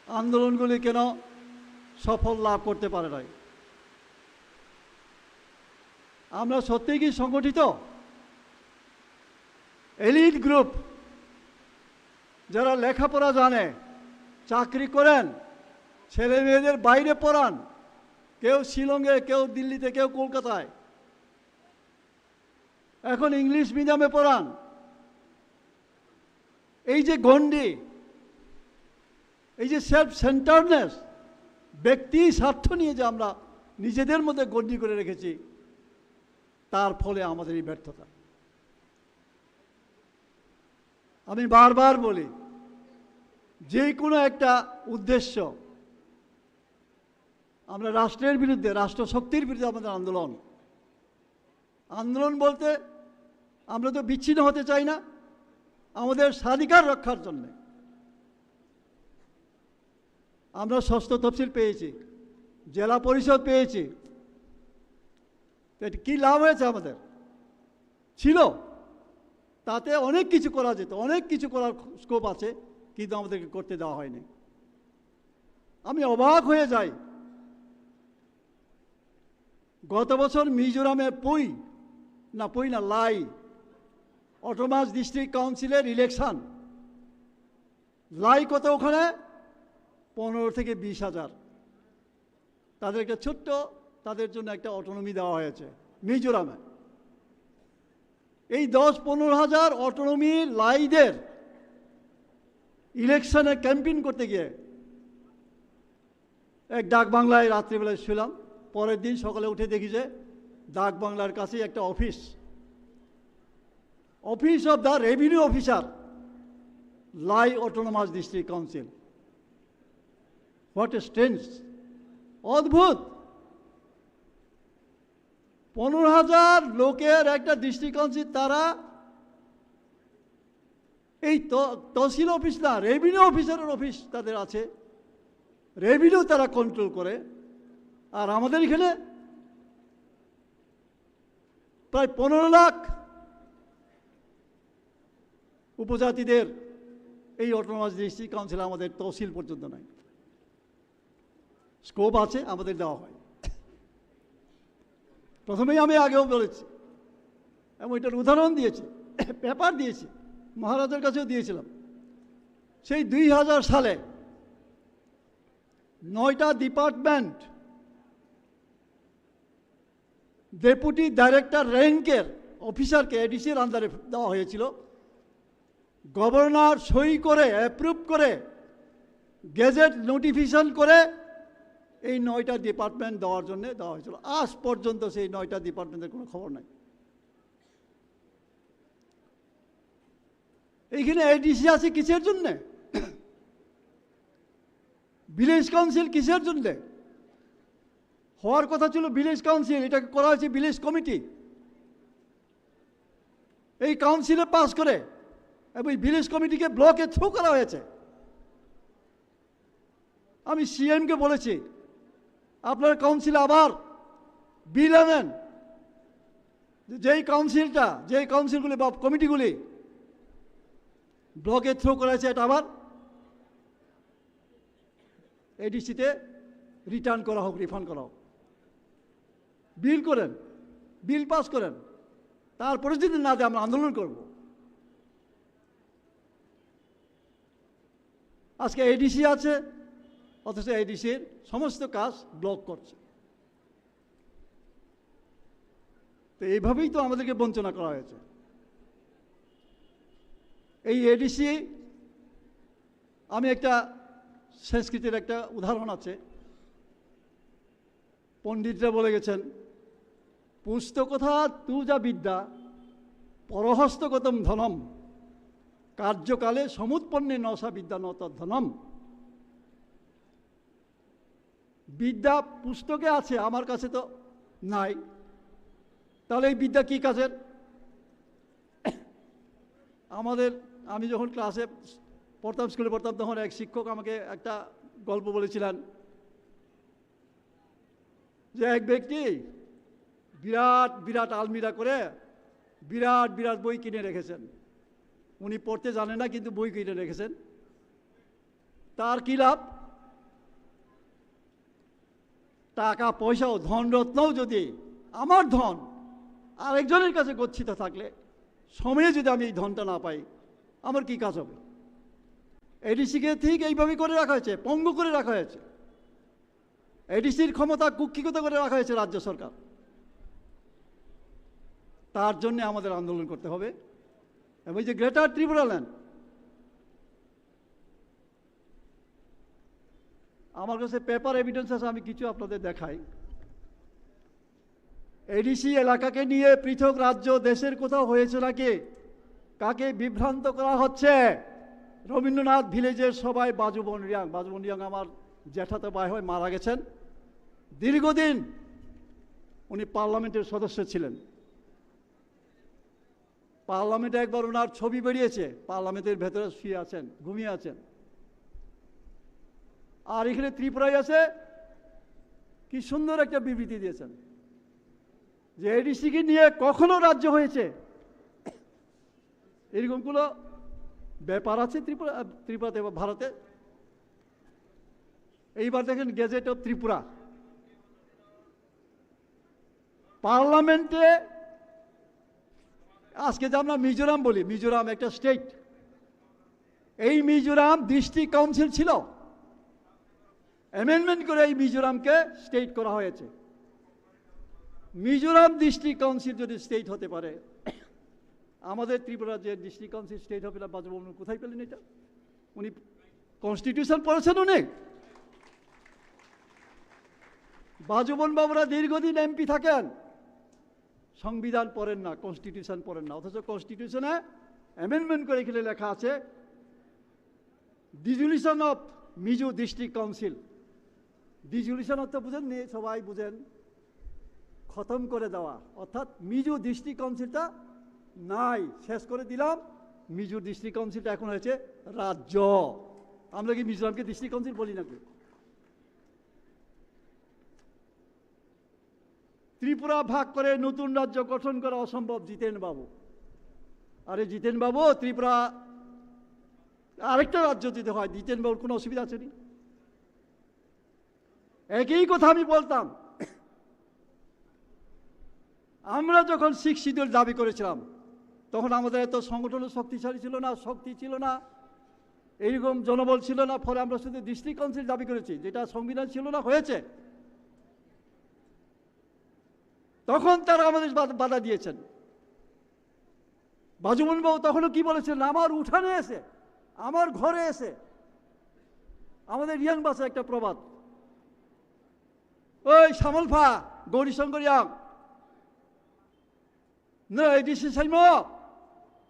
আন্দোলনগুলি কেন সফল লাভ করতে পারে নাই? আমরা সত্যিই কি সংগঠিত? এলিট গ্রুপ, যারা লেখাপড়া জানে, চাকরি করেন, ছেলে মেয়েদের বাইরে পড়ান, কেউ শিলংয়ে, কেউ দিল্লিতে, কেউ কলকাতায়, এখন ইংলিশ মিডিয়ামে পড়ান। এই যে গণ্ডি, এই যে সেলফ সেন্টারনেস, ব্যক্তি স্বার্থ নিয়ে যে আমরা নিজেদের মধ্যে গণ্ডি করে রেখেছি, তার ফলে আমাদের এই ব্যর্থতা। আমি বারবার বলি, যে কোনো একটা উদ্দেশ্য, আমরা রাষ্ট্রের বিরুদ্ধে, রাষ্ট্রশক্তির বিরুদ্ধে আমাদের আন্দোলন। আন্দোলন বলতে আমরা তো বিচ্ছিন্ন হতে চাই না, আমাদের স্বাধিকার রক্ষার জন্য। আমরা ষষ্ঠ তফসিল পেয়েছি, জেলা পরিষদ পেয়েছি, তো এতে কি লাভ হয়েছে আমাদের? ছিল, তাতে অনেক কিছু করা যেত, অনেক কিছু করার স্কোপ আছে, কিন্তু আমাদেরকে করতে দেওয়া হয়নি। আমি অবাক হয়ে যাই, গত বছর মিজোরামে পুই, না পুই না, লাই, অটোনমাস ডিস্ট্রিক্ট কাউন্সিলের ইলেকশন। লাই কত ওখানে? পনেরো থেকে বিশ হাজার। তাদের একটা ছোট্ট, তাদের জন্য একটা অটোনমি দেওয়া হয়েছে মিজোরামে। এই দশ পনেরো হাজার অটোনমি লাইদের ইলেকশনে ক্যাম্পেইন করতে গিয়ে এক ডাক বাংলায় রাত্রিবেলায় শুলাম। পরের দিন সকালে উঠে দেখি যে ডাক বাংলার কাছেই একটা office, Office of the Revenue Officer, Lai Autonomous District Council. What a strange, অদ্ভুত। পনেরো হাজার লোকের একটা ডিস্ট্রিক্ট কাউন্সিল, তারা এই ত-, তহসিল অফিস না, রেভিনিউ অফিসারের অফিস তাদের আছে, রেভিনিউ তারা কন্ট্রোল করে। আর আমাদের এখানে প্রায় পনেরো লাখ উপজাতিদের এই অটোনমাস ডিস্ট্রিক্ট কাউন্সিল আমাদের তহসিল পর্যন্ত নাই। স্কোপ আছে, আমাদের দেওয়া হয়। প্রথমেই আমি আগেও বলেছি এবং এটার উদাহরণ দিয়েছি, পেপার দিয়েছি, মহারাজার কাছেও দিয়েছিলাম। সেই দুই হাজার সালে নয়টা ডিপার্টমেন্ট ডেপুটি ডাইরেক্টর র্যাঙ্কের অফিসারকে এডিসির আন্ডারে দেওয়া হয়েছিল। গভর্নর সই করে, অ্যাপ্রুভ করে, গেজেট নোটিফিকেশন করে এই নয়টা ডিপার্টমেন্ট দেওয়ার জন্য দেওয়া হয়েছিল। আজ পর্যন্ত সেই নয়টা ডিপার্টমেন্টের কোনো খবর নাই। এইখানে এডিসি আছে কিসের জন্য? ভিলেজ কাউন্সিল কিসের জন্য? হওয়ার কথা ছিল ভিলেজ কাউন্সিল, এটাকে করা হয়েছে ভিলেজ কমিটি। এই কাউন্সিলে পাস করে এবং এই ভিলেজ কমিটিকে ব্লকে থ্রু করা হয়েছে। আমি সিএমকে বলেছি, আপনার কাউন্সিলে আবার বিল আনেন, যে যেই কাউন্সিলটা, যেই কাউন্সিলগুলি বা কমিটিগুলি ব্লকে থ্রু করা হয়েছে, এটা আবার এডিসিতে রিটার্ন করা হোক, রিফান্ড করা হোক। বিল করেন, বিল পাস করেন, তারপরে যদি না দেয় আমরা আন্দোলন করব। আজকে এডিসি আছে, অথচ এডিসির সমস্ত কাজ ব্লক করছে। তো এইভাবেই তো আমাদেরকে বঞ্চনা করা হয়েছে। এই এডিসি, আমি একটা সংস্কৃতির একটা উদাহরণ আছে, পণ্ডিতরা বলে গেছেন, "পুস্তকথা তু যা বিদ্যা, পরহস্তগতম ধনম, কার্যকালে সমুৎপন্নে ন সা বিদ্যা ন তদ্ধনম।" বিদ্যা পুস্তকে আছে, আমার কাছে তো নাই, তাহলে এই বিদ্যা কি কাজের? আমাদের, আমি যখন ক্লাসে পড়তাম, স্কুলে পড়তাম, তখন এক শিক্ষক আমাকে একটা গল্প বলেছিলেন যে এক ব্যক্তি বিরাট বিরাট আলমিরা করে বিরাট বিরাট বই কিনে রেখেছেন। উনি পড়তে জানেন না, কিন্তু বই কিনে রেখেছেন। তার কি লাভ? টাকা পয়সা ও ধনরত্নও যদি আমার ধন আরেকজনের কাছে গচ্ছিত থাকলে, সময়ে যদি আমি এই ধনটা না পাই, আমার কি কাজ হবে? এডিসিকে ঠিক এইভাবে করে রাখা হয়েছে, পঙ্গু করে রাখা হয়েছে। এডিসির ক্ষমতা কুক্ষিগত করে রাখা হয়েছে রাজ্য সরকার। তার জন্য আমাদের আন্দোলন করতে হবে। এবং এই যে গ্রেটার ত্রিপুরা ল্যান্ড, আমার কাছে পেপার এভিডেন্স আছে, আমি কিছু আপনাদের দেখাই। এডিসি এলাকাকে নিয়ে পৃথক রাজ্য দেশের কোথাও হয়েছে নাকি? কাকে বিভ্রান্ত করা হচ্ছে? রবীন্দ্রনাথ ভিলেজের সভায় বাজুবন রিয়াং, বাজুবন রিয়াং আমার জ্যাঠাতো ভাই হয়, মারা গেছেন। দীর্ঘদিন উনি পার্লামেন্টের সদস্য ছিলেন। পার্লামেন্টে একবার ওনার ছবি বেরিয়েছে, পার্লামেন্টের ভেতরে শুয়ে আছেন, ঘুমিয়ে আছেন। আর এখানে ত্রিপুরায় আছে, কি সুন্দর একটা বিবৃতি দিয়েছেন যে এডিসিকে নিয়ে কখনো রাজ্য হয়েছে, এরকম কোনো ব্যাপার আছে ত্রিপুরা, ত্রিপুরাতে বা ভারতে? এইবার দেখেন, গেজেট অফ ত্রিপুরা, পার্লামেন্টে আজকে যে আমরা মিজোরাম বলি, মিজোরাম একটা স্টেট, এই মিজোরাম ডিস্ট্রিক্ট কাউন্সিল ছিল, অ্যামেন্ডমেন্ট করে এই মিজোরামকে স্টেট করা হয়েছে। মিজোরাম ডিস্ট্রিক্ট কাউন্সিল যদি স্টেট হতে পারে, আমাদের ত্রিপুরা যে ডিস্ট্রিক্ট কাউন্সিল স্টেট হবে না, বাজুবন কোথায় পেলেন এটা? উনি কনস্টিটিউশন পড়েছেন উনি? বাজুবন বাবুরা দীর্ঘদিন এমপি থাকেন, সংবিধান পড়েন না, কনস্টিটিউশন পড়েন না, অথচ কনস্টিটিউশনে অ্যামেন্ডমেন্ট করে এখানে লেখা আছে, dissolution of Mizo District Council। Dissolution অর্থ বুঝেননি? সবাই বুঝেন, খতম করে দেওয়া, অর্থাৎ মিজো ডিস্ট্রিক্ট কাউন্সিলটা নাই, শেষ করে দিলাম। মিজো ডিস্ট্রিক্ট কাউন্সিলটা এখন হয়েছে রাজ্য। আমরা কি মিজোরামকে ডিস্ট্রিক্ট কাউন্সিল বলি নাকি? ত্রিপুরা ভাগ করে নতুন রাজ্য গঠন করা অসম্ভব, জিতেন বাবু। আরে জিতেন বাবু, ত্রিপুরা আরেকটা রাজ্য যদি হয়, জিতেন বাবুর কোনো অসুবিধা আছে নি? একই কথা আমি বলতাম। আমরা যখন সিক্স শিডিউল দাবি করেছিলাম, তখন আমাদের এত সংগঠনও শক্তিশালী ছিল না, শক্তি ছিল না, এইরকম জনবল ছিল না। ফলে আমরা শুধু ডিস্ট্রিক্ট কাউন্সিল দাবি করেছি, যেটা সংবিধান ছিল না, হয়েছে। তখন তারা আমাদের বাধা, বাধা দিয়েছেন। বাজুমন বাবু তখনও কি বলেছিলেন? "আমার উঠানে এসে, আমার ঘরে এসে।" আমাদের রিয়াং ভাষায় একটা প্রবাদ, "ওই শ্যামলফা, গৌরীশঙ্কর Reang, no A D C saimo,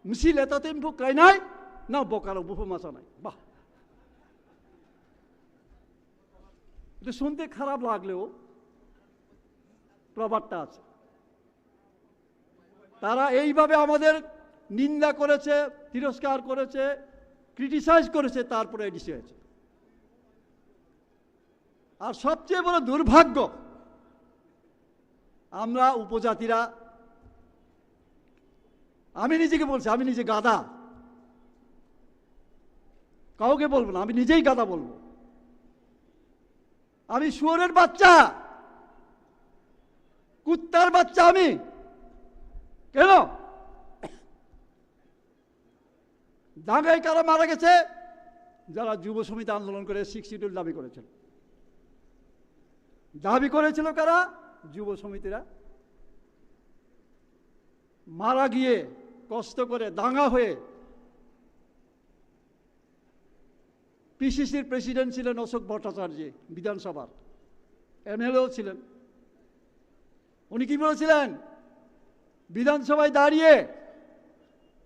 misi leta tempo kainai, na bokaro bufu masanai." বাহ, এটা শুনতে খারাপ লাগলেও প্রবাদটা আছে। তারা এইভাবে আমাদের নিন্দা করেছে, তিরস্কার করেছে, ক্রিটিসাইজ করেছে, তারপরে এডিসি হয়েছে। আর সবচেয়ে বড় দুর্ভাগ্য, আমরা উপজাতিরা, আমি নিজেকে বলছি, আমি নিজে গাধা, কাউকে বলবো না, আমি নিজেই গাধা বলবো। আমি শুয়োরের বাচ্চা, কুত্তার বাচ্চা আমি। কেন? দাঙ্গায় কারা মারা গেছে? যারা যুব সমিতি আন্দোলন করে সিক্স শিডিউল দাবি করেছিল। দাবি করেছিল কারা? যুব সমিতিরা। মারা গিয়ে, কষ্ট করে, দাঙ্গা হয়ে পিসিসির প্রেসিডেন্ট ছিলেন অশোক ভট্টাচার্য, বিধানসভার এমএলএও ছিলেন। উনি কি বলেছিলেন? বিধানসভায় দাঁড়িয়ে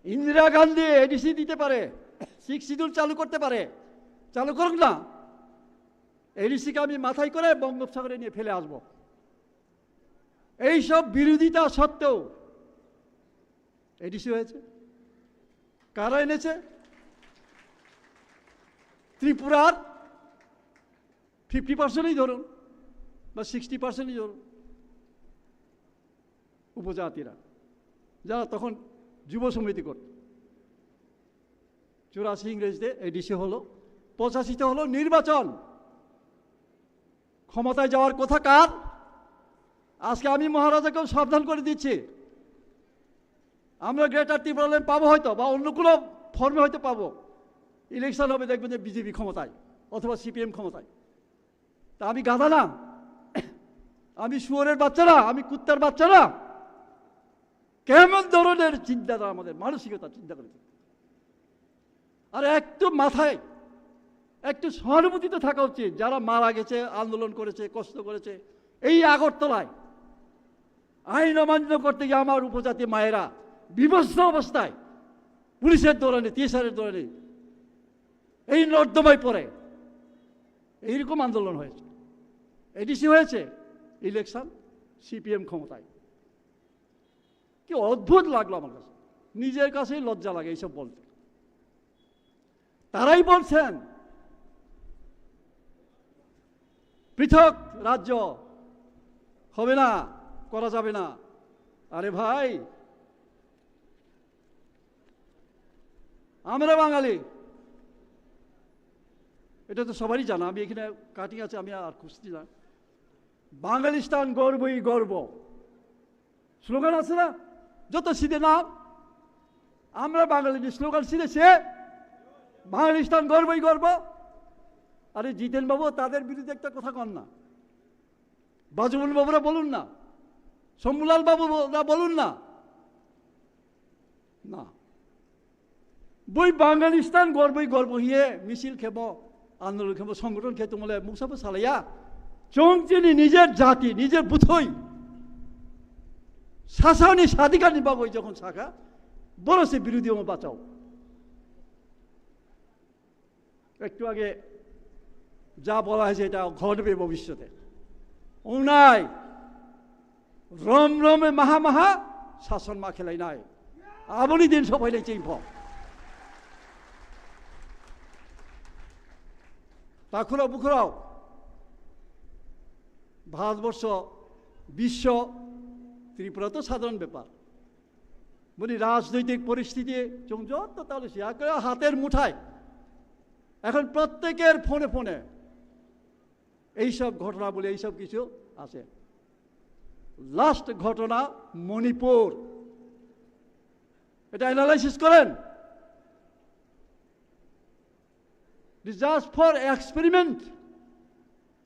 ইন্দিরা গান্ধী এডিসি দিতে পারে, সিক্স শিডিউল চালু করতে পারে, চালু করুক না, এডিসিকে আমি মাথায় করে বঙ্গোপসাগরে নিয়ে ফেলে আসব। এইসব বিরোধিতা সত্ত্বেও এডিসি হয়েছে। কারা এনেছে? ত্রিপুরার ফিফটি পার্সেন্টই ধরুন বা সিক্সটি পার্সেন্টই ধরুন, উপজাতিরা, যারা তখন যুব সমিতি করত। চুরাশি ইংরেজিতে এডিসি হলো, পঁচাশিতে হলো নির্বাচন। ক্ষমতায় যাওয়ার কথা কার? আজকে আমি মহারাজাকেও সাবধান করে দিচ্ছি, আমরা গ্রেটার ত্রিপুরাল্যান্ড পাবো হয়তো, বা অন্য কোনো ফর্মে হয়তো পাবো। ইলেকশন হবে, দেখবেন যে বিজেপি ক্ষমতায় অথবা সিপিএম ক্ষমতায়। তা আমি গাধা না, আমি শুয়োরের বাচ্চা না, আমি কুত্তার বাচ্চা না। কেমন ধরনের চিন্তাধারা আমাদের, মানসিকতা চিন্তা করে। আর একটু মাথায় একটু সহানুভূতি তো থাকা উচিত, যারা মারা গেছে, আন্দোলন করেছে, কষ্ট করেছে। এই আগরতলায় আইন অমান্য করতে গিয়ে আমার উপজাতি মায়েরা বিভৎস অবস্থায় পুলিশের দৌড়ানি, টিএসআর এর দৌড়ানি, এই নর্দমায় পড়ে এইরকম আন্দোলন হয়েছে। এডিসি হয়েছে, ইলেকশন সিপিএম ক্ষমতায়। কি অদ্ভুত লাগলো আমার কাছে, নিজের কাছেই লজ্জা লাগে এইসব বলতে। তারাই বলছেন পৃথক রাজ্য হবে না, করা যাবে না। আরে ভাই, আমরা বাঙালি, এটা তো সবারই জানা। আমি এখানে কাটিং আছে, আমি আর খুঁজছি না। বাঙালিস্তান গর্বই গর্ব স্লোগান আছে না? যত সিধে নাম, আমরা বাঙালির স্লোগান সিধে সে বাঙালিস্তান গর্বই গর্ব। আরে জিতেন বাবু, তাদের বিরুদ্ধে একটা কথা কন না, বাজুবন বাবুরা বলুন না, শম্ভুলাল বাবুরা বলুন না। না, bui Bangalistan gorbui gorbo hiye misil khemo, andolon khemo, songgothon khe tongmole muksa bo salaiya. Chwng chini nijer jati, nijer bwthwi sasani sadikani bagwi jokhon sakha, boro se birodhi omo bachao. একটু আগে যা বলা হয়েছে, এটা ঘটবে ভবিষ্যতে। অন্যায় রম রমে মাহা মাহা শাসন মা খেলাই নাই। আবনি দিন সবাই নাই চিনফ। তাখুরাও বুখুরাও ভারতবর্ষ, বিশ্ব, ত্রিপুরা তো সাধারণ ব্যাপার। Boni rajnoitik poristiti chwng joto talo siya khe hater muthai. এখন প্রত্যেকের ফোনে ফোনে এইসব ঘটনা বলে এইসব কিছু আছে। লাস্ট ঘটনা মণিপুর, এটা অ্যানালাইসিস করেন। Just for experiment,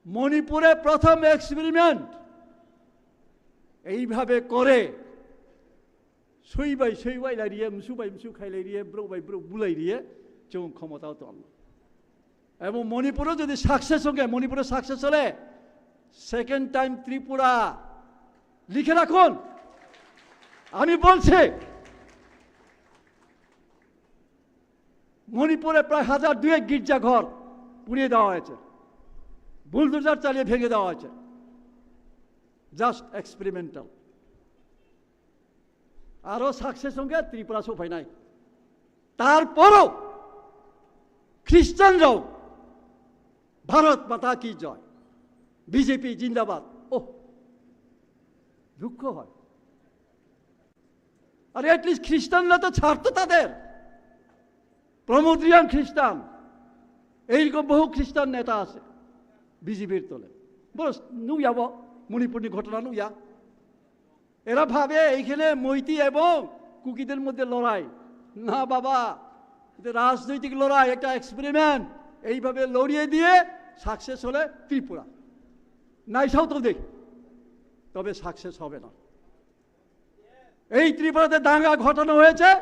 মণিপুরে প্রথম এক্সপেরিমেন্ট এইভাবে করে সুই বাই সুই ওয়াইলাইরিয়ে, মসু বাই মসু খাইলাইরিয়ে, ব্রো বাই ব্রো বুলাইরিয়ে চুম ক্ষমতাও তো আনলো। এবং মণিপুরও যদি সাকসেস হয়ে, মণিপুরে সাকসেস হলে সেকেন্ড টাইম ত্রিপুরা, লিখে রাখুন, আমি বলছি, মণিপুরে প্রায় হাজার দুয়েক গির্জাঘর পুড়িয়ে দেওয়া হয়েছে, বুলডোজার চালিয়ে ভেঙে দেওয়া হয়েছে। Just experimental. আরো সাকসেস হয়ে ত্রিপুরা সফাই নাই। তারপরও খ্রিস্টানরাও ভারত মাতা কি জয়, বিজেপি জিন্দাবাদ। ওহ, দুঃখ হয়। আর অ্যাটলিস্ট খ্রিস্টানরা তো ছাড়তো তাদের। প্রমোদ রিয়াং খ্রিস্টান, এইরকম বহু খ্রিস্টান নেতা আছে বিজেপির তলে। বস নুইয়া বো, মণিপুরনি ঘটনা নুইয়া। এরা ভাবে এইখানে মৈতি এবং কুকিদের মধ্যে লড়াই। না বাবা, এটা রাজনৈতিক লড়াই, একটা এক্সপেরিমেন্ট। এইভাবে লড়িয়ে দিয়ে সাকসেস হলে ত্রিপুরা। নাই সাউথ দেখ, তবে সাকসেস হবে না। এই ত্রিপুরাতে দাঙ্গা ঘটানো হয়েছে,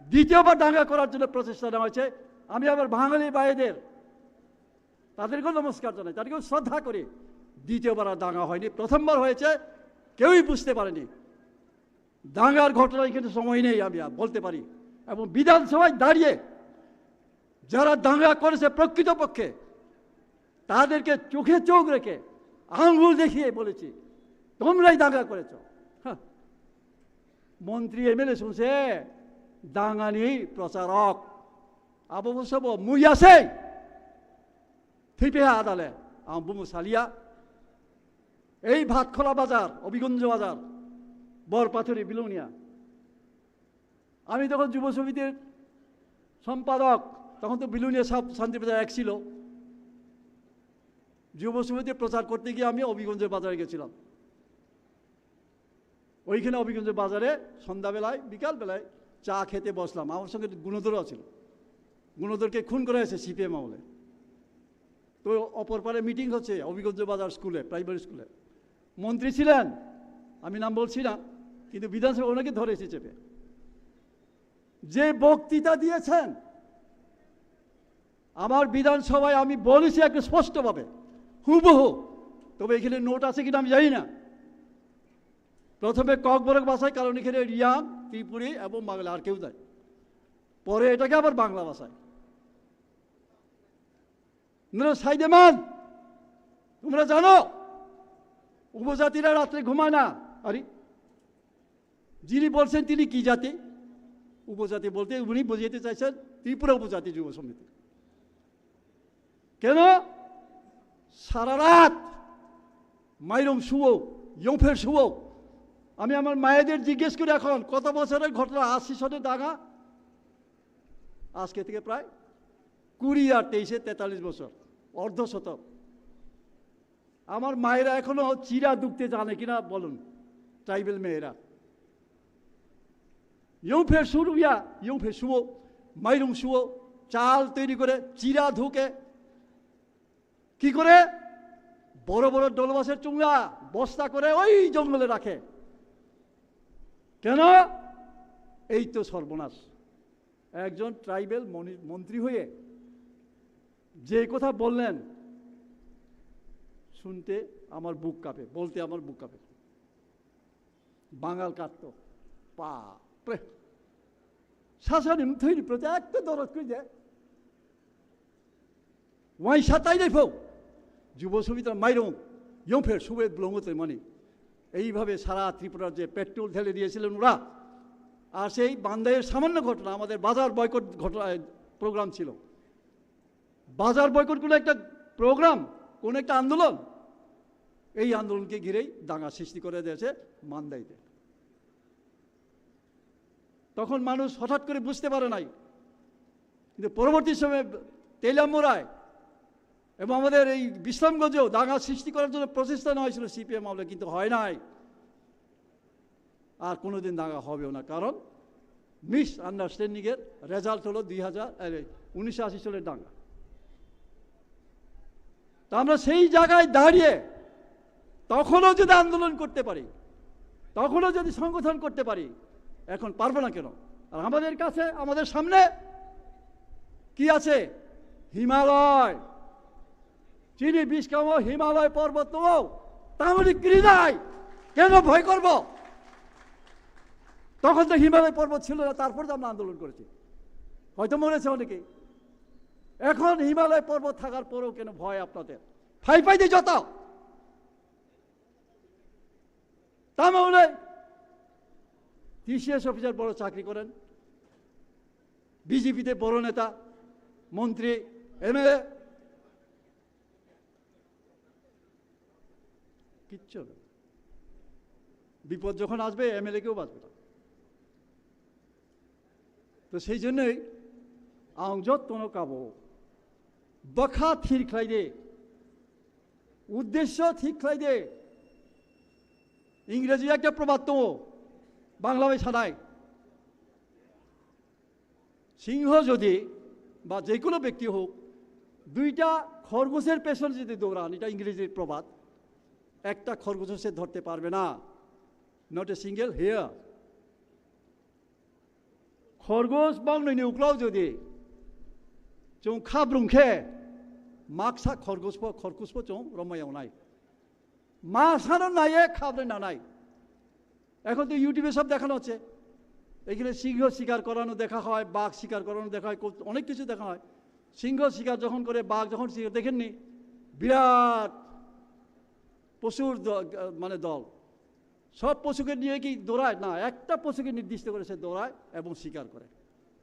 দ্বিতীয়বার দাঙ্গা করার জন্য প্রচেষ্টা নেওয়া হয়েছে। আমি আমার বাঙালি ভাইদের, তাদেরকেও নমস্কার জানাই, তাদেরকেও শ্রদ্ধা করি। দ্বিতীয়বার আর দাঙ্গা হয়নি, প্রথমবার হয়েছে, কেউই বুঝতে পারেনি। দাঙ্গার ঘটনায় কিন্তু সময় নেই, আমি আর বলতে পারি। এবং বিধানসভায় দাঁড়িয়ে যারা দাঙ্গা করেছে প্রকৃতপক্ষে, তাদেরকে চোখে চোখ রেখে আঙ্গুল দেখিয়ে বলেছি, "তোমরাই দাঙ্গা করেছো।" হ্যাঁ। মন্ত্রী এমএলএ শুনছে, দাঙ্গানি প্রচারক। আবু বসব মুই আছে। Thipiha adale, ang bumu salia. এই ভাতখোলা বাজার, অভিগঞ্জ বাজার, বরপাথরি, বিলোনিয়া। আমি তখন যুব সমিতির সম্পাদক, তখন তো বিলোনিয়া সাব শান্তিবাজার এক ছিল। যুব সমিতির প্রচার করতে গিয়ে আমি অভিগঞ্জের বাজারে গেছিলাম। ওইখানে অভিগঞ্জ বাজারে সন্ধ্যাবেলায়, বিকালবেলায় চা খেতে বসলাম। আমার সঙ্গে গুণধরও ছিল। গুণধরকে খুন করা হয়েছে সিপিএম আমলে। তো অপর পারে মিটিং হচ্ছে অভিগঞ্জ বাজার স্কুলে, প্রাইমারি স্কুলে। মন্ত্রী ছিলেন, আমি নাম বলছি না, কিন্তু বিধানসভা ওনাকে ধরেছে চেপে। যে বক্তৃতা দিয়েছেন, আমার বিধানসভায় আমি বলেছি একটু স্পষ্টভাবে, হুবহু। তবে এখানে নোট আছে কিনা আমি জানি না। প্রথমে ককবরক ভাষায়, কারণ এখানে রিয়াং, ত্রিপুরী এবং বাংলা আর কেউ নাই। পরে এটাকে আবার বাংলা ভাষায়। নরে সাইদেমান, তোমরা জানো, উপজাতিরা রাত্রে ঘুমায় না। আরে, যিনি বলছেন তিনি কি জাতি? উপজাতি বলতে উনি বুঝাইতে চাইছেন ত্রিপুরা উপজাতি যুব সমিতি। কেন? সারা রাত মাইরং শুও, ইয়ংফের শুও। আমি আমার মায়েদের জিজ্ঞেস করি এখন কত বছরের ঘটনা, আশি সনের দাঙ্গা, আজকে থেকে প্রায় কুড়ি আর তেইশে তেতাল্লিশ বছর, অর্ধ শতক। আমার মায়েরা এখনো চিরা ধুকতে জানে কিনা বলুন, ট্রাইবেল মেয়েরা। ইয়ংফের শুরু ইয়া, ইয়ংফের শুও, মাইরং শুও, চাল তৈরি করে, চিরা ধুকে, কি করে? বড় বড় ডলমাছের চুংলা বস্তা করে ওই জঙ্গলে রাখে। কেন? এই তো সর্বনাশ। একজন ট্রাইবেল মনি-, মন্ত্রী হয়ে যে কথা বললেন, শুনতে আমার বুক কাঁপে, বলতে আমার বুক কাঁপে। বাঙাল কাঁদতো। বাপরে। শাসনে মুথুরি প্রতি এত দরদ করে যায়। ওয়াইসা তাই নাই ফো। যুব সমিতির মাইরং, ইয়ংফের সুবে ব্লঙ্গতে মানি। এইভাবে সারা ত্রিপুরার যে পেট্রোল ঢেলে দিয়েছিলেন ওরা। আর সেই বান্দাইয়ের সামান্য ঘটনা, আমাদের বাজার বয়কট ঘটনা, প্রোগ্রাম ছিল। বাজার বয়কট কোনো একটা প্রোগ্রাম, কোনো একটা আন্দোলন, এই আন্দোলনকে ঘিরেই দাঙ্গা সৃষ্টি করে দিয়েছে মান্দাইতে। তখন মানুষ হঠাৎ করে বুঝতে পারে নাই, কিন্তু পরবর্তী সময়ে তেলিয়ামুড়ায় এবং আমাদের এই বিশ্রামগঞ্জেও দাঙ্গা সৃষ্টি করার জন্য প্রচেষ্টা নেওয়া হয়েছিল সিপিএম আমলে, কিন্তু হয় নাই। আর কোনোদিন দাঙ্গা হবেও না, কারণ মিস আন্ডারস্ট্যান্ডিং এর রেজাল্ট হলো দুই হাজার, আরে, উনিশশো আশি সালের দাঙ্গা। তা আমরা সেই জায়গায় দাঁড়িয়ে তখনও যদি আন্দোলন করতে পারি, তখনও যদি সংগঠন করতে পারি, এখন পারবো না কেন? আর আমাদের কাছে, আমাদের সামনে কি আছে? হিমালয়। চিনি বিষ্কাম হিমালয় পর্বত, তাহলে গিরি নাই, কেন ভয় করব? তখন তো হিমালয় পর্বত ছিল না, তারপর তো আমরা আন্দোলন করেছি। হয়তো মরেছে অনেকে। এখন হিমালয় পর্বত থাকার পরেও কেন ভয় আপনাদের? ফাই ফাই দিয়ে যত। তাহলে টিসিএস অফিসার বড় চাকরি করেন, বিজেপিতে বড় নেতা, মন্ত্রী, এমএলএ, কিচ্ছু হবে না। বিপদ যখন আসবে, এমএলএ কেউ বাঁচবে না। তো সেই জন্যই ang jotono kabo bwkha thir khlai di, উদ্দেশ্য ঠিক খাই দে। ইংরেজি একটা প্রবাদ তো, বাংলা ভাই সানাই। সিংহ যদি বা যে কোনো ব্যক্তি হোক, দুইটা খরগোশের পেছনে যদি দৌড়ান, এটা ইংরেজির প্রবাদ, একটা খরগোশও সে ধরতে পারবে না। Not a single hair. Khorgos bang nini uklao jodi chwng khabrung khe maksa khorgos pho, khorgos pho chwng romai yawnai. Masano naiye khabrung nanai. এখন তো ইউটিউবে সব দেখানো হচ্ছে, এখানে সিংহ শিকার করানো দেখা হয়, বাঘ শিকার করানো দেখা হয়, কত-, অনেক কিছু দেখানো হয়। সিংহ শিকার যখন করে, বাঘ যখন শিকার, দেখেননি, বিরাট পশুর দ-, মানে দল, সব পশুকে নিয়ে কি দৌড়ায়? না, একটা পশুকে নির্দিষ্ট করে সে দৌড়ায় এবং শিকার করে।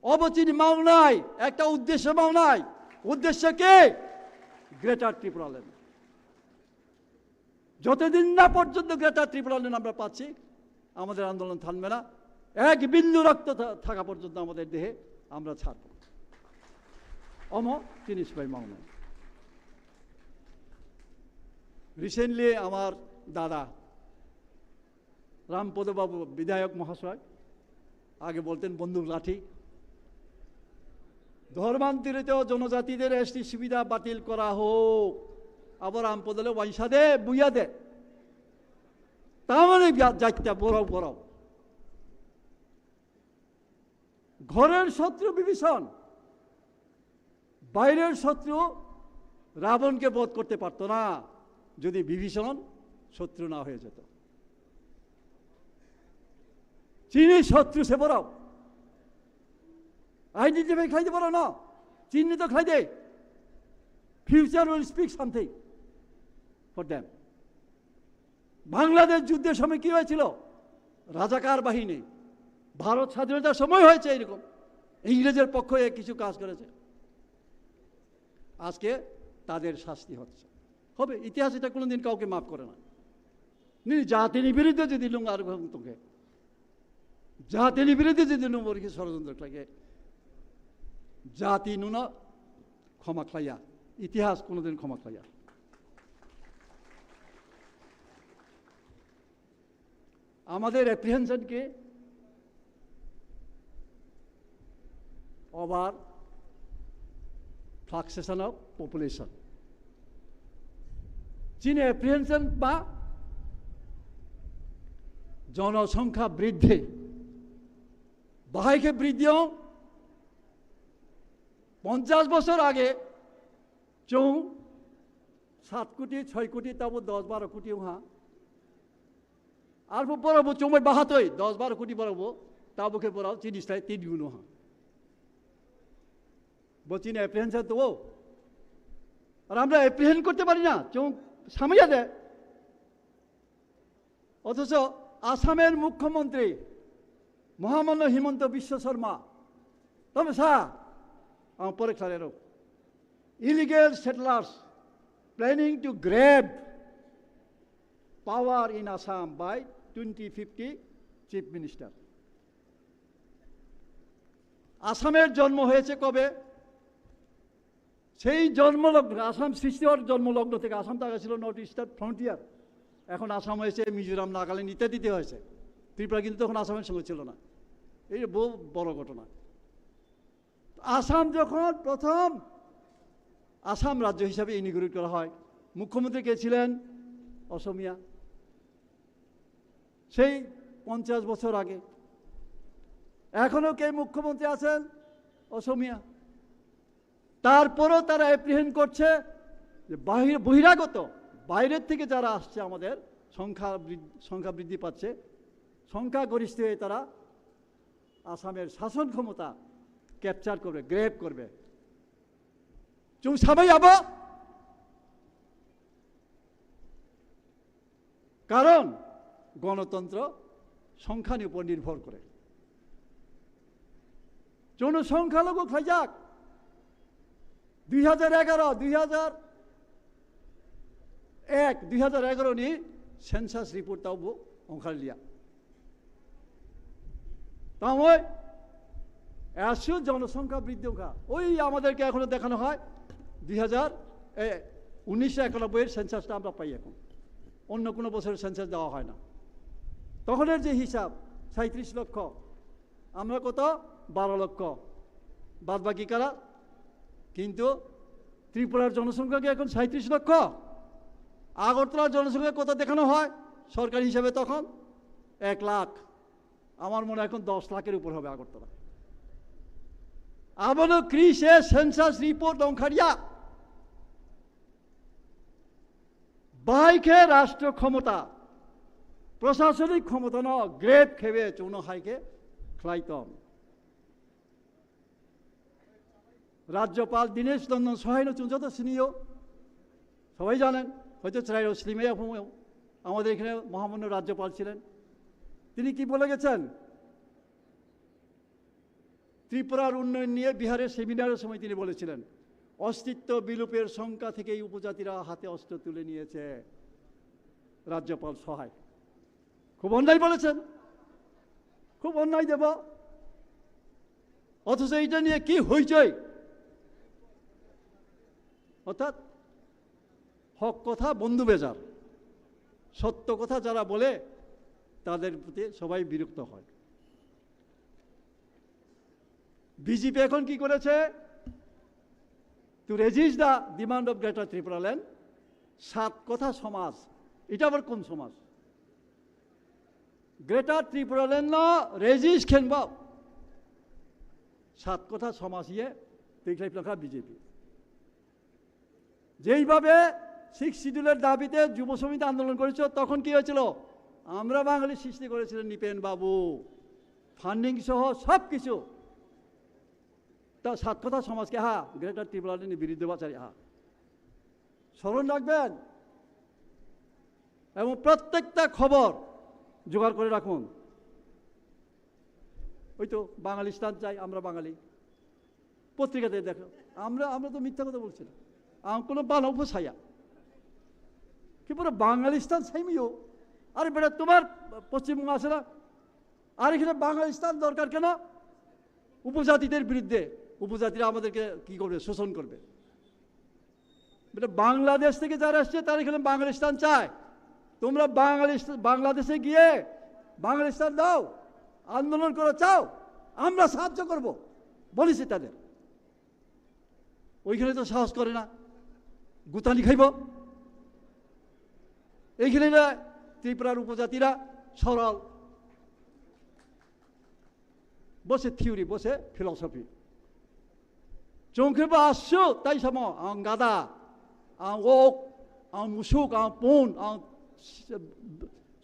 অবচিনি মাও নাই, একটা উদ্দেশ্য মাও নাই। উদ্দেশ্য কি? গ্রেটার ত্রিপুরাল্যান্ড। যতদিন না পর্যন্ত গ্রেটার ত্রিপুরাল্যান্ড আমরা পাচ্ছি, আমাদের আন্দোলন থামবে না। এক বিন্দু রক্ত থা-, থাকা পর্যন্ত আমাদের দেহে আমরা ছাড়ব না। অম চিনিস ভাই মাও নাই। রিসেন্টলি আমার দাদা রামপদ বাবু বিধায়ক মহাশয়, আগে বলতেন বন্দুক লাঠি, ধর্মান্তরিত জনজাতিদের এসটি সুবিধা বাতিল করা হোক। আবার রামপদলে ওয়াইসাদে বুইয়াদে। তার মানে যা-, যাইতে বড় বড়। ঘরের শত্রু বিভীষণ, বাইরের শত্রু রাবণকে বধ করতে পারতো না, যদি বিভীষণ শত্রু না হয়ে যেত। চিনি শত্রু সে বড়। আইডেন্টিফাই খাইতে পারো না, চিহ্নিত খাইতে। Future will speak something for them. Bangladesh যুদ্ধের সময় কি হয়েছিল? রাজাকার বাহিনী। ভারত স্বাধীনতার সময় হয়েছে এরকম, ইংরেজের পক্ষে কিছু কাজ করেছে। আজকে তাদের শাস্তি হচ্ছে, হবে। ইতিহাস এটা কোনোদিন কাউকে মাফ করে না। নি জাতির বিরুদ্ধে যদি লুঙ্গার তোকে, জাতির বিরুদ্ধে যদি লুঙ্গর কি ষড়যন্ত্র থাকে, জাতি নুনা ক্ষমা খাইয়া, ইতিহাস কোনোদিন ক্ষমা খাইয়া। আমাদের অ্যাপ্রিহেনশন কি? Over fluctuation of population. চীন অ্যাপ্রিহেনশন বা জনসংখ্যা বৃদ্ধি, বাহাইকে বৃদ্ধিও পঞ্চাশ বছর আগে চৌ সাত কোটি, ছয় কোটি, তাবো দশ বারো কোটি হা। আর বড় বড় চৌমাই বাহাতই দশ বারো কোটি বড় বড়, তাবো খে বড় তিরিশ তাই তিন গুণ হা। বচিন অ্যাপ্রিহেনশন তো ও। আর আমরা অ্যাপ্রিহেন্ড করতে পারি না, চৌ সামনে দে। অথচ আসামের মুখ্যমন্ত্রী মহামান্য হিমন্ত বিশ্ব শর্মা, তবে স্যার, আমার পরে খালেরও, illegal settlers planning to grab power in Assam by twenty fifty, Chief Minister. আসামের জন্ম হয়েছে কবে? সেই জন্মলগ্ন, আসাম সৃষ্টি হওয়ার জন্মলগ্ন থেকে আসাম তো আগে ছিল নর্থ ইস্টার্ন ফ্রন্টিয়ার, এখন আসাম হয়েছে, মিজোরাম, নাগাল্যান্ড ইত্যাদিতে হয়েছে। ত্রিপুরা কিন্তু তখন আসামের সঙ্গে ছিল না। এই বহু বড় ঘটনা। আসাম যখন প্রথম আসাম রাজ্য হিসাবে ইনিগুরেট করা হয়, মুখ্যমন্ত্রী কে ছিলেন? অসমীয়া। সেই পঞ্চাশ বছর আগে। এখনো কে মুখ্যমন্ত্রী আছেন? অসমীয়া। তারপরও তারা অ্যাপ্রিহেন্ড করছে যে বাহির, বহিরাগত, বাইরের থেকে যারা আসছে, আমাদের সংখ্যা বৃদ্ধ-, সংখ্যা বৃদ্ধি পাচ্ছে, সংখ্যাগরিষ্ঠ হয়ে তারা আসামের শাসন ক্ষমতা ক্যাপচার করবে, গ্র্যাব করবে। চুং সাবাই আবো। কারণ গণতন্ত্র সংখ্যার উপর নির্ভর করে। জনসংখ্যালঘু খাইজাক দুই হাজার এগারো, দুই হাজার এক, দুই হাজার এগারো ni census report tao bo ongkhar liya. Tamo এসব জনসংখ্যা বৃদ্ধি ongkha. ওই আমাদেরকে এখনো দেখানো হয় দুই হাজার, এ, উনিশশো একানব্বই এর সেন্সাসটা আমরা পাই এখন, অন্য কোনো বছরের সেন্সাস দেওয়া হয় না। তখনের যে হিসাব, সাঁইত্রিশ লক্ষ, আমরা কত? বারো লক্ষ। বাদ বাকি কারা? কিন্তু ত্রিপুরার জনসংখ্যা কি এখন সাঁইত্রিশ লক্ষ? আগরতলার জনসংখ্যা কত দেখানো হয় সরকারি হিসাবে তখন? এক লাখ। আমার মনে হয় এখন দশ লাখের উপর হবে Agartala. Abono kri se census report ongkharia. Bai khe rashtra khomota, prashasonik khomota no grab khebe chwngno hai khe khlai tong. রাজ্যপাল দীনেশ নন্দন সহায়নো চুঞ্চত সিনিও সবাই জানেন, হয়তো চিরাইও সিলিমে এখনো আমাদের এখানে মহামান্য রাজ্যপাল ছিলেন। তিনি কি বলে গেছেন? ত্রিপুরার উন্নয়ন নিয়ে বিহারের সেমিনারের সময় তিনি বলেছিলেন, অস্তিত্ব বিলোপের শঙ্কা থেকেই উপজাতিরা হাতে অস্ত্র তুলে নিয়েছে রাজ্যপাল সহায়। খুব অন্যায় বলেছেন, খুব অন্যায় দেব। অথচ এটা নিয়ে কি হইচই? অর্থাৎ হক কথা বন্ধু বেজার, সত্য কথা যারা বলে তাদের প্রতি সবাই বিরক্ত হয়। বিজেপি এখন কি করেছে? To resist the demand of Greater Tripura Land, সাত কথা সমাজ, এটা আবার কোন সমাজ? গ্রেটার ত্রিপুরা ল্যান্ড নো রেজিস্ট খেনবাও সাত কথা সমাজ ইয়ে দেখলাই প্লাখা বিজেপি। যেইভাবে সিক্স শিডিউলের দাবিতে যুব সমিতি আন্দোলন করেছিল, তখন কি হয়েছিল? আমরা বাঙালি সৃষ্টি করেছিলেন নৃপেন বাবু, ফান্ডিং সহ সব কিছু। তা সাত কথা সমাজকে হা গ্রেটার ত্রিপুরা ল্যান্ডের বিরুদ্ধে বাচারি হা স্মরণ রাখবেন এবং প্রত্যেকটা খবর জোগাড় করে রাখুন। ওই তো বাঙালিস্তান চাই, আমরা বাঙালি। পত্রিকাতে দেখো, আমরা, আমরা তো মিথ্যা কথা বলছি না। আম কোনো বানাও ফসাইয়া। কি পুরো বাঙালিস্তান সাইমিও। আরে বেটা, তোমার পশ্চিমবঙ্গ আছে না? আর এখানে বাঙালিস্তান দরকার কেন? উপজাতিদের বিরুদ্ধে। উপজাতিরা আমাদেরকে কি করবে? শোষণ করবে। বেটা, বাংলাদেশ থেকে যারা এসছে, তারা এখানে বাঙালিস্তান চায়। তোমরা বাঙালি, বাংলাদেশে গিয়ে বাঙালিস্তান দাও, আন্দোলন করো, চাও, আমরা সাহায্য করব, বলেছি তাদের। ওইখানে তো সাহস করে না, গুতানি খাইব। এইখানে না, ত্রিপুরার উপজাতিরা সরল, বসে থিওরি, বসে philosophy. Chongkhe ba asu tai samo ang gada, ang ok, ang musuk, ang pun, ang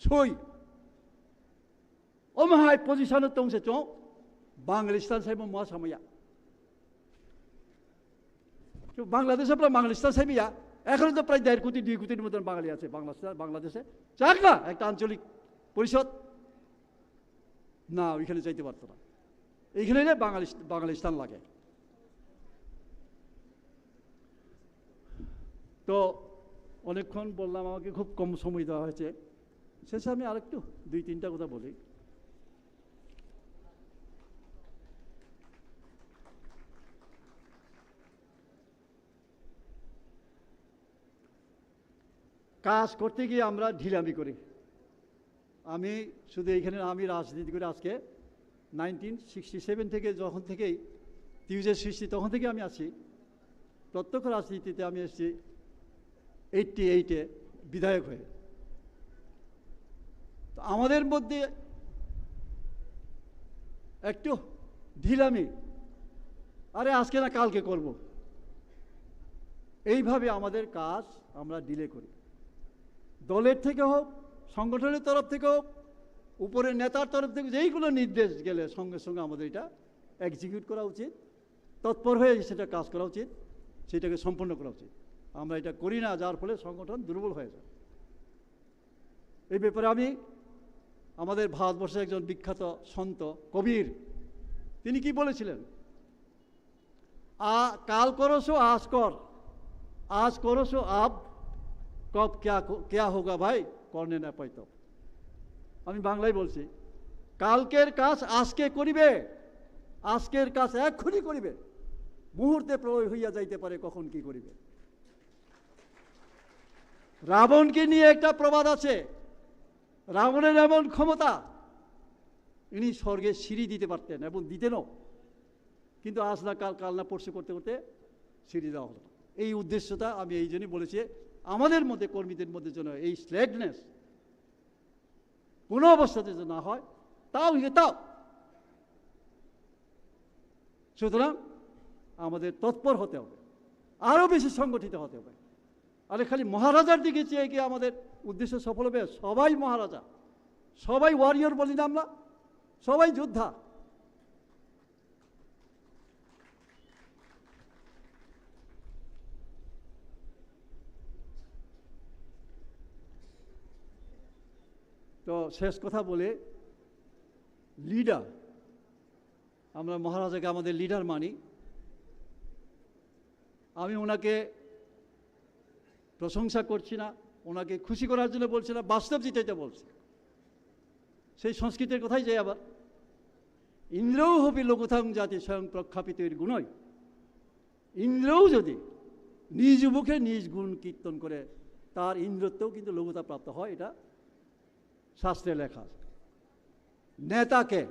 sui. Omo hai position tong se chong, Bangladeshan sai mo ma samaya. Bangladesh pura Bangladeshan sai ya, এখন তো প্রায় দেড় কোটি দুই কোটির মতন বাঙালি আছে বাংলাদেশে, বাংলাদেশে। চাক না একটা আঞ্চলিক পরিষদ? না, ওইখানে যাইতে পারতো না। এইখানে না বাঙালি, বাঙালিস্তান লাগে। তো অনেকক্ষণ বললাম, আমাকে খুব কম সময় দেওয়া হয়েছে। শেষে আমি আরেকটু দুই তিনটা কথা বলি। কাজ করতে গিয়ে আমরা ঢিলামি করি। আমি শুধু এইখানে, আমি রাজনীতি করে আজকে নাইনটিন সিক্সটি সেভেন থেকে, যখন থেকেই টিউজে সৃষ্টি, তখন থেকে আমি আছি। প্রত্যক্ষ রাজনীতিতে আমি এসেছি এইটটি এইটে বিধায়ক হয়ে। তো আমাদের মধ্যে একটু ঢিলামি, আরে আজকে না কালকে করব, এইভাবে আমাদের কাজ আমরা ডিলে করি। দলের থেকে হোক, সংগঠনের তরফ থেকে হোক, উপরের নেতার তরফ থেকে যেই কোনো নির্দেশ গেলে সঙ্গে সঙ্গে আমাদের এটা এক্সিকিউট করা উচিত, তৎপর হয়ে সেটা কাজ করা উচিত, সেটাকে সম্পন্ন করা উচিত। আমরা এটা করি না, যার ফলে সংগঠন দুর্বল হয়ে যায়। এই ব্যাপারে আমি আমাদের ভারতবর্ষের একজন বিখ্যাত সন্ত কবির, তিনি কি বলেছিলেন? আ, কাল করো সো আজ কর, আজ করো সো আব, কব ক্যা, ক্যা হোগা ভাই, করনে না পাইতো। আমি বাংলায় বলছি, কালকের কাজ আজকে করিবে, আজকের কাজ এক্ষুনি করিবে, মুহূর্তে প্রলয় হইয়া যাইতে পারে, কখন কি করিবে। রাবণকে নিয়ে একটা প্রবাদ আছে, রাবণের এমন ক্ষমতা, ইনি স্বর্গে সিঁড়ি দিতে পারতেন এবং দিতেনও, কিন্তু আজ না কাল, কাল না পরশু করতে করতে সিঁড়ি দেওয়া হলো। এই উদ্দেশ্যটা আমি এই জন্যই বলেছি, আমাদের মধ্যে, কর্মীদের মধ্যে যেন এই স্ল্যাকনেস কোনো অবস্থাতে যেন না হয়, তাও ইয়ে তাও। সুতরাং আমাদের তৎপর হতে হবে, আরো বেশি সংগঠিত হতে হবে। আরে, খালি মহারাজার দিকে চেয়ে কি আমাদের উদ্দেশ্য সফল হবে? সবাই মহারাজা, সবাই ওয়ারিয়র বলি না আমরা, সবাই যোদ্ধা। তো শেষ কথা বলে, লিডার, আমরা মহারাজাকে আমাদের লিডার মানি। আমি ওনাকে প্রশংসা করছি না, ওনাকে খুশি করার জন্য বলছি না, বাস্তব যেটা এটা বলছি। সেই সংস্কৃতের কথাই যাই আবার, ইন্দ্রৌ হপি লঘুতাং জাতি স্বয়ং প্রখ্যাপিতৈর গুণৈ। ইন্দ্রও যদি নিজ মুখে নিজ গুণ কীর্তন করে, তার ইন্দ্রত্বও কিন্তু লঘুতা প্রাপ্ত হয়, এটা শাস্ত্রে লেখা আছে। নেতাকে,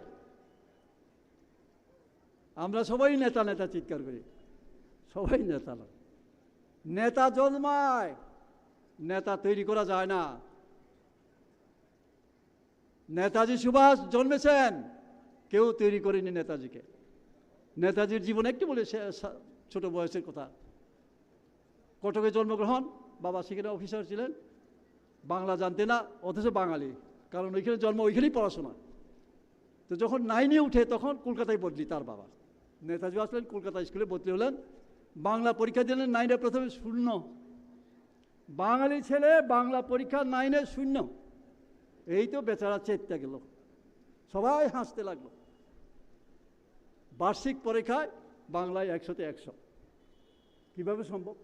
আমরা সবাই নেতা নেতা চিৎকার করি, সবাই নেতা না। নেতা জন্মায়, নেতা তৈরি করা যায় না। নেতাজি সুভাষ জন্মেছেন, কেউ তৈরি করেনি নেতাজিকে। নেতাজির জীবন একটু বলে সে-, সা-, ছোট বয়সের কথা। কটকে জন্মগ্রহণ, বাবা সেখানে অফিসার ছিলেন, বাংলা জানতে না, অথচ বাঙালি, কারণ ওইখানে জন্ম, ওইখানেই পড়াশোনা। তো যখন নাইনে উঠে তখন কলকাতায় বদলি তার বাবা। নেতাজি আসলেন, কলকাতা স্কুলে বদলি হলেন, বাংলা পরীক্ষা দিলেন, নাইনে প্রথমে শূন্য। বাঙালি ছেলে বাংলা পরীক্ষা নাইনে শূন্য। এই তো বেচারা চেতে গেল, সবাই হাসতে লাগলো। বার্ষিক পরীক্ষায় বাংলায় একশোতে একশো। কিভাবে সম্ভব?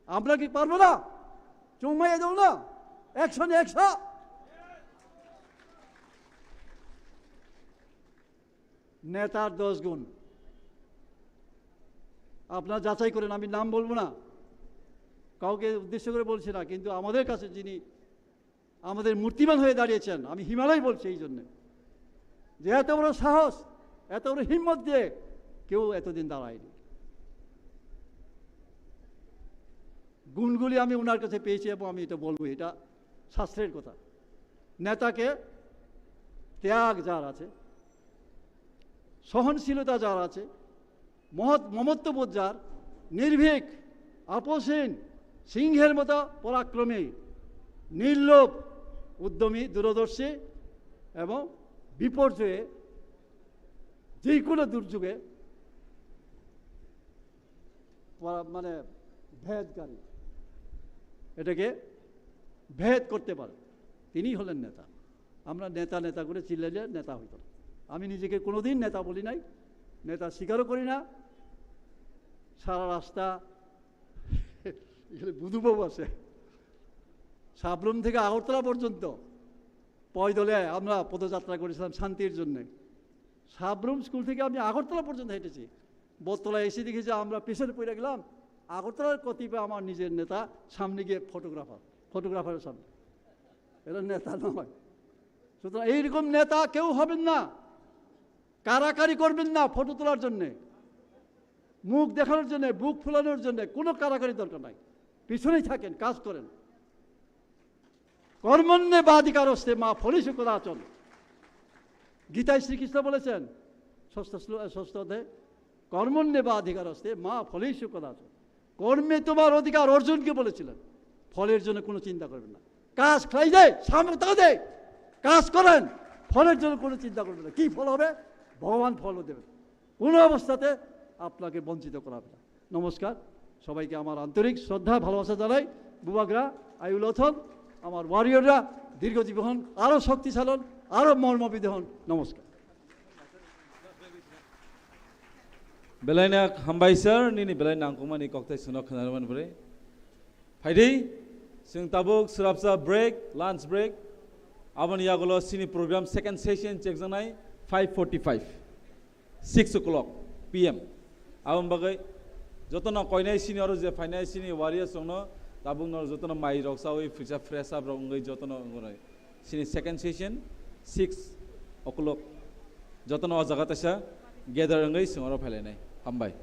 আমরা কি পারবো না? চুম্মাই দেব না? একশো নে একশো। নেতার দশ গুণ। আপনারা যাচাই করেন, আমি নাম বলবো না, কাউকে উদ্দেশ্য করে বলছি না, কিন্তু আমাদের কাছে যিনি আমাদের মূর্তিমান হয়ে দাঁড়িয়েছেন, আমি হিমালয় বলছি এই জন্যে, যে এত বড় সাহস, এত বড় হিম্মত দিয়ে কেউ এতদিন দাঁড়ায়নি। গুণগুলি আমি ওনার কাছে পেয়েছি এবং আমি এটা বলবো, এটা শাস্ত্রের কথা। নেতাকে ত্যাগ যার আছে, সহনশীলতা যার আছে, মহৎ মমত্ববোধ যার, নির্ভীক, আপোষহীন, সিংহের মতো পরাক্রমী, নির্লোভ, উদ্যমী, দূরদর্শী এবং বিপর্যয়ে, যে কোনো দুর্যোগে পরা-, মানে ভেদকারী, এটাকে ভেদ করতে পারে, তিনিই হলেন নেতা। আমরা নেতা নেতা করে চিল্লাইলে নেতা হইতো না। আমি নিজেকে কোনোদিন নেতা বলি নাই, নেতা স্বীকারও করি না। সারা রাস্তা এখানে বুধুবাবু আছে, সাবরুম থেকে আগরতলা পর্যন্ত পয়দলে আমরা পদযাত্রা করেছিলাম শান্তির জন্যে। সাবরুম স্কুল থেকে আমি আগরতলা পর্যন্ত হেঁটেছি। বটতলায় এসে দেখি যে আমরা পিছনে পড়ে গেলাম। আগরতলার কতিপয় আমার নিজের নেতা সামনে গিয়ে ফটোগ্রাফার, ফটোগ্রাফারের সামনে। এরা নেতা নয়। সুতরাং এইরকম নেতা কেউ হবেন না। কারাকারি করবেন না ফটো তোলার জন্যে, মুখ দেখানোর জন্যে, বুক ফুলানোর জন্যে কোনো কারাকারি দরকার নাই। পিছনেই থাকেন, কাজ করেন। কর্মণ্যেবাধিকারস্তে মা ফলেষু কদাচন। গীতায় শ্রীকৃষ্ণ বলেছেন, ষষ্ঠ শ্লো-, ষষ্ঠ অধ্যায়ে, "কর্মণ্যেবাধিকার অস্তে মা ফলেষু কদাচন।" কর্মে তোমার অধিকার অর্জুনকে বলেছিলেন, ফলের জন্য কোনো চিন্তা করবেন না। কাজ খাই দে, সামনে তাকাই দে, কাজ করেন, ফলের জন্য কোনো চিন্তা করবেন না। কি ফল হবে? ভগবান ফলও দেবেন, কোনো অবস্থাতে আপনাকে বঞ্চিত করা হবে না। নমস্কার, সবাইকে আমার আন্তরিক শ্রদ্ধা, ভালোবাসা জানাই। বুবাগ্রা, আয়ু লথন, আমার ওয়ারিয়ররা দীর্ঘজীবী হন, আরো শক্তিশালী হন, আরো মর্মবিধ হন। নমস্কার। Belai no hambai sir, nini belai nangkukmani kokthai swnok khwnarwmani bagwi. Phaidi, chwng tabuk swrapsa break, lunch break. Aboni yagulo chini program second session chekjaknai five forty-five, six o'clock P M. Aboni bagwi jotono koinai chini oro je phainai chini warriors rokno Tabuk no jotono mai rok chawi pisa fresh up rok wngwi jotono wngwi. Sini second session six o'clock. Jotono o jaga taisa gather wngwi singoro phailainai. Hambai.